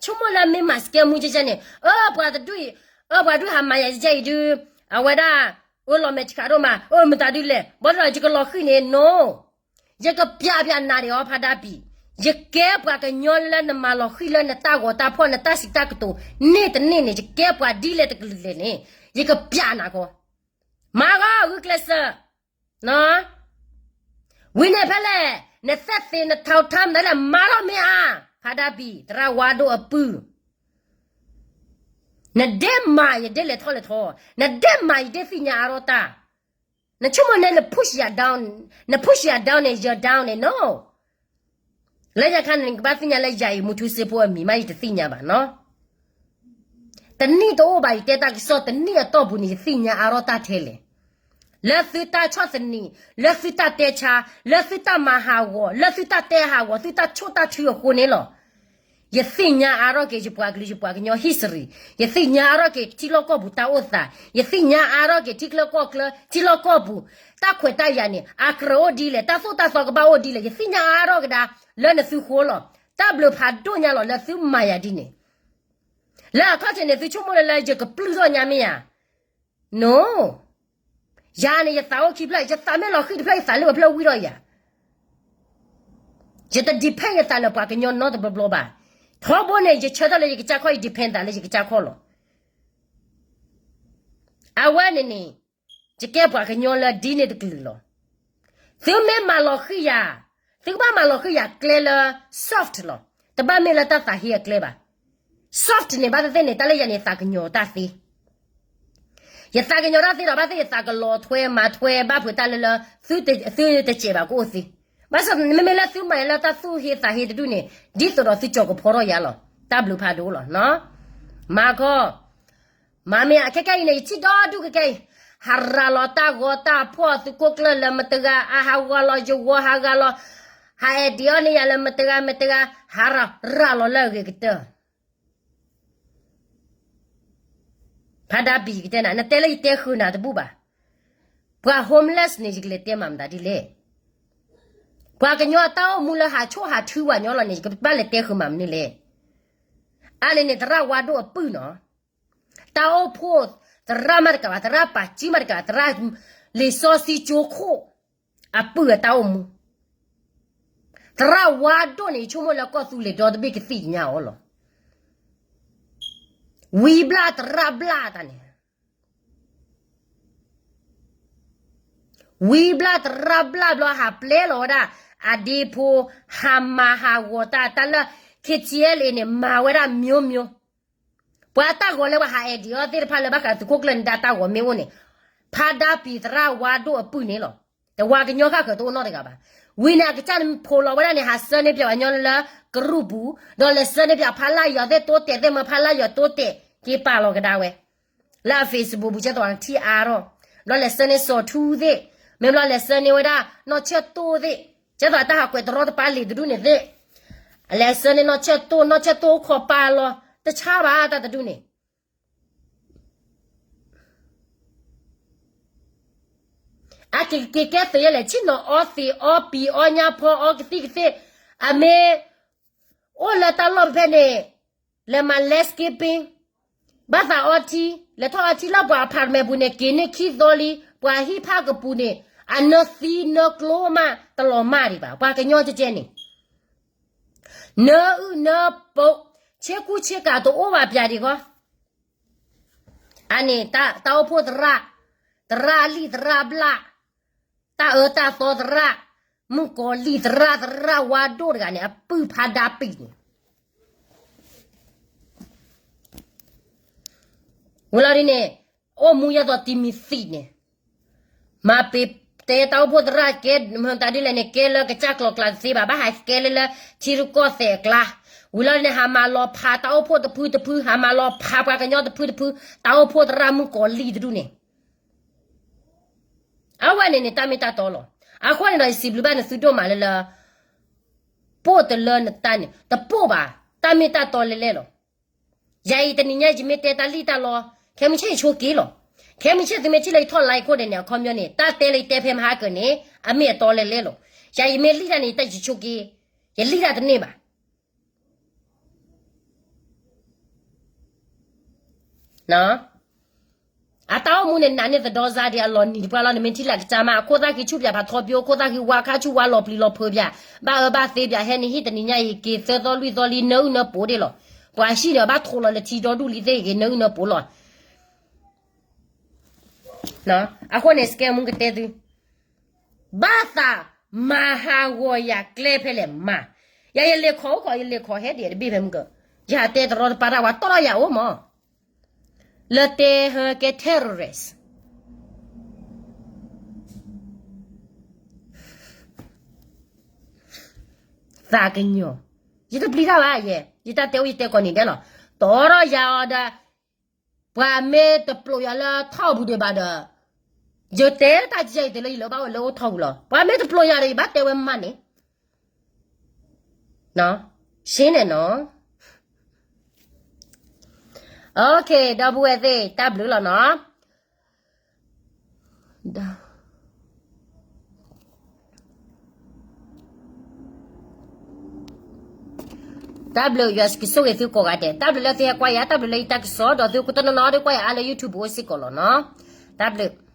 ဆိကမိၣ်လၢမ့ၢ်မၤ scam မူကဲကဲန့ၣ်, အၢ ပှၤတဒူၣ်အံၤ, အၢ ပှၤဒူၣ်ဟးမၤယၤကဲကဲအံၤဒုး, အဝဲဒၣ်, အၢ လီၤမဲာ်ဆှးဒိၣ်မး, အၢ မတၤဒုးလဲၣ်, ဘၣ်ဒီးယကလီၤဃံၤန့ၣ် no. ယကပျးပျးနၤဒံးအီၤ ဖးဒါပံၤ, ယကဲပှၤကညီလၢနမၤလီၤဃံၤလၢနတၢ်ဂီၤတၢ်ဖီၣ် နတၢ်စံးတၢ်ကတိၤန့ၢ်တန့ၢ်န့ၣ် ယကဲပှၤဒ်လဲၣ်တကလုာ်လဲၣ်န့ၣ် ယကပျးနၤကီး. မၤဂီၤဂုာ်ကျဲးစၢး, ဝံၤန့ၣ်ဖဲလဲၣ်, နသဲးသ့းနထီထါမတၤလဲၣ် မၤထီၣ်မ့ၢ်အါ, ဖးဒၣ်ပံၤ သရၣ်ဝါဒိၣ်အပုၢ် နဒဲမၤယဒဲလဲၤထီၣ်လဲၤထီ, နဒဲမၤယဒဲသ့ၣ်ညါအါထီၣ်တၢ်, နဆိကမိၣ်န့ၣ် န push ယၤ down, န push ယၤ down န့ၣ် ယၤ down န့ၣ် no. လၢညါခါန့ၣ် နကဘၣ်သ့ၣ်ညါလၢယၤအံၤ မူထူစ့ဖိအမံၤမး ယတသ့ၣ်ညါဘၣ်နီၤ. တနံၣ်တအိၣ်ဘၣ် ယတဲတၢ်ကစီၣ် တနံၣ်အတီၢ်ပူၤန့ၣ် ယသ့ၣ်ညါအါထီၣ်တၢ်ထဲလဲၣ်. လၢသုတၢ်ဆီၣ်သနံး, လၢသုတၢ်တဲဆါ, လၢသုတၢ်မၤဟးဂီၤ, လၢသုတၢ်တဲဟးဂီၤ, သုတၢ်ဆိၣ်တၢ်ထုအဃိန့ၣ်လီၤ. ယသ့ၣ်ညါအါထီၣ်က့ၤ ယပှၤကလုာ် ယပှၤကညီ history, ယသ့ၣ်ညါအါထီၣ်က့ၤ ထံလီၢ်ကီၢ်ပူၤတၢ်အိၣ်သး, ယသ့ၣ်ညါအါထီၣ်က့ၤ ထံချၢကီၢ်ချၢ ထံလီၢ်ကီၢ်ပူၤ တၢ်ခွဲးတၢ်ယာ်န့ၣ် အကြၢးအိၣ်ဒ်လဲၣ်, တၢ်သိၣ်တၢ်သီကဘၣ်အိၣ်ဒ်လဲၣ်, ယသ့ၣ်ညါအါထီၣ်ကဒါ လၢနသုဃိလီၤ. တၢ်ဘျုးဖးဒိၣ်ညါလီၤ လၢသုမၤယၤဒ်န့ၣ်. လၢအခီၣ်ထံးန့ၣ် သုဆိကမိၣ်လၢ လၢယကပျုၢ်ထီၣ်ညါမ့ၢ်ဧါ. No. ယၤန့ၣ် ယသးအိၣ်ခံဖျၢၣ်, ယသးမ့ၢ်လီၤဃံၤတဖျၢၣ် ယသးလၢဝဲဖျၢၣ်ဝံၣ်ထီၣ်ယၤ. ယတ depend ယသးလၢပှၤကညီနီတဘျီဘျီဘၣ်. ထီဘိန့ၣ် ယဆၢထၢၣ်လၢယကစၢ်ခီၣ်, ယ depend သးလၢယကစၢ်ခီၣ်လီၤ. အဝဲန့ၣ်န့ၣ် ယကဲပှၤကညီလၢဒ်န့ၣ်တကလုာ်လီၤ. သုမ့ၢ်မၤလီၤဃံၤယၤ, သုကဘၣ်မၤလီၤဃံၤယၤကျဲလၢ soft လီၤ. တဘၣ်မ့ၢ်လၢတၢ်သးဟ့အကျဲဘၣ်. Soft န့ၣ် ဘၣ်သ့ၣ်သ့ၣ်န့ၣ် တၢ်လၢယၤန့ၣ် ယသးကညီၤတၢ်သ့ ယသးကညီၤတၢ်သ့ဒီး ဘၣ်သ့ၣ်ယသးကလီၤထွဲမၤထွဲဘၣ်ဖုးတၢ်လၢလၢ သုတစဲးဘၣ်ကအိၣ်သ့. ဘၣ်ဆၣ်မ့မ့ၢ်လၢသုမၤလၢတၢ်သူၣ်ဟ့သးဟ့တဒူၣ်န့ၣ် ဒ်သိးဒီးသုကၠီၤကဖီထီၣ်ယၤလီၤ. တၢ်ဘျုးဖးဒိၣ်လီၤ. မၤခီ, မၤမ့ၢ်အခဲကဲအံၤန့ၣ် ယထံၣ်ဒီဒူၣ်ကဲကဲအံၤ, ဟးရၤလီၤတၢ်ဂီၤတၢ်ဖီၣ်သုးခိၣ်ကျၢၢ်လၢမတဂၤ, အဟးဂီၤလီၤယဂီၤဟးဂီၤလီၤ, ဟးအဲၣ်ဒံးအီၤန့ၣ်ယၤလၢမတဂၤမတဂၤ, ဟးရၤလီၤလၢအဂ့ၤကတၢၢ် ဖးဒၣ်ပံၤကတဲနၤ, နတဲလၢယတဲဃုာ်နၤတဘူၣ်ဘၣ်. ပှၤ homeless န့ၣ် ယကလဲၤတဲမၤမတၤဒ်လဲၣ်. ပှၤကညီအတၢ်အိၣ်မူလၢဟးဆိၣ်ဟးထုပှၤညီလီၤန့ၣ် ယကဘၣ်လဲၤတဲဃုာ်မၤမနုၤလဲၣ်. အါန့ၣ်န့ၣ် သရၣ်ဝါဒိၣ်အပုၢ်နီၤ, တၢ်အိၣ်ဖှိၣ်သရၣ်မးတကးဘၣ်, သရၣ်ပာ်စုမးတကးဘၣ်, သရၣ်လံာ်စီဆှံကၠိခိၣ် အပုၢ်အတၢ်အိၣ်မူ သရၣ်ဝါဒိၣ်န့ၣ် ယဆိကမိၣ်လၢကီၢ်သူလ့ၤဒီတဘ့ၣ်ကသ့ၣ်ညါအီၤလီၤ. ဝံဘျၣ်သရၣ်ဘျၣ်တၢ်န့ၣ်, ဝံဘျၣ်သရၣ်ဘျၣ်ဘျီ ဟးပျဲလီၤဝဲဒၣ် အဒ့ဖိ, ဟးမၤဟးဂီၤတၢ်, တၢ်လၢ KTLA န့ၣ် မၤဝဲဒၣ် မျိုးမျိုး. ပှၤတၢ်ဂီၤလၢပှၤဟးအဲၣ်ဒံးအီၤသ့ၣ်တဖၣ်လၢဘၣ်ဃးသုးခိၣ်ကျၢၢ်န့ၣ် ဒၣ်တၢ်ဂီၤမ့ၢ်အိၣ်န့ၣ်, ဖးဒၣ်ပံၤသရၣ်ဝါဒိၣ်အပုၢ်န့ၣ်လီၤ. တဝၤကညီဃၣ်ဃၢၤတအိၣ်နီတဂၤဘၣ်. ဝံၤန့ၣ် အကစၢ်န့ၣ်ဖိးလီၤဝဲဒၣ်န့ၣ် ဟးဆှၢန့ၢ်ပၠးပှၤညီလၢ group ပူၤ, ဒီးလဲၤဆှၢန့ၢ်ပၠးဖးလၢ်ယီၤသ့ၣ်တိတဲာ်သ့ၣ် မၢဖးလၢ်ယီၤတိတဲာ်က့ၤပာ်လီၤကဒါဝဲ လၢအ Facebook ပူၤ ကဲသိးထံၣ်အါထီၣ်, ဒီးလဲၤဆှၢန့ၢ်စီၤထူသ့ၣ်, မ့ၢ်ဘျီလဲၤဆှၢန့ၢ်ဝဲဒၣ် နီၢ်ဆၢၣ်တိၢ်သ့ၣ်, ကဲသိးတၢ်ဟးကွဲးတရီတပါလံာ်တဒူၣ်န့ၣ်သ့ၣ်, လဲၤဆှၢန့ၢ်နီၢ်ဆၢၣ်တိၢ်, နီၢ်ဆၢၣ်တိၢ်အိၣ်ခိးပာ်လီၤ, တဆါဘၣ်တၢ်တဒူၣ်န့ၣ် အက့ၤက့ၤကဲသုးယဲလဲၣ်, ဆ့ၣ်နီၤအီသံးအီပံၤအီညါဖီအီကသံၣ်ကသ့ၣ်, အမ့ၢ်အိၣ်လၢတၢ်လီၢ်ဖဲန့ၣ်, လဲၤမၤ landscaping, ဘၣ်သးအီထံ, လဲၤထီၣ်အီထံလၢပှၤ apartment ပူၤန့ၣ် က့ၤန့ၢ်ခံသီလံ, ပှၤဟံၣ်ဖၣ်ကပူၤန့ၣ် အနၢသံနၢကျိမး တလီၤမၢ်ဒံးဘၣ်, ပှၤကညီကဲကဲန့ၣ် နၢအုၣ်နၢပူၤ, ဆ့ကူဆ့ကၤတအိၣ်ဘၣ်ပၠးဒံးဃီ. အန့ၣ် တၢ်အိၣ်ဖှိၣ်သရၣ်, သရၣ်လံၣ်သရၣ်ဘျၣ်, တၢ်အၢတၢ်သီသရၣ်, မုၣ်ကီၤလံၣ်သရၣ်, သရၣ်ဝါဒိၣ်တဂၤန့ၣ် အပုၢ်ဖးဒၣ်ပံၤန့ၣ် ဝံၤလီၤဒ်န့ၣ်, အိၣ်မူယဲသိးတံၤမံၤသံးန့ၣ်, မၤပ့ၤတဲတၢ်အိၣ်ဖှိၣ်သရၣ်ကဲမတၤဒ်လဲၣ်န့ၣ် ကဲလၢကစၢ်ကျိၤကျါတသ့ဘၣ်, ဘၣ်ဟးကဲလၢလၢထံရူၢ်ကီၢ်သဲးအကျါ, ဝံၤလီၤဒ်န့ၣ် ဟးမၤလီၤဖးတၢ်အိၣ်ဖှိၣ်တဖုတဖု, ဟးမၤလီၤဖးပှၤကညီတဖုတဖု, တၢ်အိၣ်ဖှိၣ်သရၣ်မုၣ်ကီၤလံၣ်တဒူၣ်န့ၣ် အဝဲန့ၣ်န့ၣ် တၢ်မ့ၢ်တၢ်တီလီၤ. အဃိန့ၣ်ဒီး ယစံးဘျုးဘၣ်နသုဒိၣ်မးလၢလၢ ပိၢ်တလၢနတၢ်န့ၣ် တပိၢ်ဘၣ်, တၢ်မ့ၢ်တၢ်တီလဲၣ်လဲၣ်လီၤ. ယၤအံၤတနံၤညါ ယမ့ၢ်တဲတၢ်လံၣ်တၢ်လီ, ခဲမုၢ်ဆ့ၣ်ယဆိက့ၤလီၤ. ခဲမုၢ်ဆ့ၣ်သုမ့ၢ်ထံၣ်လၢယထီၣ် live ခိၣ်ဒဲးန့ၣ် အခီပညီန့ၣ် တၢ်တဲလၢယတဲဖဲမဟါကၢန့ၣ် အမ့ၢ်အတီလဲၣ်လဲၣ်လီၤ. ယၤယမ့ၢ်လံၣ်တၢ်န့ၣ် တၢ်ယဆိက့ၤ, ယလံၣ်တၢ်တန့ၢ်ဘၣ်. န အတၢ်အိၣ်မူန့ၣ် နးန့ၢ်သဒီစါဒံး အလီၤနံၤတပှၢ်လီၤ. နမ့ၢ်ထံၣ်လၢကစၢ်မး အခိၣ်သၣ်က့ဆူၣ်ပၠး ဖးထီပၠိ အခိၣ်သၣ်က့ဝါခါဆူၣ် ဝါလီၤပျံၤလီၤဖုးပၠး, ဘၣ်အၢဘၣ်သီပၠး, ဟဲနဟံၣ်တနံၤညါအံၤ က့ၤသၢသီလွံၢ်သီလံ နၢအုၣ်နၢပှိၤဒံးလီၤ. ပှၤဟံၣ်ဒီးဘၣ်ထိးလီၤလၢထံဒီဒူၣ်လံသ့ၣ်ဂ့ၤ နၢအုၣ်နၢပှိၤလီၤ. အဃိန့ၣ် စကဲမူကတဲသု ဘၣ်သးမၤဟးဂီၤယၤကျဲဖဲလဲၣ်မၤ, ယၤယလဲၤခီအိၣ်ခီ ယလဲၤခီဟဲဒံးတဘ့ၣ်ဖဲမုၢ်က, ယဟးတဲတရီတပါတၢ် ပှၤတီၢ်ထီၣ်ယၤအိၣ်မး, လၢတဲဟဲကဲ terrorist သးကညီၤ, ယတပျံၤတၢ်ဘၣ်ယဲ, ယတၢ်တဲအိၣ်ယတဲကိးနံၤဒဲးလီၤ. တီၢ်ထီၣ်ယၤအီၤဒီး ပှၤမ့ၢ်တပျိးယၤလၢထီၣ်ပူၤဒံးဘၣ်ဒီး, ယတဲတၢ်ကဲအံၤ တဲလၢယလၢဘၣ်ဝဲလၢအိၣ်ထီၣ်ပူၤလီၤ. ပှၤမ့ၢ်တပျိးယၤဒီး ယဘၣ်တဲဝဲမးန့ၣ်, ရှင်းတယ်နော်. ဒီပုၢ်ဝဲၢ်သ့ၣ် တၢ်ဘျုးလီၤနီၤ. တၢ်ဘျုး ယွၤကဆိၣ်ဂ့ၤသုကိးဂၤဒဲး, တၢ်ဘျုးလၢသုဟဲကွၢ်ယၤ, တၢ်ဘျုးလၢယတၢ်ကစီၣ်, ဒီးသုကတနီၤနီၤဒီးကွၢ်ယၤအါလၢ YouTube အိၣ်စ့ၢ်ကီးလီၤနီၤ. တၢ်ဘျုး.